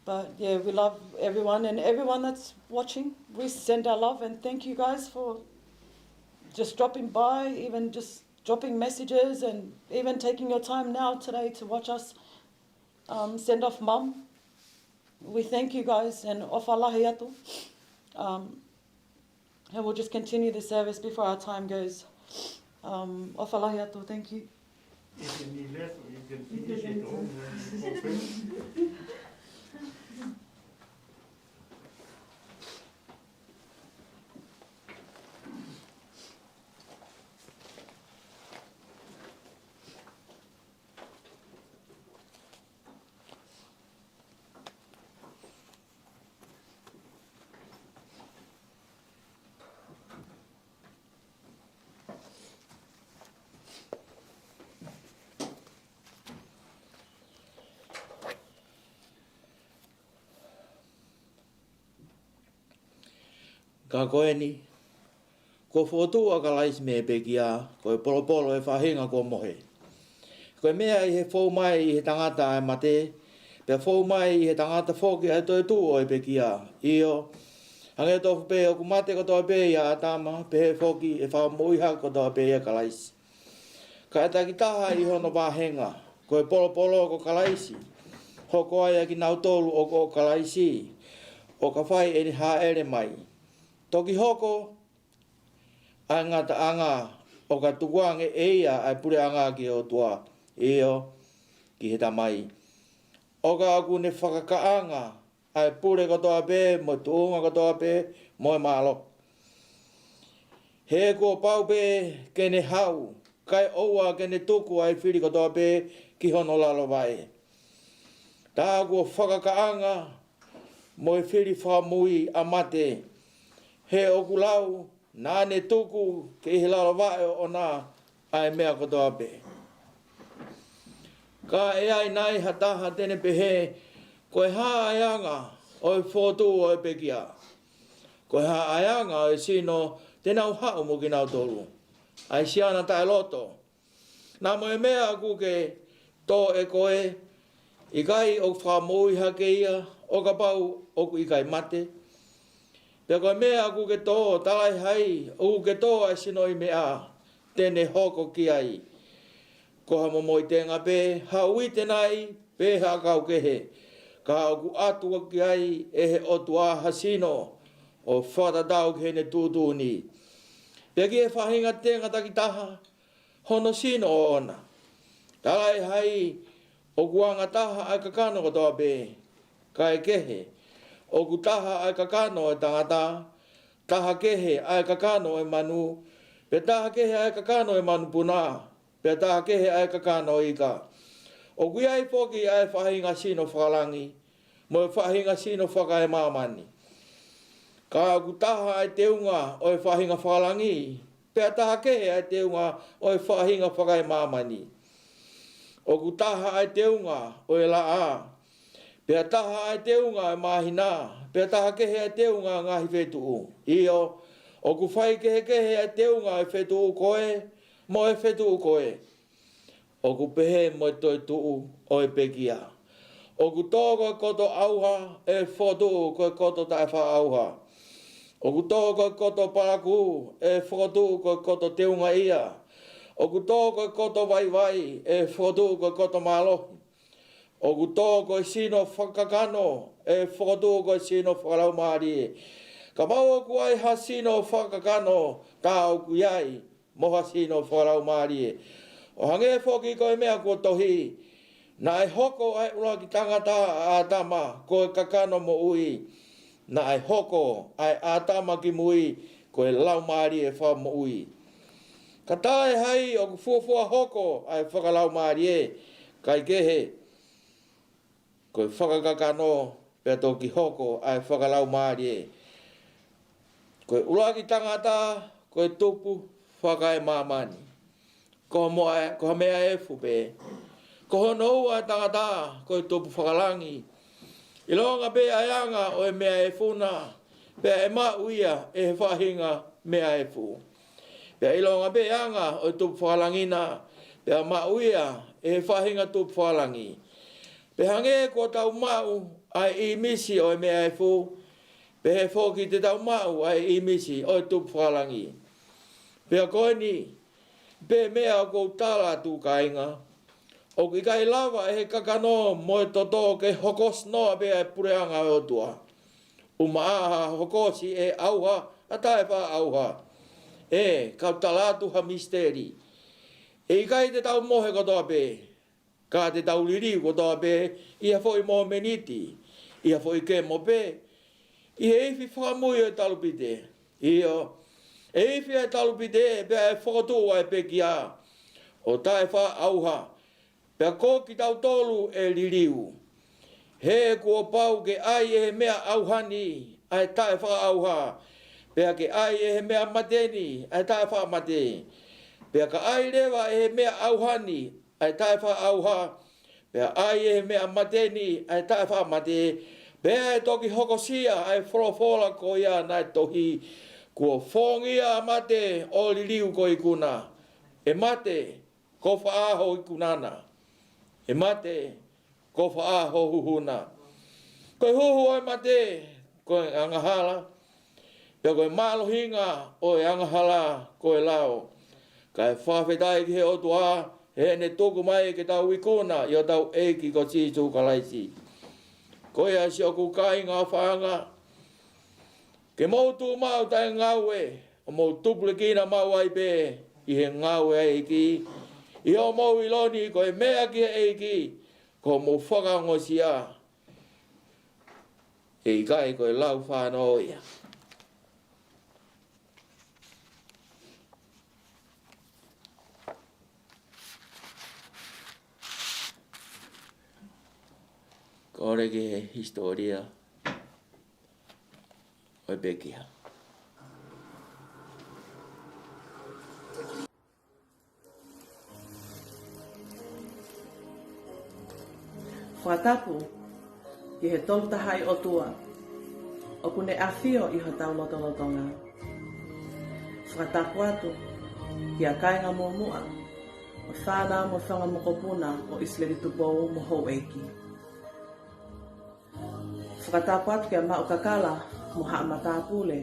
But yeah, we love everyone, and everyone that's watching, we send our love and thank you guys for just dropping by, even just dropping messages and even taking your time now today to watch us um, send off Mum. We thank you guys and ʻofa lahi atu. Um, and we'll just continue the service before our time goes. Um, ʻofa lahi atu, thank you. If you need less, you can finish it all. Ka ko eni, kuo fokotuʻu ʻa Kalaisi mei he pekia, ko e polopolo ʻo e faʻahinga kuo mohe. Ko e meʻa ʻi he fou mai ʻi he tangata ʻa e mate, pea fou mai ʻi he tangata foki ʻa e toetuʻu ʻo e pekia. ʻIo, hangē tofu pē ʻoku mate kotoa pē ʻia ʻĀtama, pehē foki ʻe fakamoʻui hake kotoa pē ʻia Kalaisi. Ka ʻe takitaha ʻi hono vāhenga, ko e polopolo ko Kalaisi, hoko ai ʻa kinautolu ʻoku ʻo Kalaisi, ʻo ka fai ʻene hāʻele mai. Toki hoko ʻa e ngataʻanga, ʻo ka tukuange ʻe ia ʻa e puleʻanga ki he ʻOtua, ʻio, ki he Tamai. ʻO ka ʻoku ne fakakaʻanga ʻa e pule kotoa pē, mo e tuʻunga kotoa pē, mo e mālohi. He kuo pau pē ke ne haʻu, kae ʻoua ke ne tuku ʻa e fili kotoa pē ki hono lalo vaʻe. Tā kuo fakakaʻanga mo e fili fakamui ʻa mate. He ʻoku lau, naʻa ne tuku ki he lalo vaʻe ʻoʻona ʻa e meʻa kotoa pē. Ka ʻe ʻi ai nai ha taha te ne pehē, ko e hā ʻa e anga ʻo e fokotuʻu ʻo e pekia? Ko e hā ʻa e anga ʻo e sino te nau haʻu mo kinautolu, ʻa e siana taʻeloto? Naʻa mo e meʻa ʻoku ke tō ʻe koe, ʻikai ʻoku fakamoʻui hake ia ʻo kapau ʻoku ʻikai mate? Pea ko e meʻa ʻoku ke tō, talaʻehai ʻoku ke tō ʻa e sino ʻi meʻa te ne hoko ki ai? Ko ha momoʻi tenga pē, ha uite nai, pe ha ʻakau kehe, ka ʻoku ʻatu ki ai ʻe he ʻOtua ha sino ʻo fakatatau ki heʻene tuʻutuʻuni, pea ki he faʻahinga tenga takitaha hono sino ʻoʻona. Talaʻehai ʻoku angataha ʻa e kakano kotoa pē, kae kehe, ʻoku taha ʻa e kakano ʻo e tangata, taha kehe ʻa e kakano ʻo e manu, pea taha kehe ʻa e kakano ʻo e manupuna, pea taha kehe ʻa e kakano ʻo e ika. ʻOku ʻi ai foki ʻa e faʻahinga sino fakalangi mo e faʻahinga sino fakaemāmani. Ka ʻoku taha ʻa e teunga ʻo e faʻahinga fakalangi, pea taha kehe ʻa e teunga ʻo e faʻahinga fakaemāmani. ʻOku taha ʻa e teunga ʻo e laʻā, pea taha ʻa e teunga ʻo e māhina, pea taha kehe ʻa e teunga ʻo e ngaahi fetuʻu. ʻIo, ʻoku faikehekehe ʻa e teunga ʻo e fetuʻu ko ē mo e fetuʻu ko ē. ʻOku pehē mo e toetuʻu ʻo e pekia: ʻOku tō ko e koto ʻauha ʻe fokotuʻu ko e koto taʻefaʻaʻauha. ʻOku tō ko e koto palakū ʻe fokotuʻu ko e koto teungaʻia. ʻOku tō ko e koto vaivai ʻe fokotuʻu ko e koto mālohi. ʻOku tō ko e sino fakakakano ʻe fokotuʻu ko e sino fakalaumālie. Kapau ʻoku ʻi ai ha sino fakakakano, tā ʻoku ʻi ai mo ha sino fakalaumālie. ʻO hangē foki ko e meʻa kuo tohi: Naʻe hoko ʻa e ʻuluaki tangata, ʻa ʻĀtama, ko e kakano moʻui. Naʻe hoko ʻa e ʻĀtama ki mui ko e laumālie fakamoʻui. Ka talaʻehai ʻoku fuofua hoko ʻa e fakalaumālie, kae kehe, ko e fakakakano pea toki hoko ʻa e fakalaumālie. Ko e ʻuluaki tangata ko e tupu fakaemāmani. Ko mo e, ko ha meʻa efu pē. Ko hono ua ʻa e tangata ko e tupu fakalangi. ʻIlonga pē ʻa e anga ʻo e meʻa efu na, pea ʻe maʻu ia ʻe he faʻahinga meʻa efu. Pea ʻilonga pē ʻa e anga ʻo e tupu fakalangi na, pea maʻu ia ʻe he faʻahinga tupu fakalangi. Pea hangē kuo tau maʻu ʻa e ʻīmisi ʻo e meʻa efu, pehē foki te tau maʻu ʻa e ʻīmisi ʻo e tupu fakalangi. Pea ko eni pē meʻa ʻoku ou tala atu, kāinga: ʻOku ʻikai lava ʻe he kakano mo e toto ke hokosi noa pē ʻa e puleʻanga ʻo e ʻOtua. ʻUmaʻā ha hokosi ʻe he ʻauha ʻa e taʻefaʻaʻauha. ʻE, kau tala atu ha misiteli. ʻE ʻikai te tau mohe kotoa pē, ka te tau liliu kotoa pē ʻi ha foʻi mōmeniti, ʻi ha foʻi kemo pē, ʻi he ifi fakamui ʻo e talupite. ʻIo, ʻe ifi ʻa e talupite, pea ʻe fokotuʻu ʻa e pekia ʻo taʻefaʻaʻauha, pea ko kitautolu ʻe liliu. He kuo pau ke ʻai ʻe he meʻa ʻauha ni ʻa e taʻefaʻaʻauha, pea ke ʻai ʻe he meʻa mate ni ʻa e taʻefaʻamate. Pea ka ʻai leva ʻe he meʻa ʻauha ni ʻa e taʻefaʻaʻauha, pea ʻai ʻe he meʻa mate ni ʻa e taʻefaʻamate, pea ʻe toki hokosia ʻa e folofola ko ia naʻe tohi: Kuo fongia ʻa mate ʻo liliu ko e ikuna. ʻE mate, ko fē ho ikuna na? ʻE mate, ko fē ho huhu na? Ko e huhu ʻo e mate ko e angahala, pea ko e mālohinga ʻo e angahala ko e lao. Kae fakafetaʻi ki he ʻOtua heʻene tuku mai ke tau ikuna ʻi hotau ʻEiki ko Sīsū Kalaisi. Ko ia, siʻoku kāinga ʻofaʻanga, ke mou tuʻu maʻu taʻengaue, ʻo mou tupulekina maʻu ai pē ʻi he ngāue ʻa e ʻEiki, ʻi hoʻomou ʻilo ni ko e meʻa ki he ʻEiki ko hoʻomou fakaongosia, ʻe ʻikai ko e lau fānau ia. Kole ki he hisitōlia ʻo e pekia. Fakatapu ki he Tolu Tahaʻi ʻOtua ʻoku ne ʻafio ʻi hotau lotolotonga. Fakatapu atu ki he kāinga muʻomuʻa, ʻo e fānau mo e fanga mokopuna ʻo ʻIsileli Tupou mo houʻeiki. Fakatapu atu kia Maʻu Kakala mo haʻa matāpule.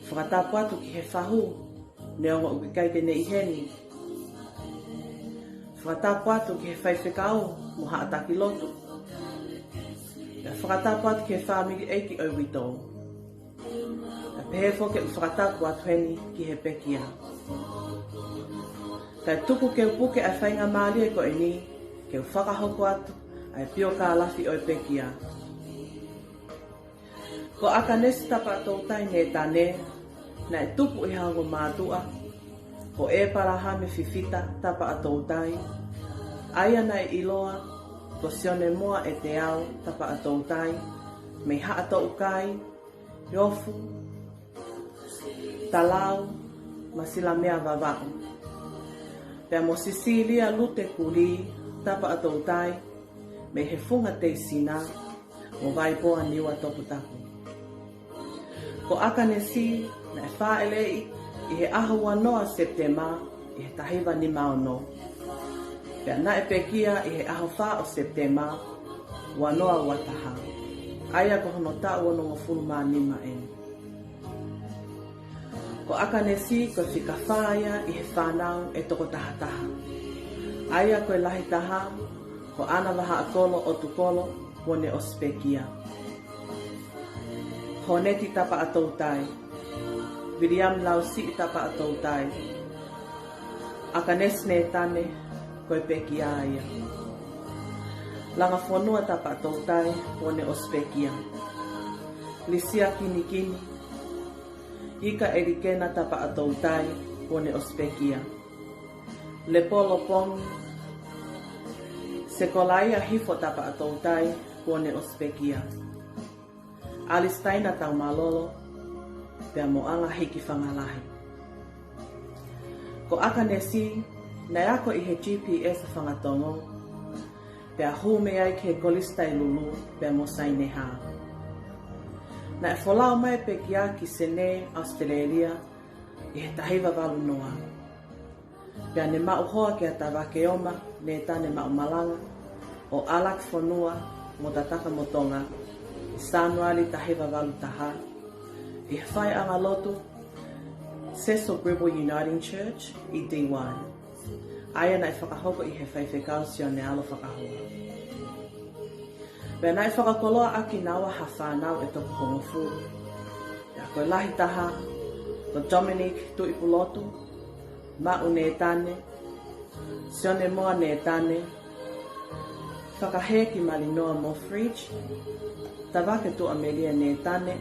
Fakatapu atu ki he fahu, neongo ʻoku ʻikai ke ne ʻi heni. Fakatapu atu ki he faifekau mo haʻa taki lotu. Pea fakatapu atu ki he fāmili ʻeiki ʻo e uitou. Pea pehē foki ʻeku fakatapu atu heni ki he pekia. Kae tuku ke u puke ʻa e faingamālie ko eni ke u fakahoko atu ʻa e piokālafi ʻo e pekia. Ko ʻAkanesi Tapaʻatoutai Nētane, naʻe tupu ʻi ha ongo mātuʻa ko ʻEpalahame Fifita Tapaʻatoutai, ʻa ia naʻe ʻiloa ko Sione Moa ʻEteau Tapaʻatoutai, mei Haʻa Toʻukai, Iofu, Talau, Masilamea Vavaʻu. Pea mo Sisilia Lute Kulī Tapaʻatoutai, mei he Funga Teisina mo Vaipoa, Niua Toputapu. Ko ʻAkanesi naʻe fāʻeleʻi ʻi he ʻaho ua noa Sepitema ʻi he taha hiva nima ono. Pea naʻe pekia ʻi he ʻaho fā ʻo Sepitema ua noa ua taha, ʻa ia ko hono taʻu onongofulu mā nima eni. Ko ʻAkanesi ko e fika fā ia ʻi he fānau ʻe toko taha taha, ʻa ia ko e lahi taha ko ʻAna Vahaʻakolo ʻOtukolo, kuo ne ʻosi pekia. Honeti Tapaʻatoutai, Viliami Lausiʻi Tapaʻatoutai, ʻAkanesi Nētane, ko e pekia ia. Langafonua Tapaʻatoutai, kuo ne ʻosi pekia. Lisia Kinikini, Ika ʻElikena Tapaʻatoutai, kuo ne ʻosi pekia. Lepolo Pongi, Sekolaia Hifo Tapaʻatoutai, kuo ne ʻosi pekia. Alisitaina Taumalolo, pea mo ʻAngahiki Fangalahi. Ko ʻAkanesi naʻe ako ʻi he G P S ʻa Fangatongo, pea hū mei ai ki he Kolisi Tailulu pea mo Saineha. Naʻe folau mai e pekia ki Senē, ʻAositelēlia, ʻi he taha hiva valu noa. Pea ne maʻu hoa kia Tavake Oma Nētane Maʻumalanga ʻo ʻAlaki Fonua mo Tataka mo Tonga ʻi Sānuali taha hiva valu taha, ʻi he faiʻanga lotu Cecil Gribble Uniting Church ʻi Dee Why, ʻa ia naʻe fakahoko ʻe he faifekau Sione ʻAlo Fakahua. Pea naʻe fakakoloa ʻaki kinaua ha fānau ʻe toko hongofulu. Pea ko e lahi taha ko Dominic Tuʻipulotu, Maʻu Nētane, Sione Moa Nētane, Fakaheki Malinoa Moffridge, Tavake Tuʻamelia Nētane,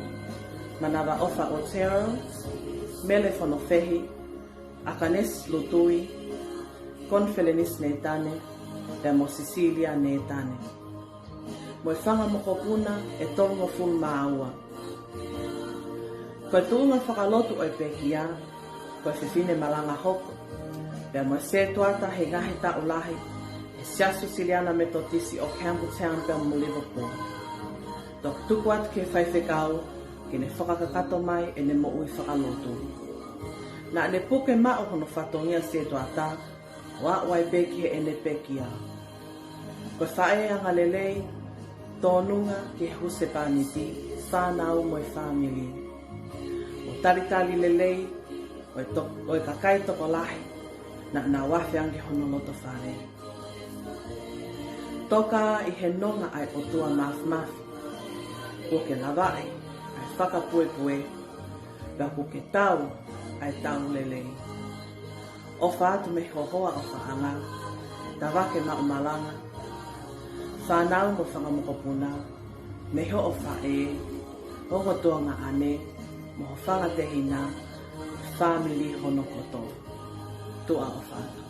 Manavaʻofa Otero, Mele Fonofehi, ʻAkanesi Lutui, Konifelenisi Nētane, pea mo Sisilia Nētane, mo e fanga mokopuna ʻe tolungofulu mā ua. Ko e tuʻunga fakalotu ʻo e pekia ko e fefine malanga hoko, pea mo e sētuata he ngaahi taʻu lahi ʻi he Siasi Uēsiliana Metotisi ʻo Campbelltown pea mo Liverpool. Toki tuku atu ki he faifekau ke ne fakakakato mai ʻene moʻui fakalotu. Naʻa ne puke maʻu hono fatongia sētuata ʻo aʻu ai pē ki heʻene pekia. Ko e faʻē angalelei, tōnunga ki he husepāniti, fānau mo e fāmili. ʻO talitali lelei ʻo e to-, ʻo e kakai tokolahi naʻa nau afe ange hono loto fale. Toka ʻi he nonga ʻa e ʻOtua Māfimafi, kuo ke lavaʻi ʻa e fakapuepue, pea kuo ke tau ʻa e tau lelei. ʻOfa atu mei ho hoa ʻofaʻanga, Tavake Maʻumalanga, fānau mo e fanga mokopuna, mei hoʻo faʻē, ongo tuongaʻane, mo ho fanga tehina, fāmili hono kotoa. Tuʻa ʻofa atu.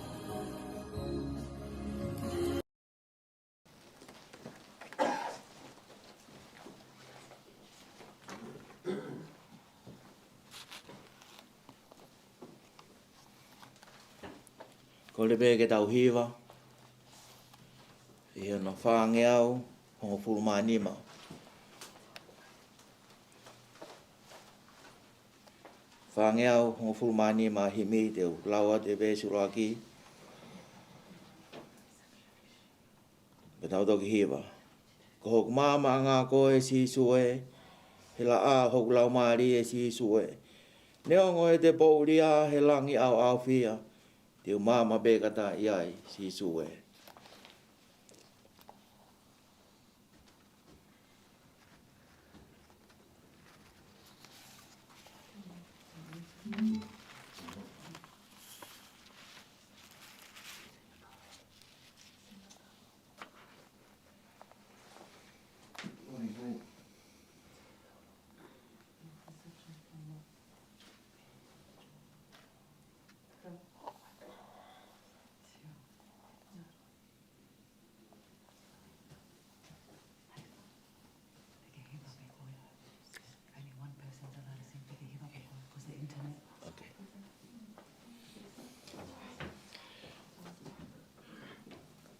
Kole pē ke tau hiva ʻi hono fāngeau hongofulu mā nima. Fāngeau hongofulu mā nima himi, te u lau atu e veesi ʻuluaki. Pea tau toki hiva. Ko hoku maamaʻanga koe Sīsū ē, he laʻā hoku laumālie Sīsū ē. Neongo ʻete poulia he langi ʻaoʻaofia, te u maama pē kata ʻi ai Sīsū ē. Okay.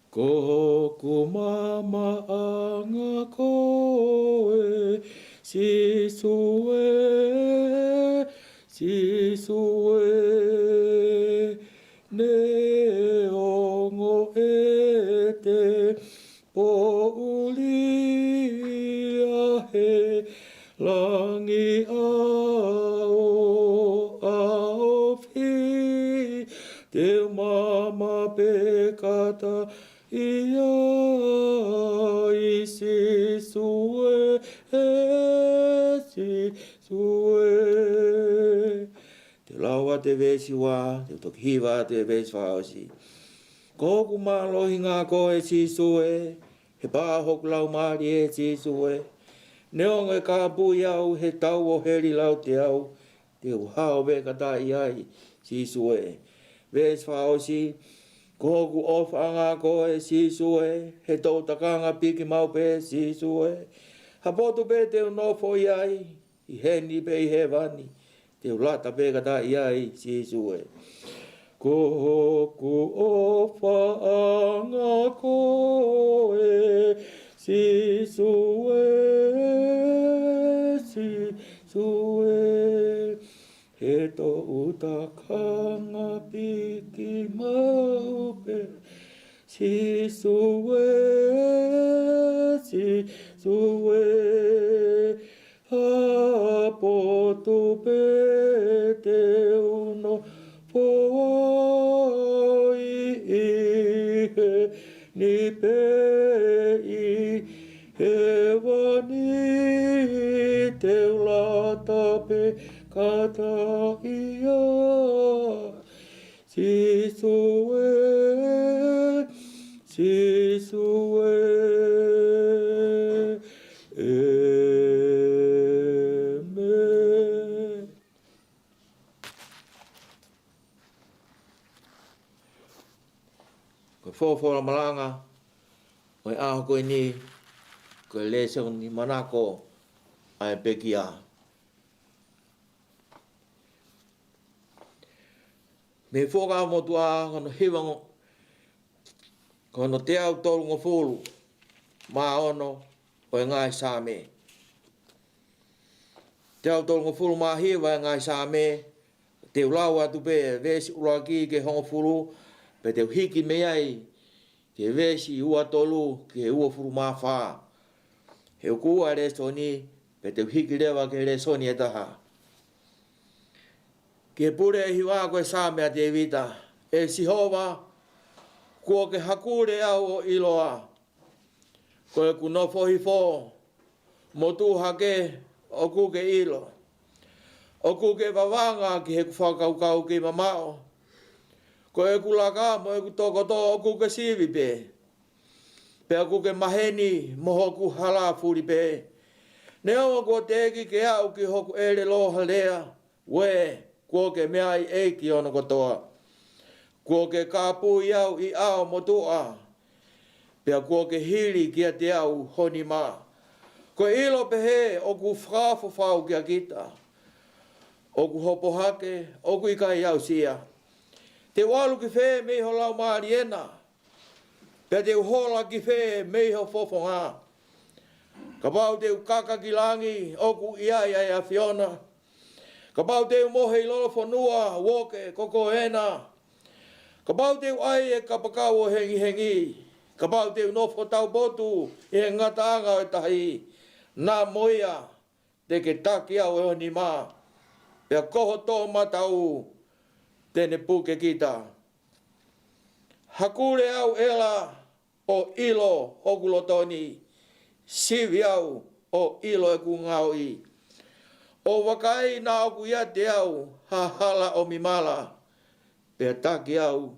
Ko hoku maamaʻanga koe Sīsū ē, Sīsū ē, neongo ʻete poulia he langi ʻaoʻaofia, te u maama pē kata ʻi ai Sīsū ē, Sīsū ē. Te u lau atu e veesi ua, te u toki hiva atu e veesi fakaʻosi. Ko hoku mālohinga koe Sīsū ē, he pā hoku laumālie Sīsū ē. Neongo ʻe kāpui au he tau ʻo heli lauteau, te u hao pē kata ʻi ai Sīsū ē. Veesi fakaʻosi. Ko hoku ʻofaʻanga koe Sīsū ē, he toʻu takanga piki maʻu pē Sīsū ē. Ha potu pē te u nofo ʻi ai, ʻi heni pe ʻi hēvani, te u lata pē kata ʻi ai Sīsū ē. Ko hoku ʻofaʻanga koe Sīsū ē, Sīsū ē, he toʻu takanga piki maʻu pē Sīsū ē, Sīsū ē, ha potu pē te u nofo ai, ʻi heni pe ʻi hēvani, te u lata pē kata ʻi ai Sīsū ē, Sīsū ē, ʻēmeni. Ko e folofola malanga ʻo e ʻaho ko eni, ko e lēsoni manako ʻa e pekia. Mei he Fuakava Motuʻa, ko hono hiva ngo-, ko hono teau tolungofulu mā ono ʻo e ngaahi Saame. Teau tolungofulu mā hiva ʻo e ngaahi Saame, te u lau atu pē veesi ʻuluaki ki he hongofulu, pea te u hiki mei ai ki he veesi ua tolu ki he uofulu mā fā. He ʻoku ua e lēsoni, pea te u hiki leva ki he lēsoni ʻe taha. Ki he pule ʻe hiva, ko e Saame ʻa Tēvita. ʻE Sihova, kuo ke hakule au ʻo ʻiloa. Ko ʻeku nofo hifo mo tuʻu hake ʻoku ke ʻilo. ʻOku ke vavanga ki heʻeku fakakaukau kei mamaʻo. Ko ʻeku laka mo ʻeku tokoto ʻoku ke sivi pē. Pea ʻoku ke maheni mo hoku hala fuli pē. Neongo kuo teʻeki ke aʻu ki hoku ʻelelo ha lea, ʻuē, kuo ke meaʻi ʻeiki ʻi hono kotoa. Kuo ke kāpui au ʻi ʻao motuʻa, pea kuo ke hili kiate au ho nima. Ko e ʻilo pehē ʻoku fakaʻofoʻofa au kia kita. ʻOku hopo hake, ʻoku ʻikai aʻusia. Te u ʻalu ki fē mei ho laumālie na? Pea te u hola ki fē mei ho fofonga? Kapau te u kaka ki langi, ʻoku ʻi ai ʻa e ʻAfiona. Kapau te u mohe ʻi lolo fonua, ʻoku ke ko koe ena. Kapau te u ʻai e kapakau ʻo e hengihengi, kapau te u nofo taupotu ʻi he ngataʻanga ʻo e tahi, naʻa mo ia te ke taki au ʻe ho nima, pea ko ho toʻomataʻu te ne puke kita. Hakule au ʻEla, ʻo ʻilo hoku loto ni, sivi au ʻo ʻilo ʻeku ngaohi. ʻO vakai, naʻa ʻoku ʻiate au ha hala ʻo mimala, pea taki au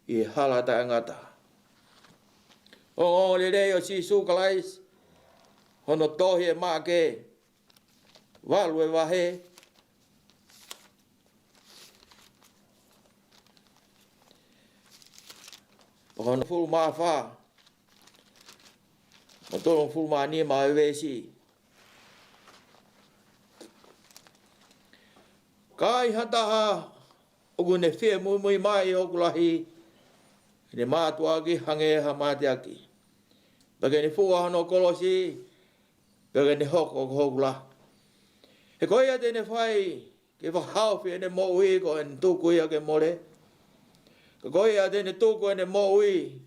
ʻi he hala taʻengata. Ongoongolelei ʻo Sīsū Kalaisi, hono tohi ʻe Maʻake, valu e vahe, ʻo hono hongofulu mā fā, ʻo e tolungofulu mā nima ʻo e veesi. Ka ai ha taha ʻoku ne fie muimui mai ʻi hoku lahi, ke ne mātuʻaki hangē ha mateaki. Pea ke ne fua hono kolosi, pea ke ne hoko ko hoku lahi. He ko ia te ne fai ke fakahaofi ʻene moʻui, ko ʻene tuku ia ke mole. Ka ko ia te ne tuku ʻene moʻui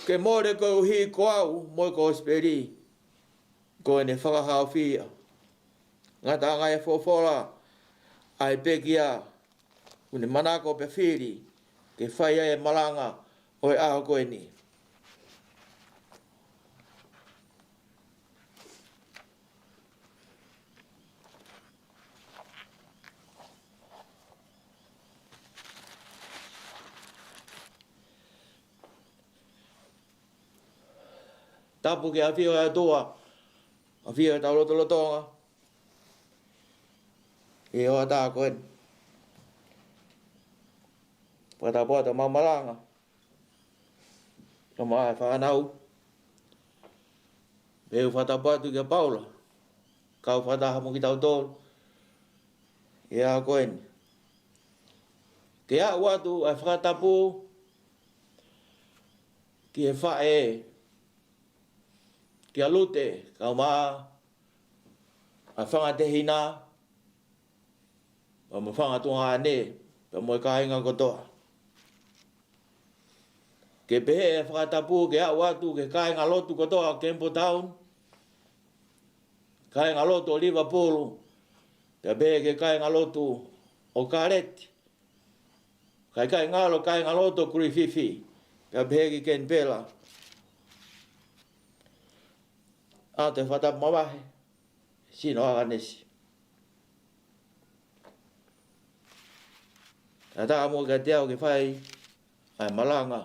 ke mole koeʻuhi ko au mo e kosipeli, ko ʻene fakahaofi ia. Ngataʻanga e folofola ʻa e pekia, ʻoku ne manako pea fili ke fai ai e malanga ʻo e ʻaho ko eni. Tapu ki he ʻafio ʻa e ʻOtua, ʻafio ʻi hotau lotolotonga ʻi he hoʻatā ko eni. Fakatapu atu ʻemau malanga, ʻa e fānau. Pea u fakatapu atu kia Paula, kau fakataha mo kitautolu ʻi he ʻaho ko eni. Ke aʻu atu ʻa e fakatapu ki he faʻē, kia Lute, kae ʻumaʻā ʻa e fanga tehina, pea mo e fanga tuongaʻane, pea mo e kāinga kotoa. Ke pehē ʻa e fakatapu ke aʻu atu ki he kāingalotu kotoa ʻo Campbelltown, kāingalotu ʻo Liverpool, pea pehē ki he kāingalotu ʻo Kaleti, kae kāingalo, kāingalotu ʻo Kilififi, pea pehē ki Kenipela. ʻOatu e fakatapu mavahe, Sino Akanesi. Kae ʻatā muʻa kiate au ke fai ʻa e malanga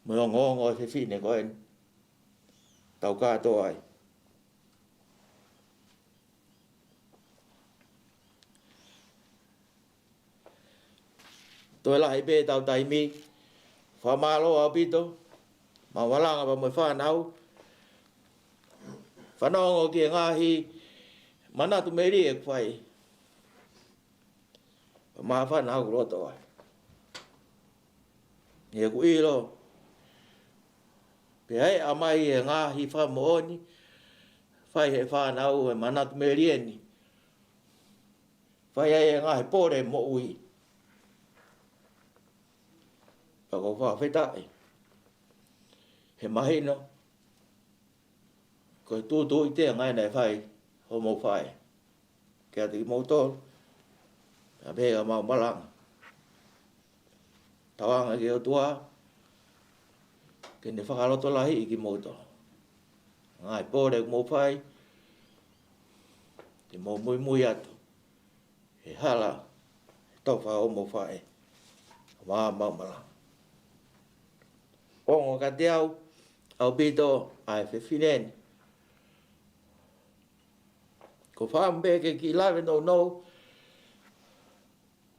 mo e ongoongo ʻo e fefine ko eni. Tau kātoa ai. Toe lahi pē ʻetau taimi. Fakamālō ʻaupito, ʻemau malanga pea mo e fānau. Fanongo ki he ngaahi manatu melie ʻoku fai pea māfana ʻeku loto ai. ʻI heʻeku ʻilo pea ʻe ʻomai e ngaahi fakamoʻoni, fai ʻe he fānau e manatu melie ni, fai ai e ngaahi pole moʻui. Pea ʻoku ou fakafetaʻi he mahino ko e tūtuuʻi tenga ʻena ʻe fai homou faʻē kiate kimoutolu, pea pehē ki heʻemau malanga. Tauange ki he ʻOtua ke ne fakalotolahiʻi kimoutolu. Ngaahi pole ʻoku mou fai, te mou muimui atu he hala, he tofa ʻo homou faʻē, ʻa ʻemau malanga. Ongo kiate au ʻaupito ʻa e fefine ni. Ko e fakaʻamu pē ke kiʻi lave nounou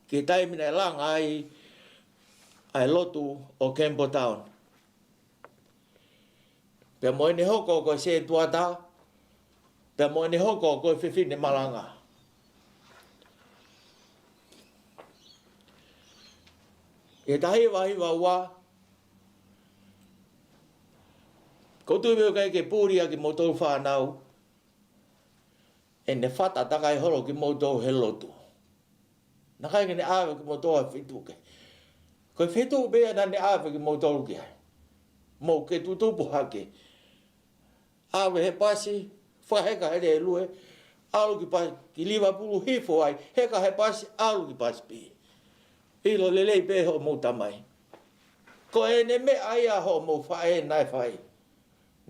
ki he taimi naʻe langa ai ʻa e lotu ʻo Campbelltown, pea mo ʻene hoko ko e setuata, pea mo ʻene hoko ko e fefine malanga. ʻI he taha hiva hiva ua, Ko e tuʻi pē ʻoku ʻikai ke puli ʻa kimoutolu fānau, ʻene fata takai holo kimoutolu he lotu. Naʻe ʻikai ke ne ʻave kimoutolu ʻa e feituʻu kehe. Ko e feituʻu pē ia naʻa ne ʻave kimoutolu ki ai. Mou ke tutupu hake. ʻAve he pasi, fakaheka he lēlue, ʻalu ki pa-, ki Livapulu hifo ai, heka he pasi, ʻalu ki Pasipī. ʻIlo lelei pē hoʻomou tamai. Ko ʻene meʻa ia hoʻomou faʻē naʻe fai.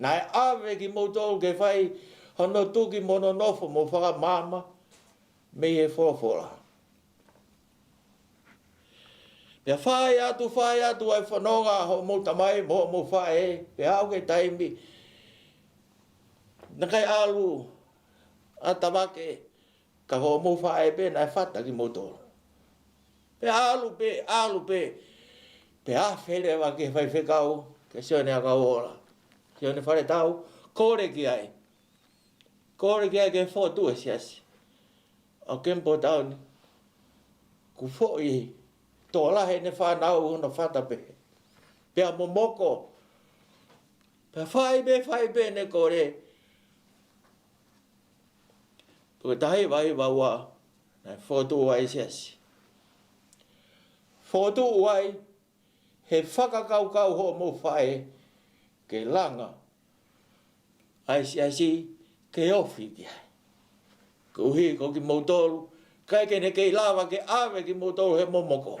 Naʻe ʻave kimoutolu ke fai hono tuki mo hono nofo mo fakamaama mei he folofola. Pea fai atu, fai atu ʻa e fononga hoʻomou tamai mo hoʻomou faʻē, pea aʻu ki he taimi naʻe ʻikai ʻalu ʻa Tavake, ka ko hoʻomou faʻē pē naʻe fata kimoutolu. Pea ʻalu pē, ʻalu pē, pea afe leva ki he faifekau, kia Sione ʻAkauola, Sione Faletau, kole ki ai. Kole ki ai ke fokotuʻu e siasi ʻo Kempo Tauni. Kuo foʻi tokolahi ʻene fānau hono fata pē. Pea momoko. Pea fai pē, fai pē ʻene kole. Ko e taha hiva hiva ua, naʻe fokotuʻu ai e siasi. Fokotuʻu ai he fakakaukau hoʻomou faʻē ke langa ʻa e siasi ke ofi ki ai. Koeʻuhi ko kimoutolu, ʻikai ke ne kei lava ke ʻave kimoutolu he momoko.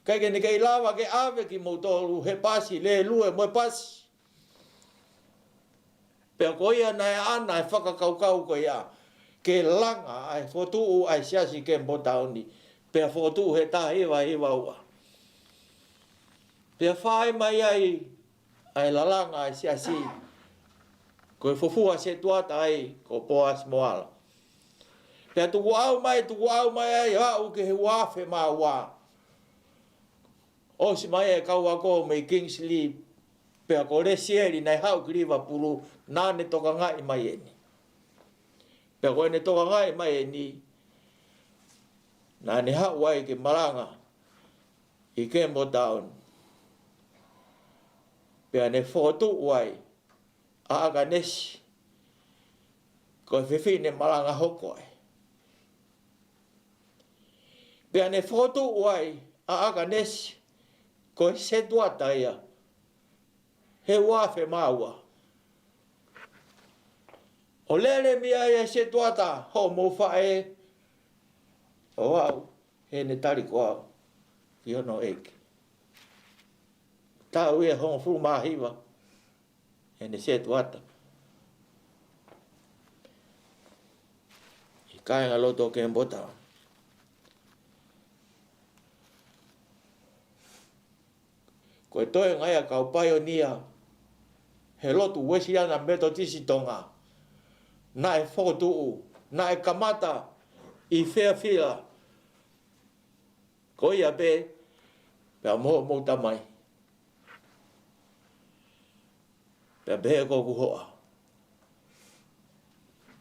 ʻIkai ke ne kei lava ke ʻave kimoutolu he pasi, lēlue mo e pasi. Pea ko ia naʻe ʻana e fakakaukau ko ia, ke langa ʻa e fokotuʻu ʻa e siasi Kempo Tauni, pea fokotuʻu he taha hiva hiva ua. Pea fai mai ai ʻa e lalanga ʻa e siasi, ko e fuofua setuata ai ko Poasi Moala. Pea tukuʻau mai, tukuʻau mai ai ʻo aʻu ki he ua afe mā ua. ʻOsi mai e kau ako mei Kingsley, pea ko Lesieli naʻe haʻu ki Livapulu, naʻa ne tokangaʻi mai eni. Pea ko ʻene tokangaʻi mai eni, naʻa ne haʻu ai ke malanga ʻi Kempo Tauni. Pea ne fokotuʻu ai ʻa ʻAkanesi, ko e fefine malanga hoko ai. Pea ne fokotuʻu ai ʻa ʻAkanesi, ko e setuata ia he ua afe mā ua. ʻO lele mei ai e setuata hoʻomou faʻē, ʻo aʻu heʻene tali ko au ki hono ʻeiki. Taʻu ia hongofulu mā hiva ʻene setuata ʻi he kāingalotu ʻo Kempo Tauni. Ko e toenga ia ʻa e kau paionia he lotu Uēsiliana Metotisi Tonga, naʻe fokotuʻu, naʻe kamata ʻi Fairfield. Ko ia pē, pea mo hoʻomou tamai. Pea pehē ko ʻeku hoa.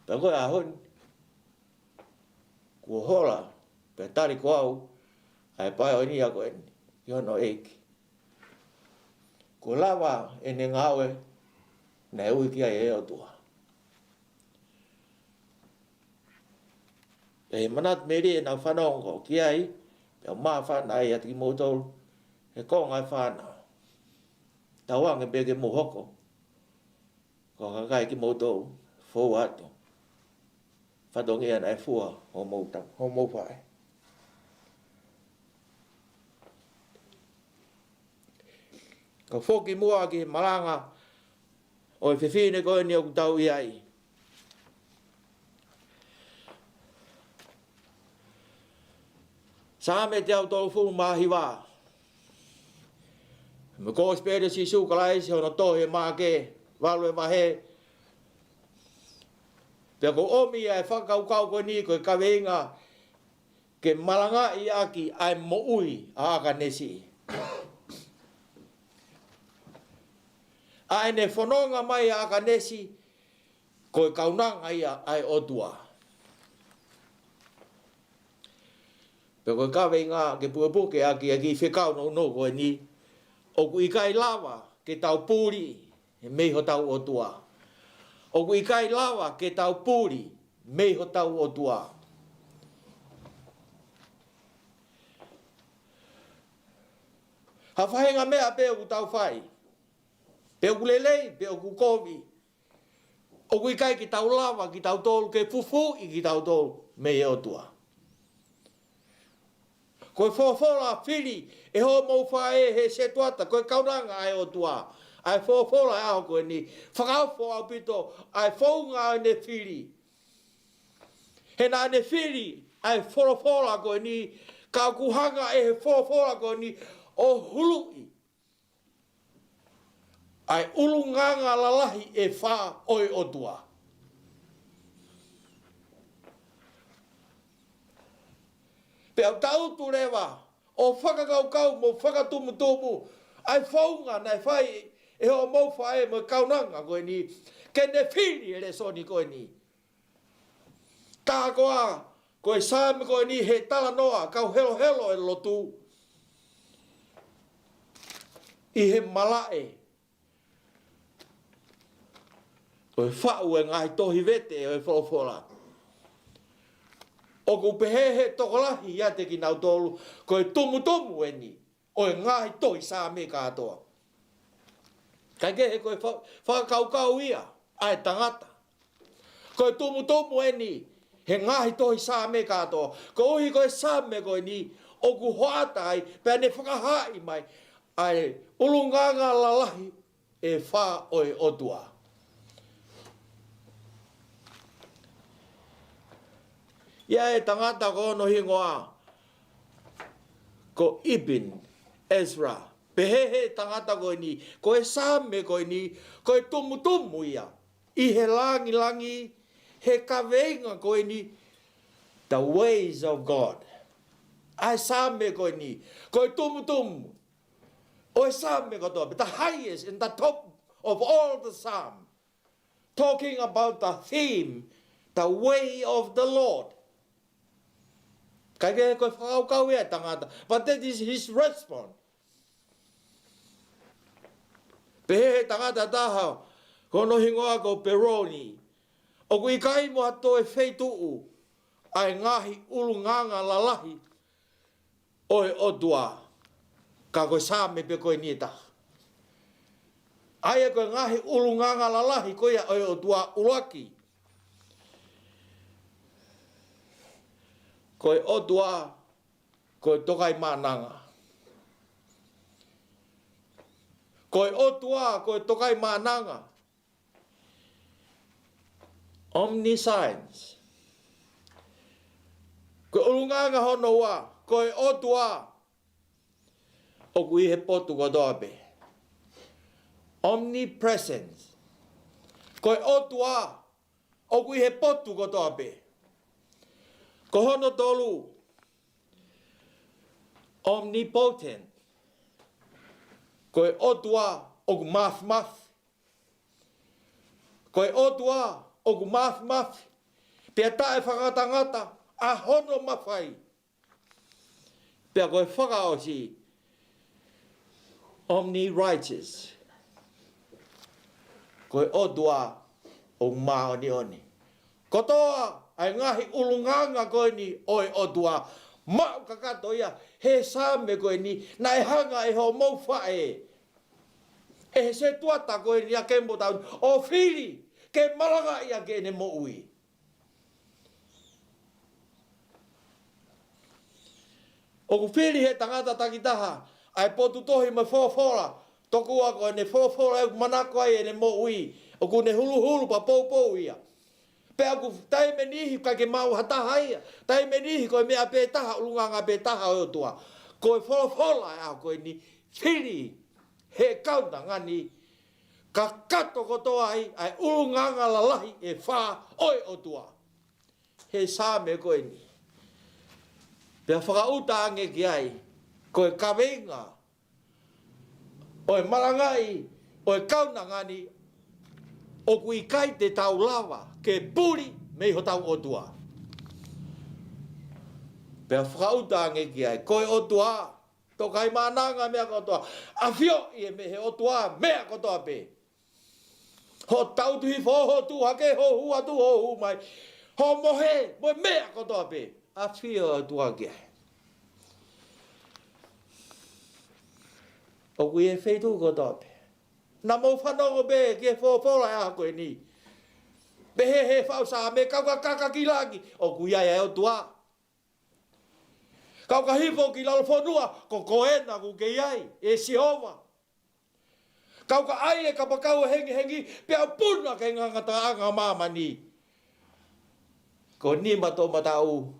Pea ko e ʻaho ni, kuo hola, pea tali ko au ʻa e paionia ko eni ki hono ʻeiki. Kuo lava ʻene ngāue naʻe ui ki ai ʻe he ʻOtua. ʻE manatu melie ʻenau fanongo ki ai, pea māfana ai ʻiate kimoutolu he konga e fānau. Tauange pē ke mou hoko ko e kakai kimoutolu fou atu. Fatongia naʻe fua hoʻomou ta-, hoʻomou faʻē. Ka foki muʻa ki he malanga ʻo e fefine ko eni ʻoku tau ʻi ai. Saame teau tolungofulu mā hiva. Mo e Kosipeli ʻa Sīsū Kalaisi hono tohi ʻe Maʻake, valu e vahe. Pea ʻoku ʻomi ʻa e fakakaukau ko eni ko e kaveinga ke malangaʻi ʻaki ʻa e moʻui ʻa ʻAkanesi. ʻA ʻene fononga mai ʻa ʻAkanesi, ko e kaunanga ia ʻa e ʻOtua. Pea ko e kaveinga ke pukepuke ʻaki ʻa e kiʻi fekau nounou ko eni, ʻoku ʻikai lava ke tau puli mei hotau ʻOtua. ʻOku ʻikai lava ke tau puli mei hotau ʻOtua. Ha faʻahinga meʻa pē ʻoku tau fai, pe ʻoku lelei, pe ʻoku kovi, ʻoku ʻikai ke tau lava kitautolu ke fufuuʻi kitautolu mei he ʻOtua. Ko e folofola fili ʻe hoʻomou faʻē he setuata, ko e kaunanga ʻa e ʻOtua. ʻA e folofola ʻa e ʻaho ko eni, fakaofo ʻaupito ʻa e founga ʻene fili. He naʻa ne fili ʻa e folofola ko eni, ka ʻoku hanga ʻe he folofola ko eni ʻo huluʻi ʻa e ʻulungaanga lalahi ʻe fā ʻo e ʻOtua. Pea ʻoku tau tui leva ʻo fakakaukau mo fakatumutumu ʻa e founga naʻe fai ʻe hoʻomou faʻē mo e kaunanga ko eni, ke ne fili e lēsoni ko eni. Tā koā ko e Saame ko eni he talanoa kau helohelo e lotu ʻi he malaʻe ʻo e faʻu e ngaahi tohi vete ʻo e folofola. ʻOku pehē he tokolahi ʻiate kinautolu ko e tumutumu eni ʻo e ngaahi tohi Saame kātoa. Kae kehe ko e fa-, fakakaukau ia ʻa e tangata, ko e tumutumu eni he ngaahi tohi Saame kātoa. Koeʻuhi ko e Saame ko eni ʻoku hoʻata ai, pea ne fakahaaʻi mai ʻa e ʻulungaanga lalahi ʻe fā ʻo e ʻOtua. ʻI ai e tangata ko hono hingoa ko Ibn Ezra. Pehē he tangata ko eni, ko e Saame ko eni, ko e tumutumu ia ʻi he langilangi he kaveinga ko eni, the ways of God. ʻA e Saame ko eni, ko e tumutumu ʻo e Saame kotoa pē, the highest and the top of all the Psalm. Talking about the theme, the way of the Lord. Kae kehe ko e fakakaukau ia e tangata, but that is his response. Pehē he tangata taha, ko hono hingoa ko Peroni, ʻoku ʻikai mo ha toe feituʻu ʻa e ngaahi ʻulungaanga lalahi ʻo e ʻOtua, ka ko e Saame pē ko eni ʻe taha. ʻA ia ko e ngaahi ʻulungaanga lalahi ko ia ʻo e ʻOtua, ʻuluaki, ko e ʻOtua ko e Tokaimaʻananga. Ko e ʻOtua ko e Tokaimaʻananga. Omniscience. Ko e ʻulungaanga hono ua, ko e ʻOtua ʻoku ʻi he potu kotoa pē. Omnipresence. Ko e ʻOtua ʻoku ʻi he potu kotoa pē. Ko hono tolu, omnipotent. Ko e ʻOtua ʻoku māfimafi. Ko e ʻOtua ʻoku māfimafi, pea taʻefakangatangata ʻa hono mafai. Pea ko e fakaʻosi, omni-righteous. Ko e ʻOtua ʻoku māʻoniʻoni. Kotoa ʻa e ngaahi ʻulungaanga ko eni ʻo e ʻOtua, maʻu kakato ia he Saame ko eni, naʻe hanga ʻe hoʻomou faʻē, ʻe he setuata ko eni ʻa Kemipoletauni, ʻo fili ke malangaʻi ʻaki ʻene moʻui. ʻOku fili he tangata takitaha ʻa e potu tohi mo e folofola, tokua ko ʻene folofola ʻoku manako ai ʻene moʻui, ʻoku ne huluhulu pea poupou ia. Pea ʻoku taimi ʻe niʻihi ʻikai ke maʻu ha taha ia, taimi ʻe niʻihi ko e meʻa pē taha, ʻulungaanga pē taha ʻo e ʻOtua. Ko e folofola ʻa e ʻaho ko eni, fili he kaunanga ni, kakato kotoa ai ʻa e ʻulungaanga lalahi ʻe fā ʻo e ʻOtua he Saame ko eni. Pea fakaʻuta ange ki ai, ko e kaveinga ʻo e malangaʻi ʻo e kaunanga ni, ʻoku ʻikai te tau lava ke puli mei hotau ʻOtua. Pea fakaʻuta ange ki ai, ko e ʻOtua Tokaimaʻananga meʻa kotoa, ʻafioʻi ʻe he ʻOtua meʻa kotoa pē. Hoʻo tautuhi foho tuʻu hake, hoʻo hū atu, hoʻo hū mai. Hoʻo mohe, mo e meʻa kotoa pē. ʻAfio ʻOtua ki ai. ʻOku ʻi he feituʻu kotoa pē. Naʻa mou fanongo pē ki he folofola ʻa e ʻaho ko eni. Pehē ʻe he faʻu Saame, kau ka kaka ki langi, ʻoku ʻi ai ʻa e ʻOtua. Kau ka hifo ki lalo fonua, ko koe ena ʻoku ke ʻi ai, ʻe Sihova. Kau ka ʻai e kapakau ʻo e hengihengi, pea puna ki he ngangataʻanga ʻo māmani. Ko e nima toʻomataʻu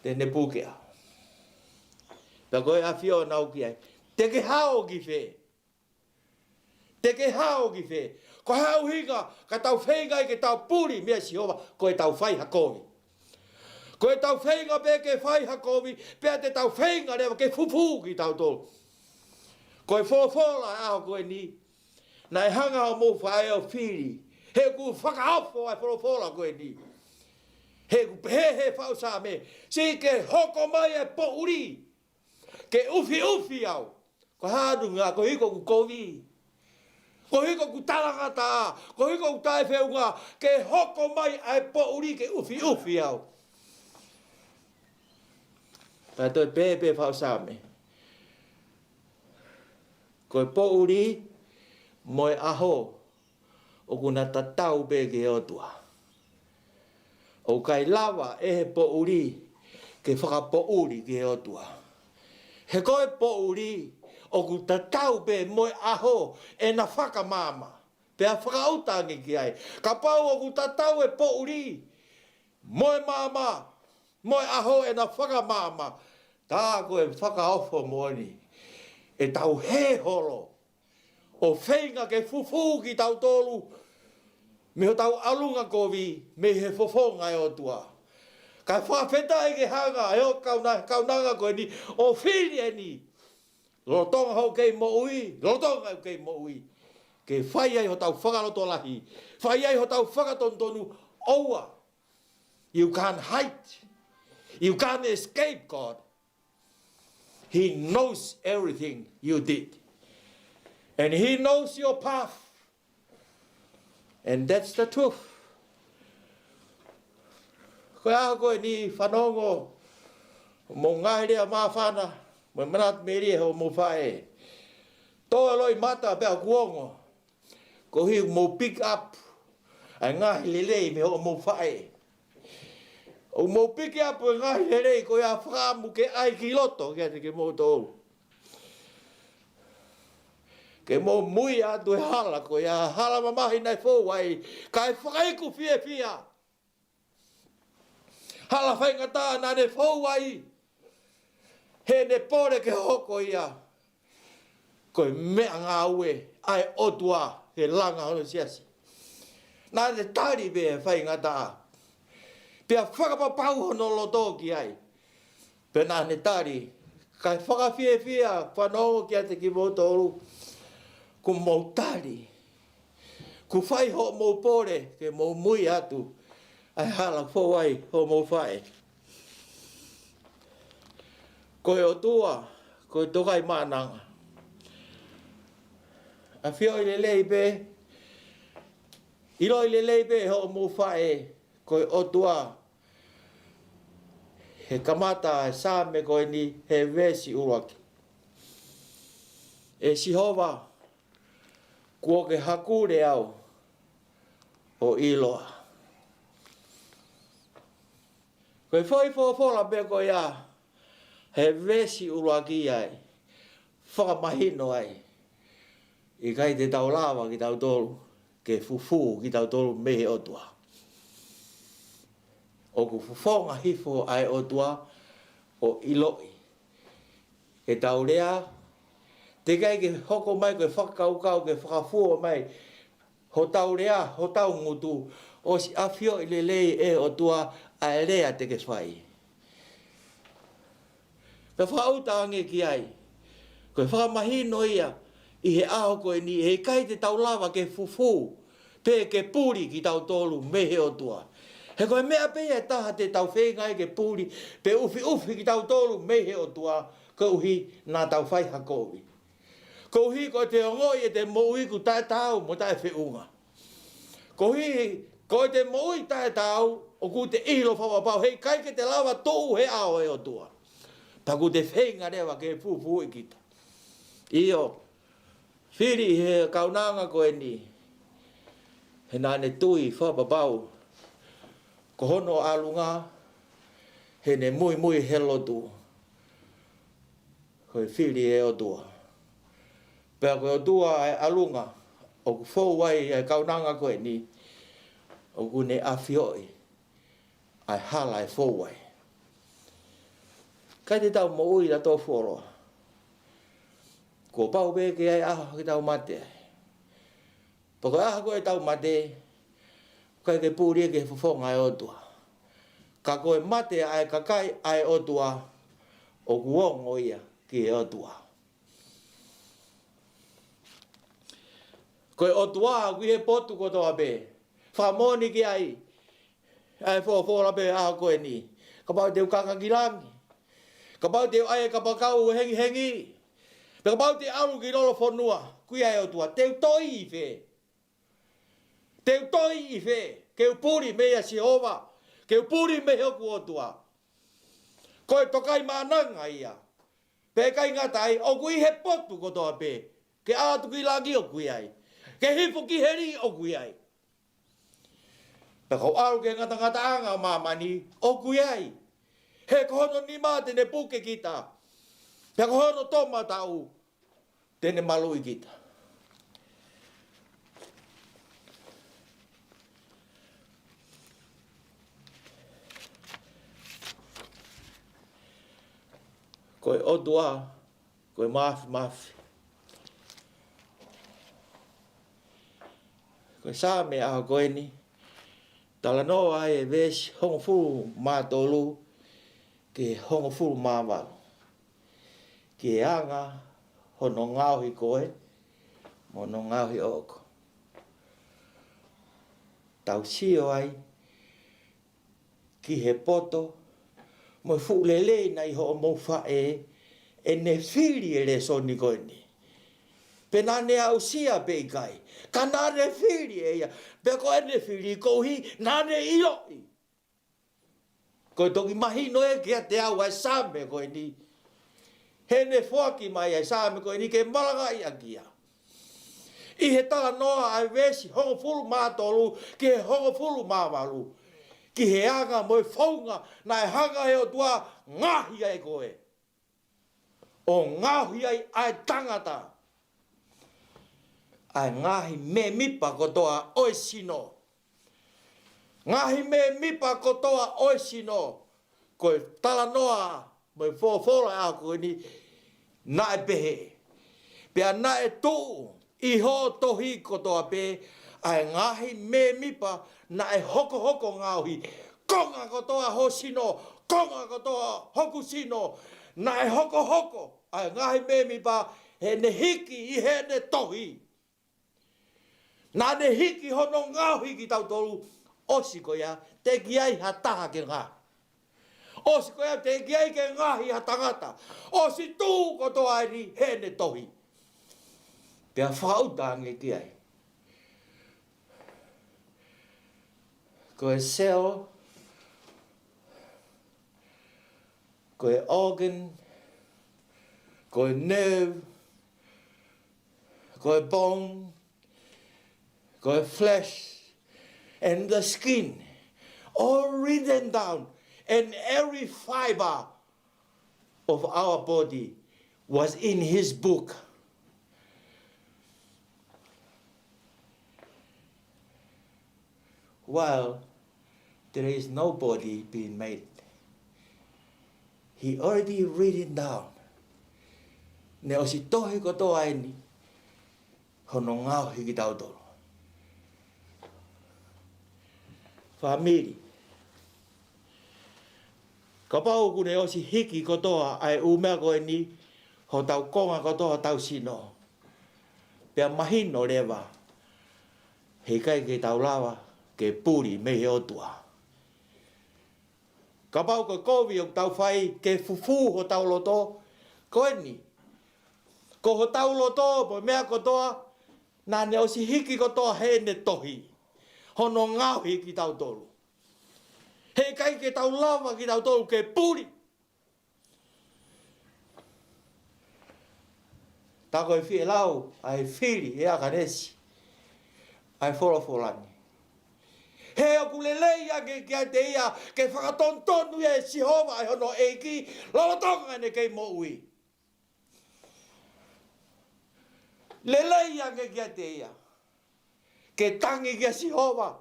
te ne puke au. Pea ko e ʻAfio naʻa ku ʻi ai. Te ke hao ki fē? Te ke hao ki fē? Ko e hā e ʻuhinga ka tau feinga ai ke tau puli meia Sihova, ko ʻetau fai ha kovi. Ko ʻetau feinga pē ke fai ha kovi, pea te tau feinga leva ke fufū kitautolu. Ko e folofola ʻa e ʻaho ko eni, naʻe hanga ʻe hoʻomou faʻē ʻo fili. He ʻoku fakaofo ʻa e folofola ko eni. He ʻoku pehē ʻe he faʻu Saame, siʻi ke hoko mai ʻa e poʻuli ke ʻufiʻufi au. Ko e hā e ʻuhinga? Koeʻuhi ko ʻeku kovi. Koeʻuhi ko ʻeku talangataʻa. Koeʻuhi ko ʻeku taʻefeʻunga. Ke hoko mai ʻa e poʻuli ke ʻufiʻufi au. Pea toe pehē pē ʻe he faʻu Saame, ko e poʻuli mo e ʻaho ʻoku na tatau pē ki he ʻOtua. ʻOku ʻikai lava ʻe he poʻuli ke fakapoʻuli ki he ʻOtua. He ko e poʻuli ʻoku tatau pē mo e ʻaho ʻena fakamaama. Pea fakaʻuta ange ki ai. Kapau ʻoku tatau e poʻuli mo e maama, mo e ʻaho ʻena fakamaama, tā ko e fakaofo moʻoni ʻetau hē holo ʻo feinga ke fufū kitautolu mei hotau ʻalunga kovi, mei he fofonga ʻo e ʻOtua. Kae fakafetaʻi ke hanga ʻe he kauna-, kaunanga ko eni ʻo fili eni. Lolotonga hoʻo kei moʻui, lolotonga ʻeku kei moʻui, ke fai ai hotau fakalotolahi, fai ai hotau fakatonutonu. ʻOua. You can't hide. You can't escape God. He knows everything you did. And he knows your path. And that's the truth. Ko e ʻaho ko eni fanongo, mo e ngaahi lea māfana, mo e manatu melie hoʻomou faʻē. Tō e loʻimata pea kuo ongo. Koeʻuhi ʻoku mou pick up ʻa e ngaahi lelei mei hoʻomou faʻē. ʻOku mou pick up e ngaahi lelei ko ia, fakaʻamu ke ʻai ki loto kiate kimoutolu. Ke mou mui atu he hala ko ia, hala mamahi naʻe fou ai, kae fakaiku fiefia. Hala faingataʻa naʻa ne fou ai, heʻene pole ke hoko ia ko e meʻangāue ʻa e ʻOtua ke langa hono siasi. Naʻa ne tali pē e faingataʻa, pea fakapapau hono loto ki ai. Pea naʻa ne tali, kae fakafiefia, fanongo kiate kimoutolu, kuo mou tali, kuo fai hoʻomou pole ke mou mui atu ʻa e hala fou ai hoʻomou faʻē. Ko e ʻOtua, ko e Tokaimaʻananga. ʻAfioʻi lelei pē, ʻiloʻi lelei pē hoʻomou faʻē, ko e ʻOtua. He kamata e Saame ko eni he veesi ʻuluaki. ʻE Sihova, kuo ke hakule au ʻo ʻiloa. Ko e foʻi folofola pē ko ia he veesi ʻuluaki ai, fakamahino ai, ʻikai te tau lava kitautolu ke fufū kitautolu mei he ʻOtua. ʻOku fofonga hifo ʻa e ʻOtua ʻo ʻiloʻi ʻetau lea. Teʻeki ai ke hoko mai ko e fakakaukau ke fakafua mai hotau lea, hotau ngutu, ʻosi ʻafioʻi lelei ʻe he ʻOtua ʻa e lea te ke fai. Pea fakaʻuta ange ki ai, ko e fakamahino ia ʻi he ʻaho ko eni, heʻikai te tau lava ke fufū pe ke puli kitautolu mei he ʻOtua. He ko e meʻa pē ia ʻe taha te tau feinga ai ke puli pe ʻufiʻufi kitautolu mei he ʻOtua, koeʻuhi naʻa tau fai ha kovi. Koeʻuhi ko ʻete ongoʻi ʻete moʻui ʻoku taʻetaau mo taʻefeʻunga. Koeʻuhi ko ʻete moʻui taʻetaau ʻoku te ʻilo fakapapau heʻikai ke te lava tuʻu he ʻao ʻo e ʻOtua. Pea ʻoku te feinga leva ke fufuuʻi kita. ʻIo, fili ʻe he kaunanga ko eni, he naʻa ne tui fakapapau ko hono ʻalunga heʻene muimui he lotu, ko e fili ʻe he ʻOtua. Pea ko e ʻOtua ʻa e ʻalunga ʻoku fou ai ʻa e kaunanga ko eni, ʻoku ne ʻafioʻi ʻa e hala ʻe fou ai. ʻIkai te tau moʻui ʻi ha tofu ʻoloa. Kuo pau pē ke ʻi ai e ʻaho ke tau mate ai. Pea ko e ʻaho ko ē ʻetau mate, ʻikai ke puli ia ki he fofonga ʻo e ʻOtua. Ka ko e mate ʻa e kakai ʻa e ʻOtua, ʻoku ongo ia ki he ʻOtua. Ko e ʻOtua ʻoku ʻi he potu kotoa pē. Fakamoʻoni ki ai ʻa e folofola pē ʻaho ko eni. Kapau te u kaka ki langi, kapau te u ʻai e kapakau ʻo e hengihengi, pe kapau te u ʻalu ki lolofonua, ʻoku ʻi ai e ʻOtua. Te u toe ʻi fē? Te u toe ʻi fē? Ke u puli mei a Sihova, ke u puli mei hoku ʻOtua. Ko e tokaimaʻananga ia. Pea ʻikai ngata ai, ʻoku ʻi he potu kotoa pē. Ke ʻalu atu ki langi ʻoku ʻi ai. Ke hifo ki heli ʻoku ʻi ai. Pea ko e ʻalu ki he ngatangataʻanga ʻo māmani ʻoku ʻi ai. He ko hono nima te ne puke kita. Pea ko hono toʻomataʻu te ne maluʻi kita. Ko e ʻOtua, ko e Māfimafi. Ko e Saame ʻaho ko eni, talanoa ai e veesi hongofulu mā tolu ki he hongofulu mā valu. Ki he anga hono ngaohi koe, mo hono ngaohi ʻoʻoku. Tau sio ai ki he poto mo e fuʻu lelei naʻe ʻi hoʻomou faʻē, ʻene fili e lēsoni ko eni. Pe naʻa ne aʻusia pe ʻikai, ka naʻa ne fili ʻe ia. Pea ko ʻene fili koeʻuhi naʻa ne ʻiloʻi. Ko e toki mahino ē kiate au ʻa e Saame ko eni. Heʻene foaki mai ʻa e Saame ko eni ke malangaʻi ʻaki ia. ʻI he talanoa ʻa e veesi hongofulu mā tolu ki he hongofulu mā valu. Ki he anga mo e founga naʻe hanga ʻe he ʻOtua ngaohi ai koe. ʻO ngaohi ai ʻa e tangata. ʻA e ngaahi mēmipa kotoa ʻo e sino. Ngaahi mēmipa kotoa ʻo e sino. Ko e talanoa mo e folofola ʻaho ko eni naʻe pehē. Pea naʻe tuʻu ʻi hoʻo tohi kotoa pē ʻa e ngaahi mēmipa naʻe hokohoko ngaohi. Konga kotoa ho sino, konga kotoa hoku sino, naʻe hokohoko ʻa e ngaahi mēmipa heʻene hiki ʻi heʻene tohi. Naʻa ne hiki hono ngaohi kitautolu, ʻosi ko ia teʻeki ai ha taha ke ngaohi. ʻOsi ko ia teʻeki ai ke ngaohi ha tangata. ʻOsi tuʻu kotoa eni heʻene tohi. Pea fakaʻuta ange ki ai. Ko e cell, ko e organ, ko e nerve, ko e bone, ko e flesh, and the skin, all written down, and every fiber of our body was in his book. While there is no body being made, he already written down. Ne ʻosi tohi kotoa eni hono ngaohi kitautolu. Fāmili, kapau ʻoku ne ʻosi hiki kotoa ʻa e ʻū meʻa ko eni hotau konga kotoa hotau sino, pea mahino leva heʻikai ke tau lava ke puli mei he ʻOtua. Kapau ko e kovi ʻoku tau fai ke fufū hotau loto, ko eni. Ko hotau loto, mo e meʻa kotoa, naʻa ne ʻosi hiki kotoa heʻene tohi. Hono ngaohi kitautolu. Heʻikai ke tau lava kitautolu ke puli. Tā ko e fie lau ʻa e fili ʻe ʻAkanesi ʻa e folofola ni. He ʻoku lelei ange kiate ia ke fakatonutonu ia ʻe Sihova ʻa hono ʻEiki lolotonga ʻene kei moʻui. Lelei ange kiate ia ke tangi kia Sihova.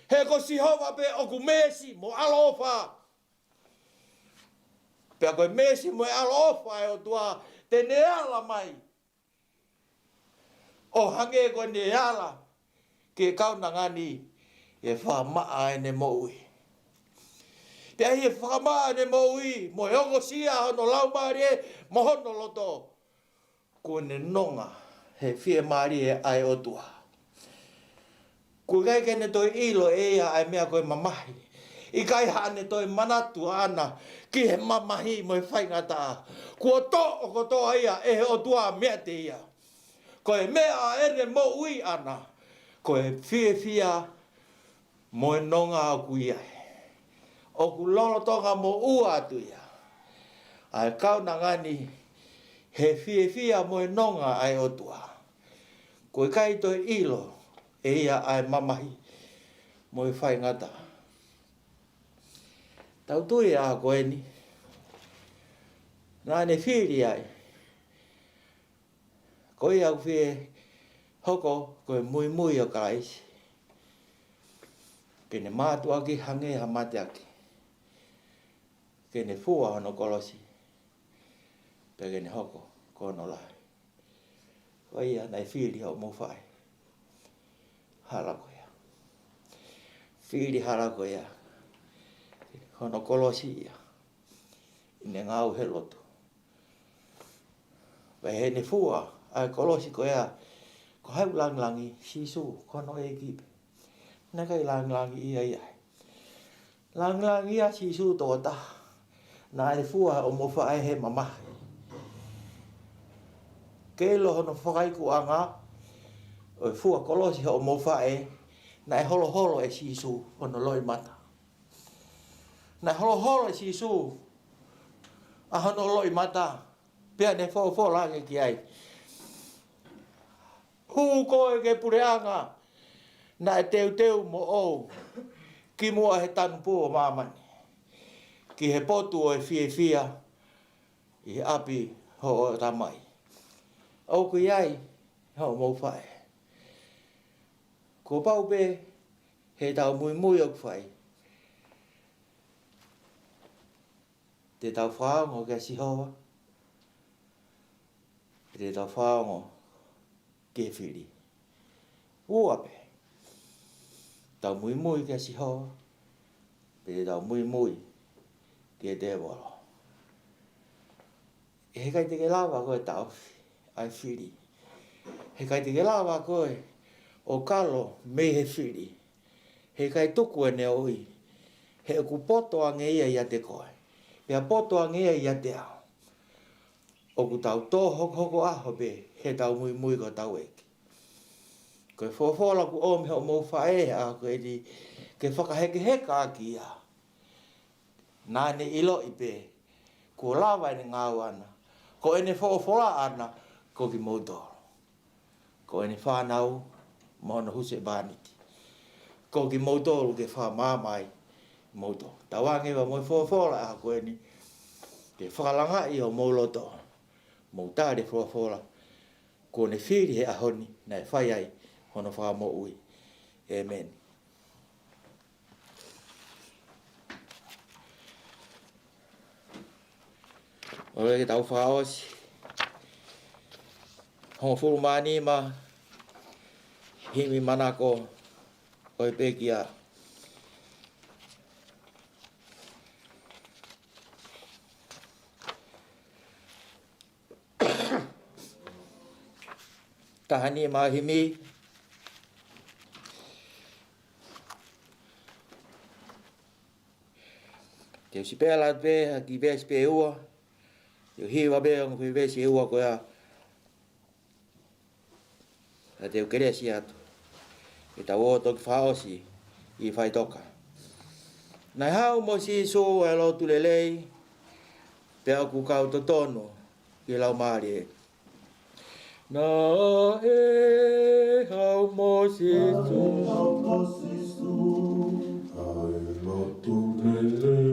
He ko Sihova pē ʻoku meesi mo ʻaloʻofa. Pea ko e meesi mo e ʻaloʻofa ʻa e ʻOtua te ne ala mai ʻo hangē ko ʻene ala ki he kaunanga ni ʻi he fakamaʻa ʻene moʻui. Pea ʻi he fakamaʻa ʻene moʻui mo e ongosia hono laumālie mo hono loto, kuo ne nonga he fiemālie ʻa e ʻOtua. ʻOku ʻikai ke ne toe ʻilo ʻe ia ʻa e meʻa ko e mamahi. ʻIkai haʻane toe manatu ʻaʻana ki he mamahi mo e faingataʻa. Kuo toʻo kotoa ia ʻe he ʻOtua meiate ia. Ko e meʻa ʻene moʻui ʻaʻana, ko e fiefia mo e nonga ʻoku ʻi ai. ʻOku lolotonga moʻua atu ia ʻa e kaunanga ni he fiefia mo e nonga ʻa e ʻOtua. ʻOku ʻikai toe ʻilo ʻe ia ʻa e mamahi mo e faingataʻa. Tau tui ʻa ko eni naʻa ne fili ai. Ko ia ʻoku fie hoko ko e muimui ʻo Kalaisi. Ke ne mātuʻaki hangē ha mateaki. Ke ne fua hono kolosi. Pea ke ne hoko ko hono lahi. Ko ia naʻe fili hoʻomou faʻē. Hala ko ia. Fili hala ko ia. Hono kolosi ia. ʻI heʻene ngāue he lotu. Pea heʻene fua ʻa e kolosi ko ia, ko hai ʻoku langilangi? Sīsū, ko hono ʻEiki pē. Naʻe ʻikai langilangi ia ia. Langilangi ia Sīsū tokotaha. Naʻe fua hoʻomou faʻē he mamahi. Ke ʻilo hono fakaikuʻanga ʻo e fua kolosi hoʻomou faʻē, naʻe holoholo ʻe Sīsū hono loʻimata. Naʻe holoholo ʻe Sīsū ʻa hono loʻimata, pea ne folofola ange ki ai: Hū koe ki he puleʻanga naʻe teuteu moʻou kimuʻa he tanupū ʻo māmani, ki he potu ʻo e fiefia ʻi he ʻapi hoʻo Tamai. ʻOku ʻi ai hoʻomou faʻē. Kuo pau pē heʻetau muimui ʻoku fai, te tau fakaongo kia Sihova, pe te tau fakaongo ki he fili. Ua pē. Tau muimui kia Sihova, pe te tau muimui ki he tēvolo. ʻE heʻikai te ke lava koe ʻo taʻofi ʻa e fili. Heʻikai te ke lava koe ʻo kalo mei he fili. Heʻikai tuku ʻene ʻoi. He ʻoku poto ange ia ʻiate koe. Pea poto ange ia ʻiate au. ʻOku tau tō hokohoko ʻaho pē heʻetau muimui ki hotau ʻEiki. Ko e folofola kuo ʻomi hoʻomou faʻē he ʻaho ko eni ke fakahekeheka ʻaki ia. Naʻa ne ʻiloʻi pē kuo lava ʻene ngāue ʻaʻana. Ko ʻene folofola ʻaʻana ko kimoutolu. Ko ʻene fānau mo hono husepāniti. Ko kimoutolu ke fakamaama ai moutolu. Tauange ʻa e folofola ʻaho ko eni ke fakalangaʻi homou loto. Mou tali e folofola kuo ne fili he ʻaho ni naʻe fai ai hono fakamoʻui. ʻĒmeni. ʻOku ke tau fakaʻosi. Hongofulu mā nima, himi manako ʻo e pekia. Taha nima himi. Te u sipela pē ha kiʻi veesi pē ʻe ua. Te u hiva pē ʻa e kiʻi veesi ʻe ua ko ia. Ka te u kelesi atu ke tau ō toki fakaʻosi ʻi faʻitoka. Naʻe haʻu mo Sīsū ʻa e lotu lelei, pea ʻoku kau totonu ki he Laumālie. Naʻe haʻu mo Sīsū. ʻA e lotu lelei,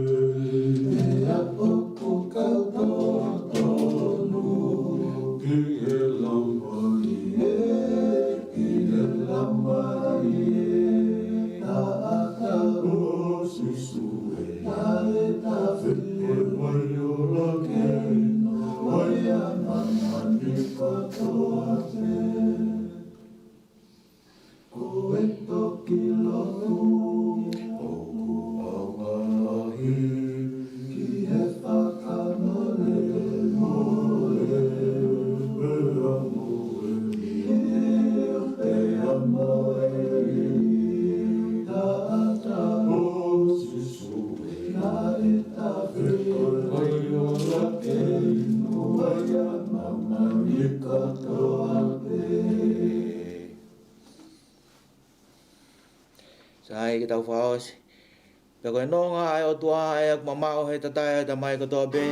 pea ʻoku kau totonu ki he Laumālie, ki he Laumālie. Taʻataʻa ʻo Sīsū ē, naʻe tafe mai ʻo ola ke inu ai ʻa māmani kotoa pē. Ko e toki lotu ʻoku ʻaonga lahi ki he fakamolemole, pea mo e liliu, pea mo e liliu. Taʻataʻa ʻo Sīsū ē, naʻe tafe mai ʻo ola ke inu ai ʻa māmani kotoa pē. Sai, ke tau fakaʻosi. Pea ko e nonga ʻa e ʻOtua ʻa ia ʻoku mamaʻo he tatae ʻo e tamai kotoa pē,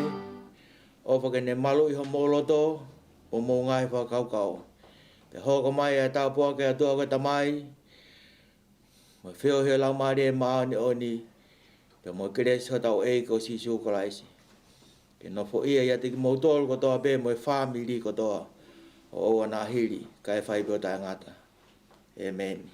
ʻofa ke ne maluʻi homou loto mo hoʻomou ngaahi fakakaukau. Pea hoko mai ʻa e tāpuaki ʻa e ʻOtua ko e Tamai, mo e feohi ʻa e Laumālie Māʻoniʻoni, pea mo e kelesi ʻa hotau ʻEiki ko Sīsū Kalaisi, ke nofoʻia ʻiate kimoutolu kotoa pē mo e fāmili kotoa ʻo ʻoua naʻa hili, kae fai pē ʻo taʻengata. ʻĒmeni.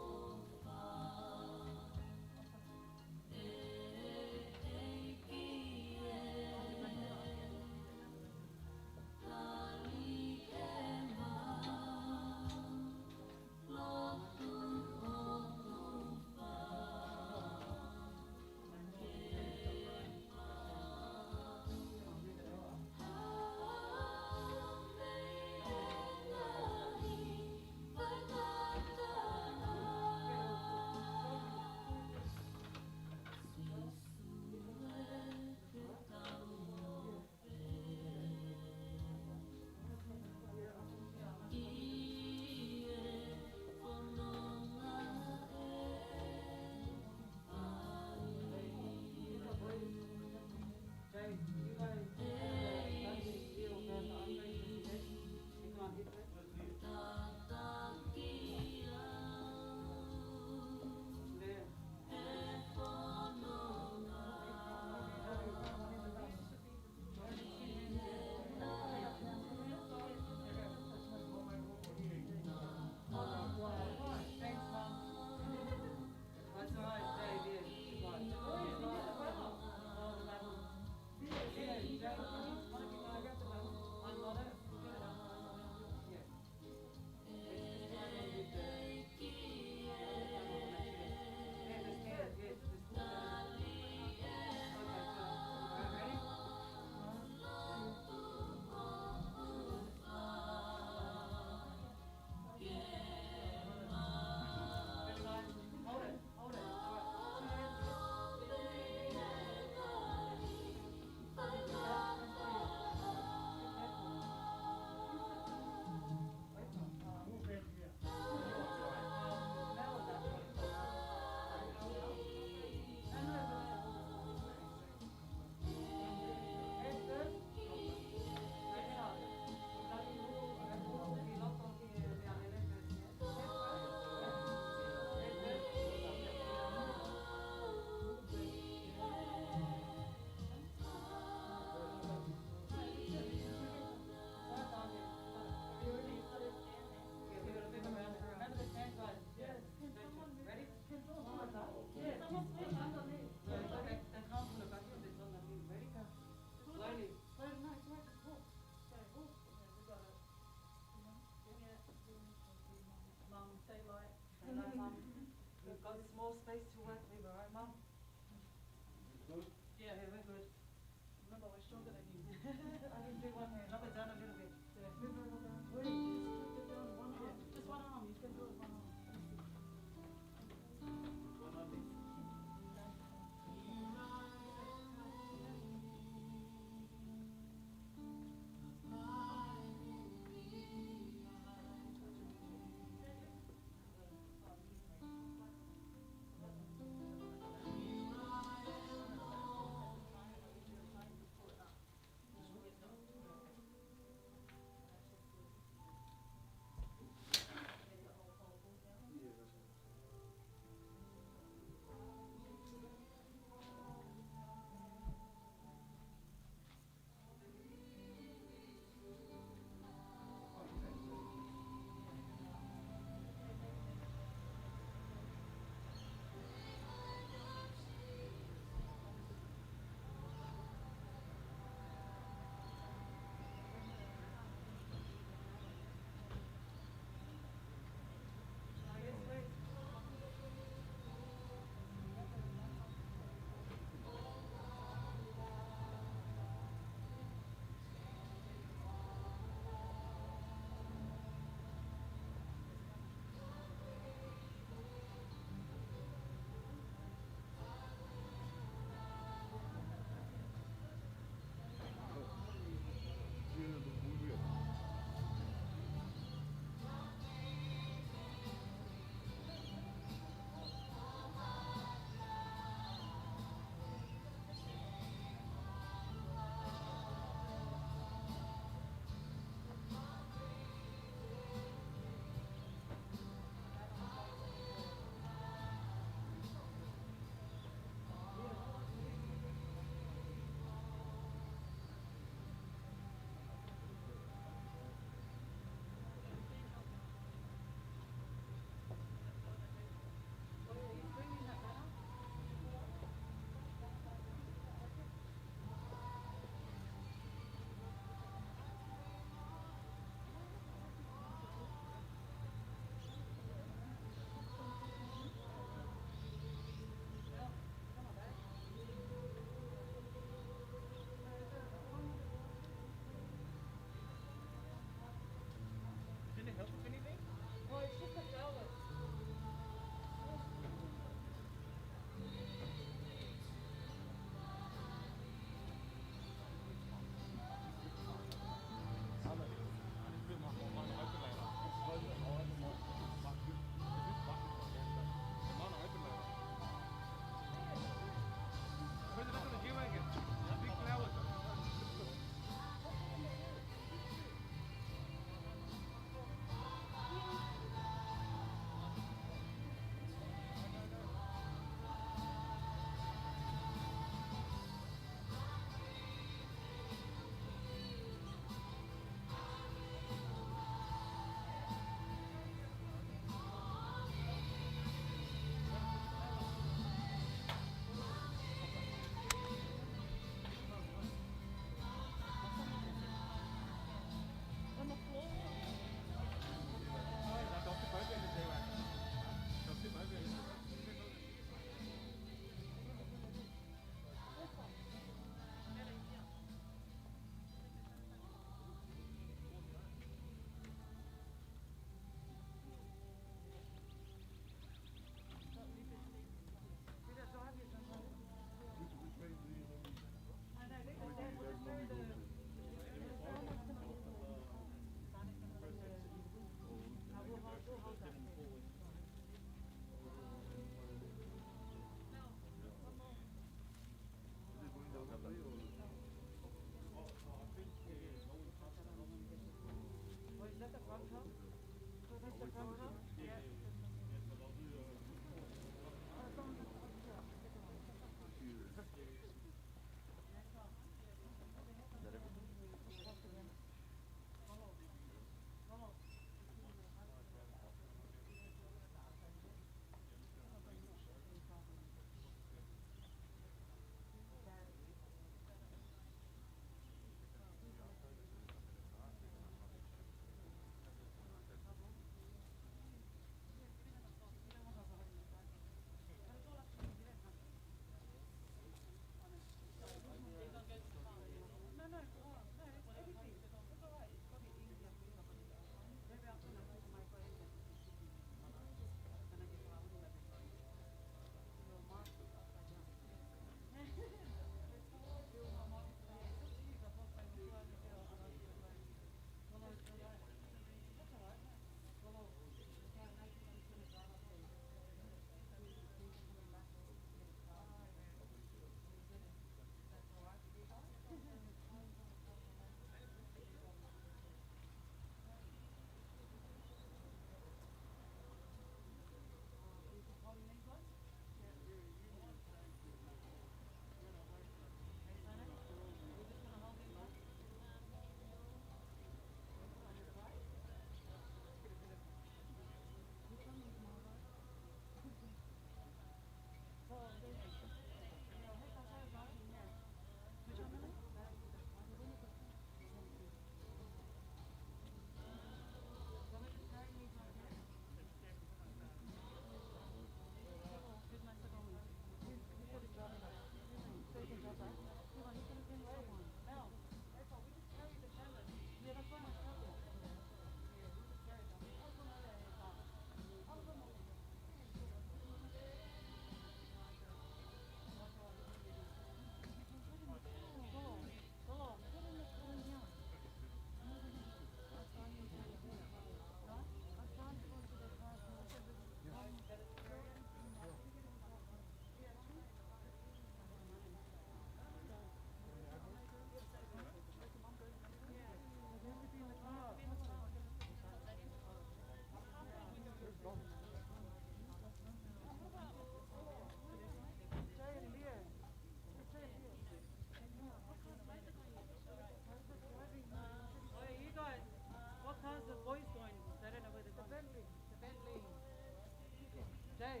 Hey,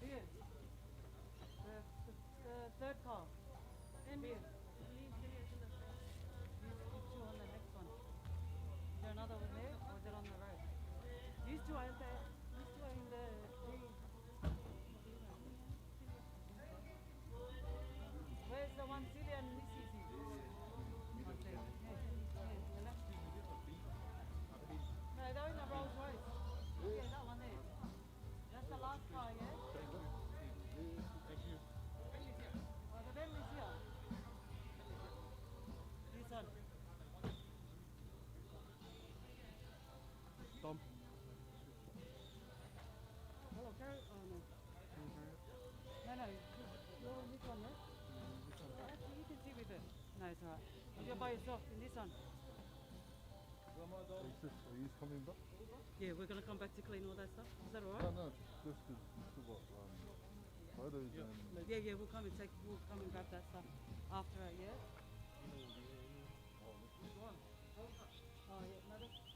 here. The, the, the third car. And here. These two on the next one. Is there another one there, or is it on the right? These two are in the, these two are in the, the Where's the one Celia and Missy? Okay. Yeah, yeah, the left. No, that one, the Rolls Royce. Yeah, that one there. That's the last car, yeah? Thank you. Oh, the Bentley's here. This one. Tom. Hello, Carrie. Oh, no. No, no, you, you want this one, right? Actually, you can see with it. No, it's all right. You're by yourself in this one. Is this, are you coming back? Yeah, we're gonna come back to clean all that stuff. Is that all right? No, no, just the, the what, um, photos and Yeah, yeah, we'll come and take, we'll come and grab that stuff after, yeah? Oh, this one. Oh, yeah, no, that's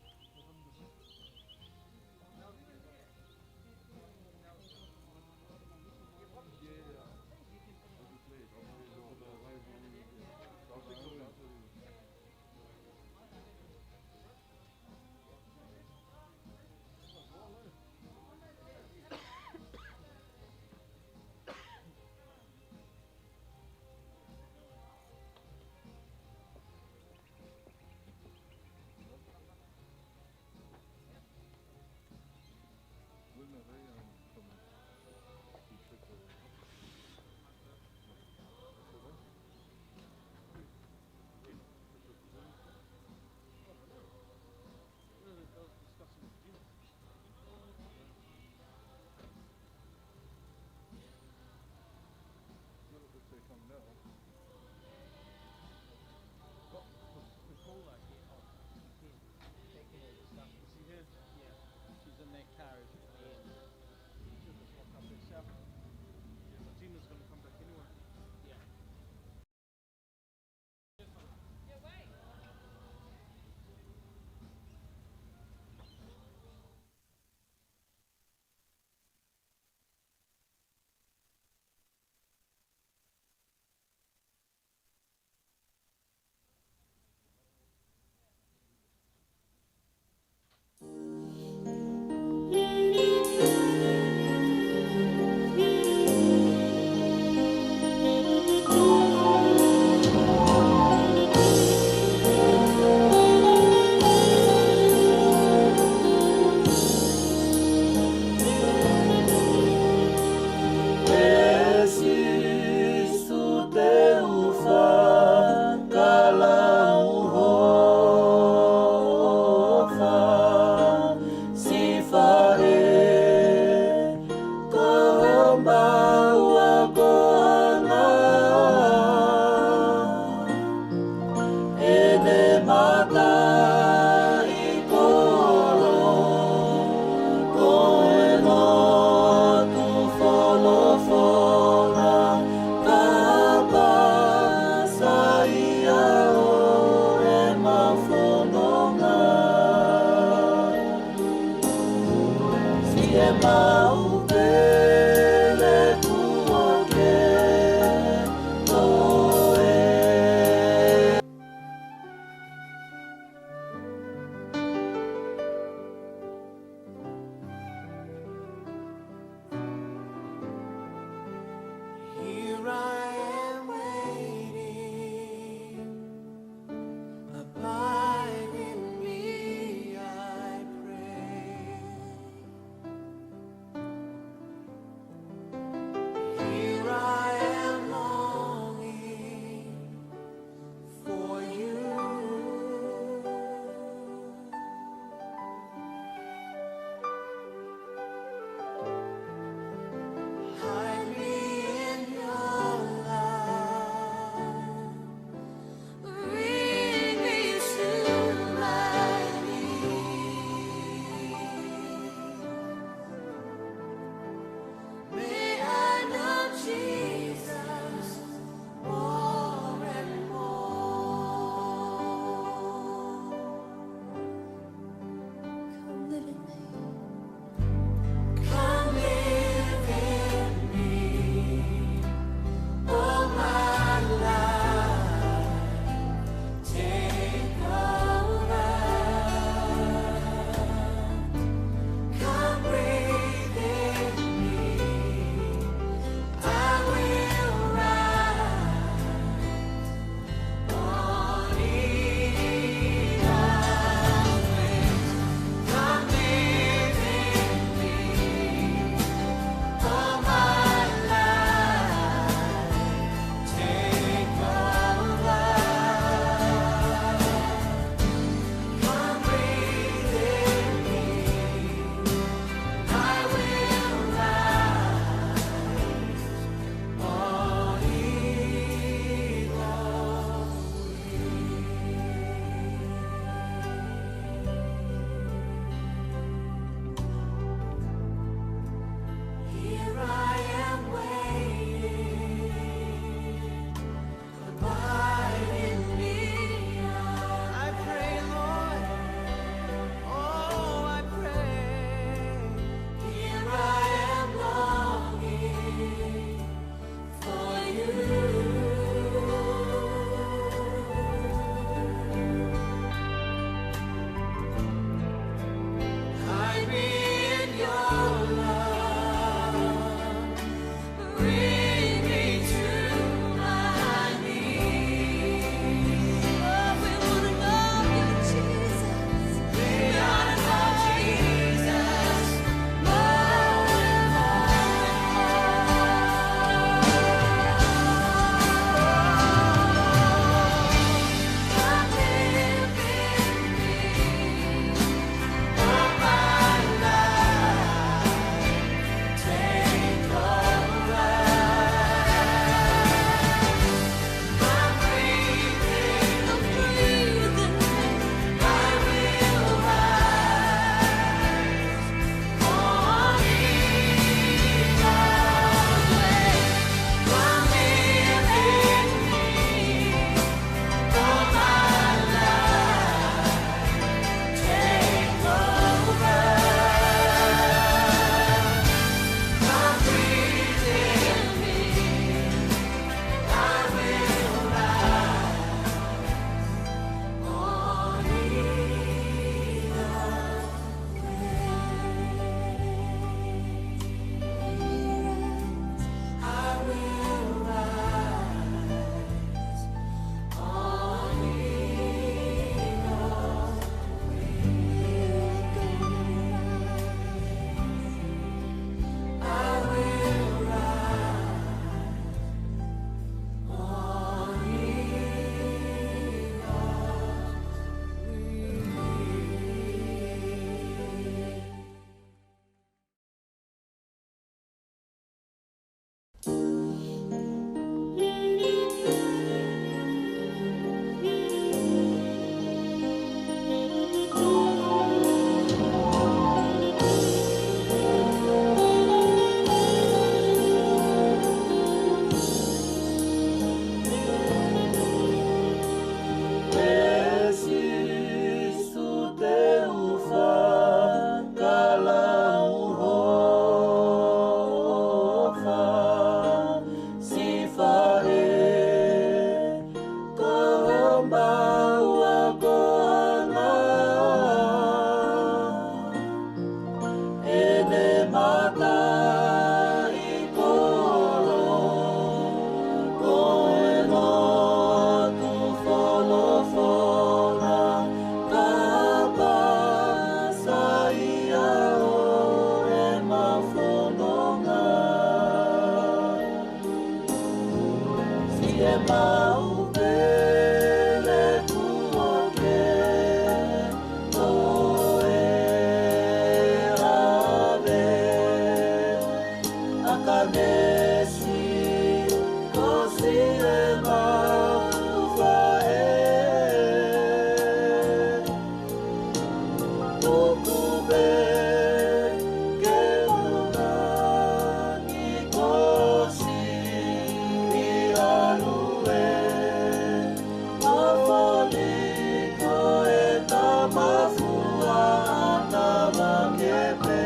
Ko e tama fua ʻa Tama Kepe.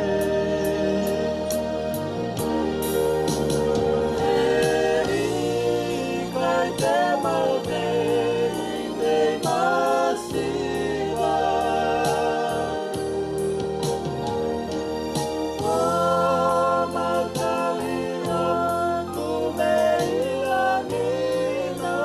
ʻE ʻikai te mau teitei masiva. ʻO mau tali atu mei langi na.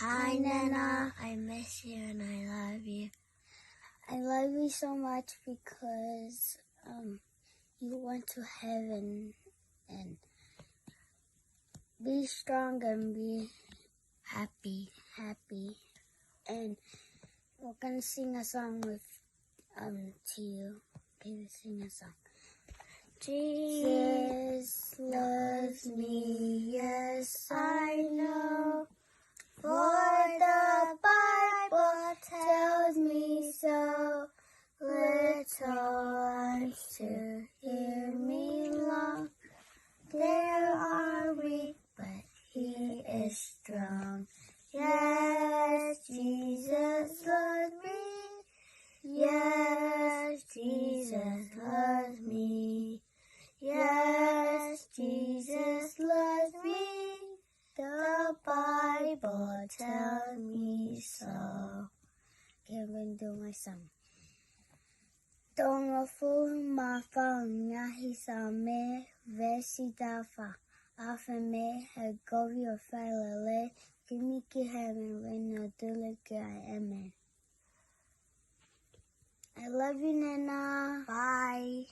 Hi, Nana. I miss you and I love you. I love you so much because, um, you went to heaven and be strong and be happy, happy. And we're gonna sing a song with, um, to you. Okay, let's sing a song. Jesus loves me, yes, I know. For the Bible tells me so. Let all eyes to hear me long. There are weak, but he is strong. Yes, Jesus loves me. Yes, Jesus loves me. Yes, Jesus loves me. The Bible tells me so. Okay, I'm gonna do my song. Tolungofulu mā fā, ngaahi Saame, veesi taha fā. ʻAfio mei he kovi ʻo e failele, kimi ki heaven, reino tule ki ai, amen. I love you, Nana. Bye.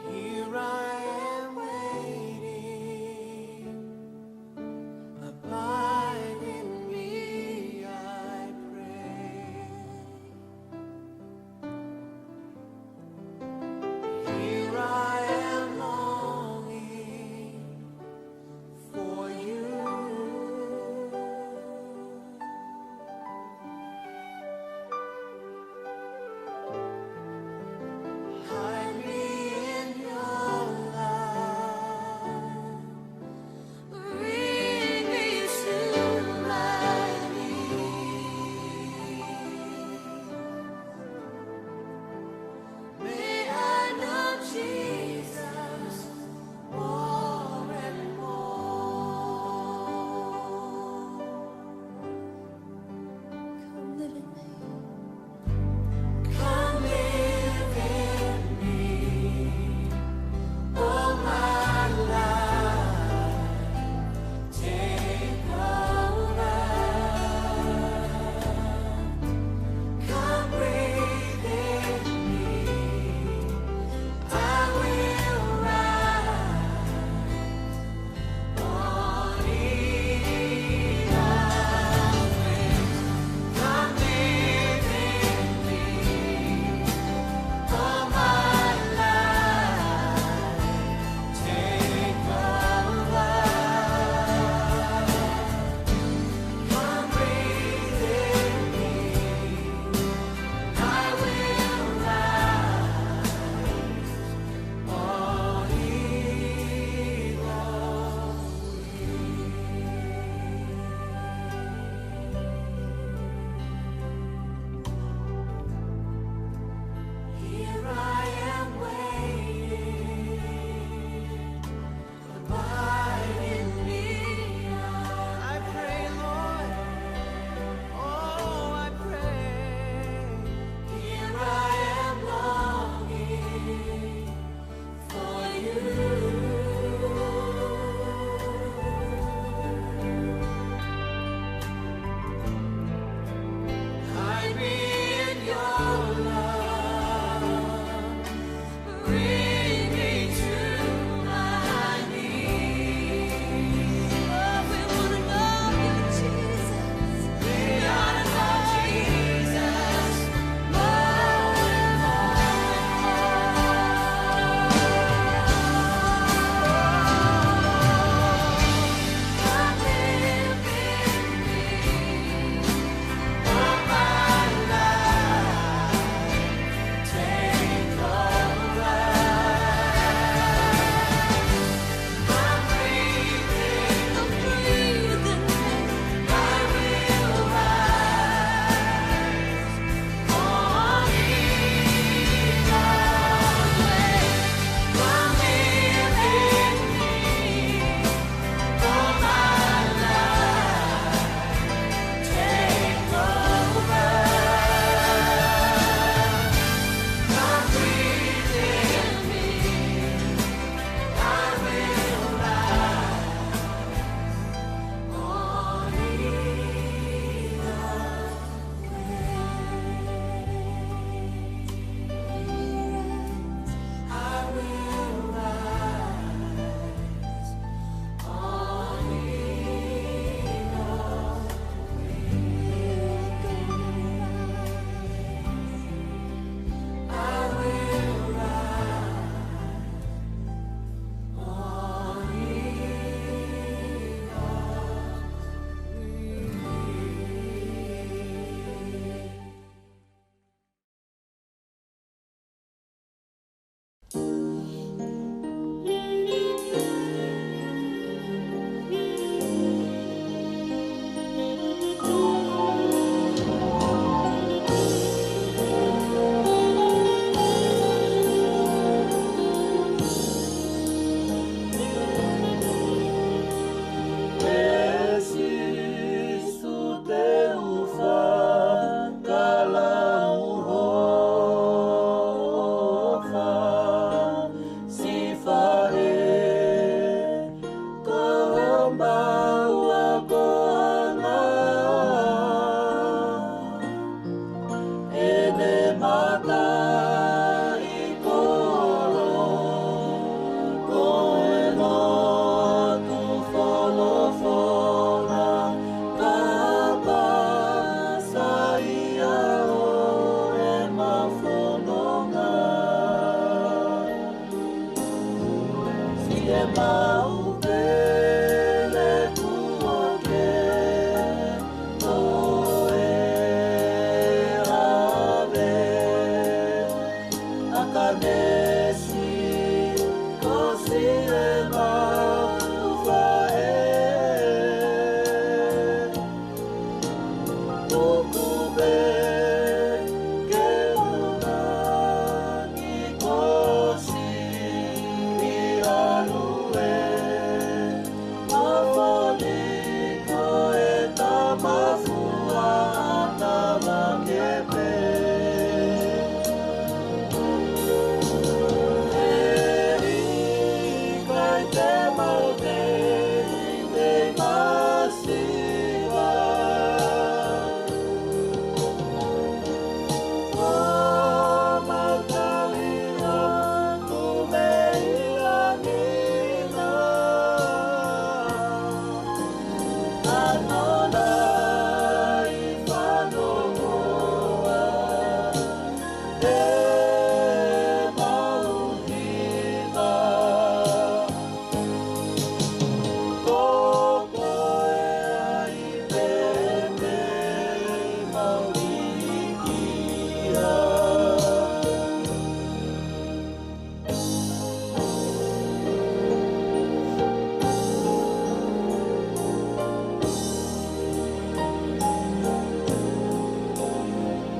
Here I am waiting, abide in me, I pray. Here I am longing,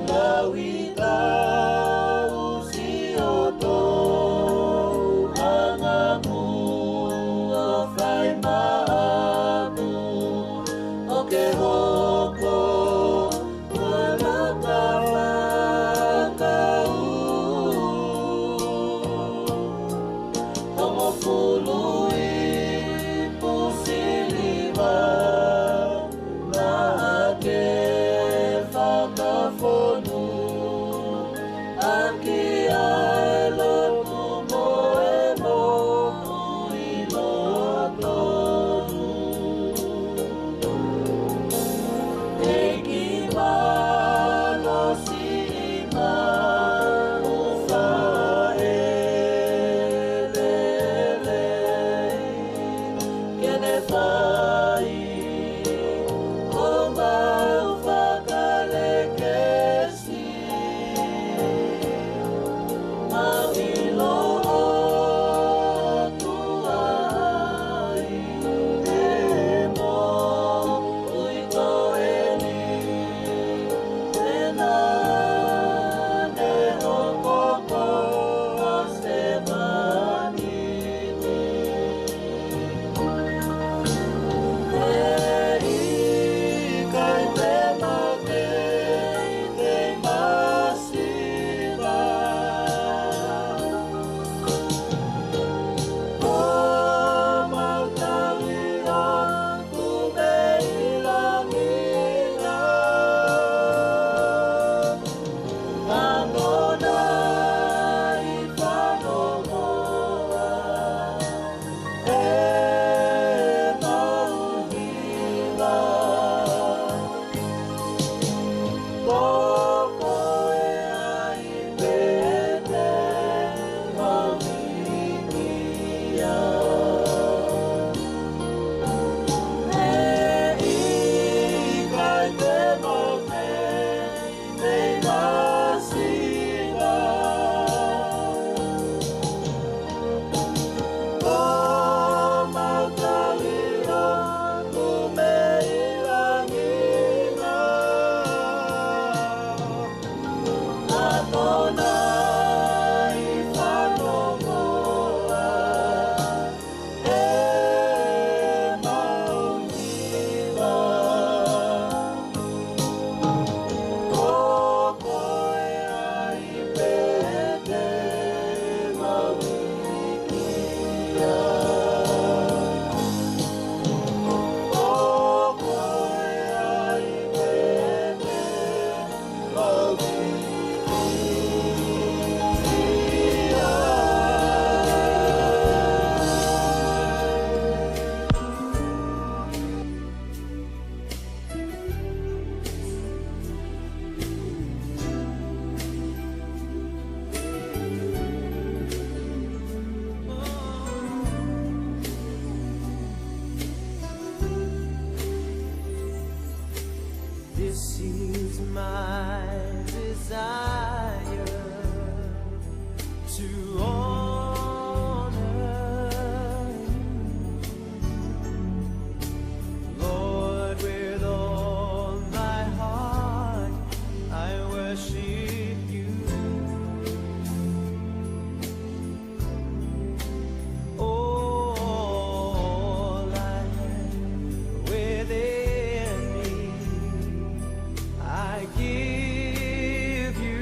Lauita usi o tou anga ku o fai maʻaku, ʻo ke hoko ko e maka fakakaukau. Hongofulu ipu siliva naʻa ke fakafonu ʻaki ʻa e lotu mo e moʻui lōtolu. ʻEiki mālōlō, ʻofa ʻe lelei ke ne fai homau fakalekesi. Mau ʻilo ʻOtua ʻi he moʻui ko eni, te na ne hoko ko e sevāniti. ʻEiki, ʻikai te mau kei tei masiva. Ko homau tali ʻoku mei langi na. Anonai fanongoa ʻemau hiva. Ko koe ai pē te mau vikia. ʻEiki, ʻikai te mau kei tei masiva. Ko homau tali ʻoku mei langi na. Anonai fanongoa ʻemau hiva. Ko koe ai pē te mau vikia. Ko koe ai pē te mau vikia. This is my desire to honor you. Lord, with all my heart, I worship you. All I have within me, I give you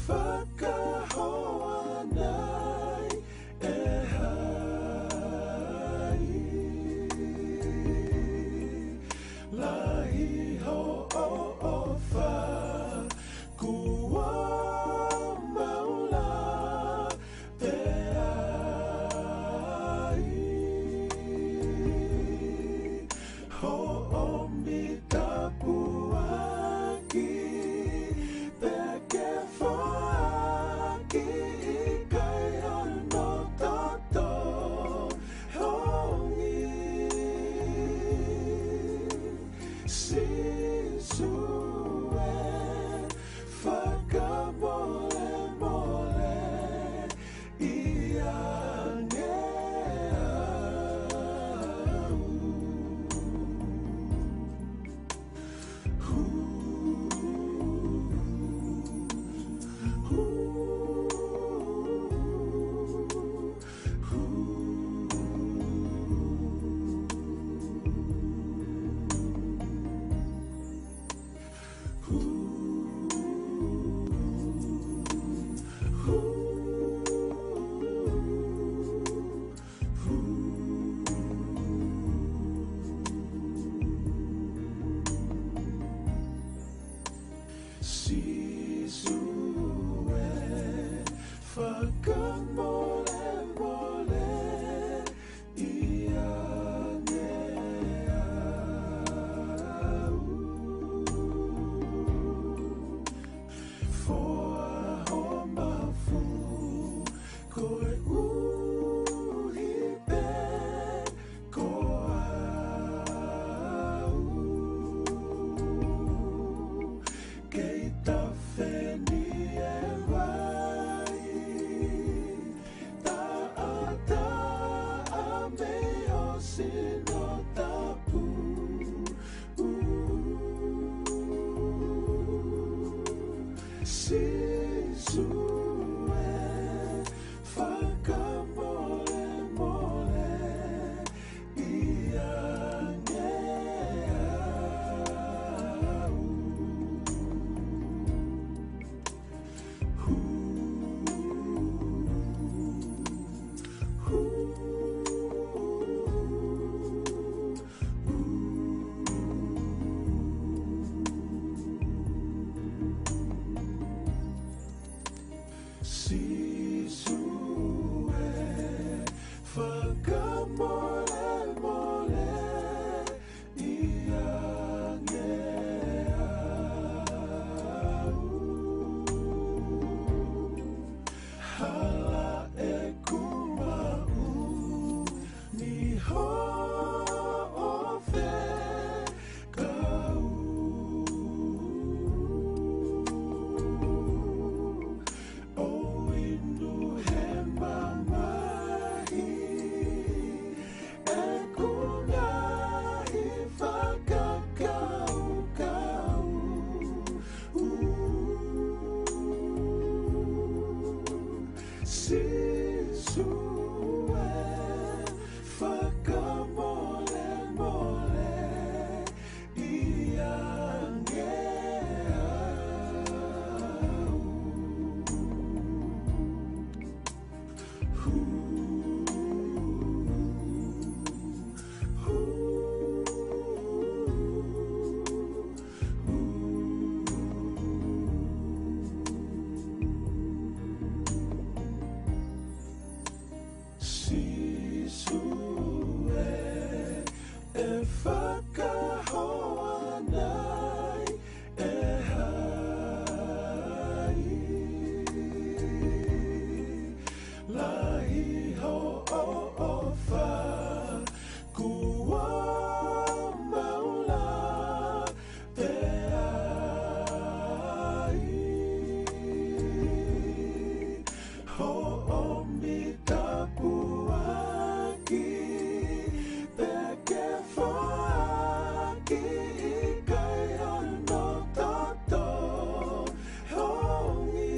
Fakahoa nai e hai. Lahi hoʻo ʻofa, kuo mau lave ai. Hoʻo mita puaki, pea ke foaki ʻikai hano toto hongi. Sīsū ē, fakamolemole ia ange au. Sīsū ē, fakamolemole ia ange au. Foa ho mafu koeʻuhi pē ko au. Kei tafe ni e vai, taʻataʻa mei ho sino tapu. Sīsū ē, fakamolemole ia ange au. Sīsū ē, fakamolemole ia ange au. Hala ʻeku maʻu ni hoʻo fekau. ʻO inu he mamahi ʻeku ngaahi fakakaukau. Sīsū ē, fakamolemole ia ange au. Sīsū ē, ʻe fakahoa nai e hai. Lahi hoʻo ʻofa, kuo mau lave ai. Hoʻo mita puaki, pea ke foaki ʻikai hano toto hongi.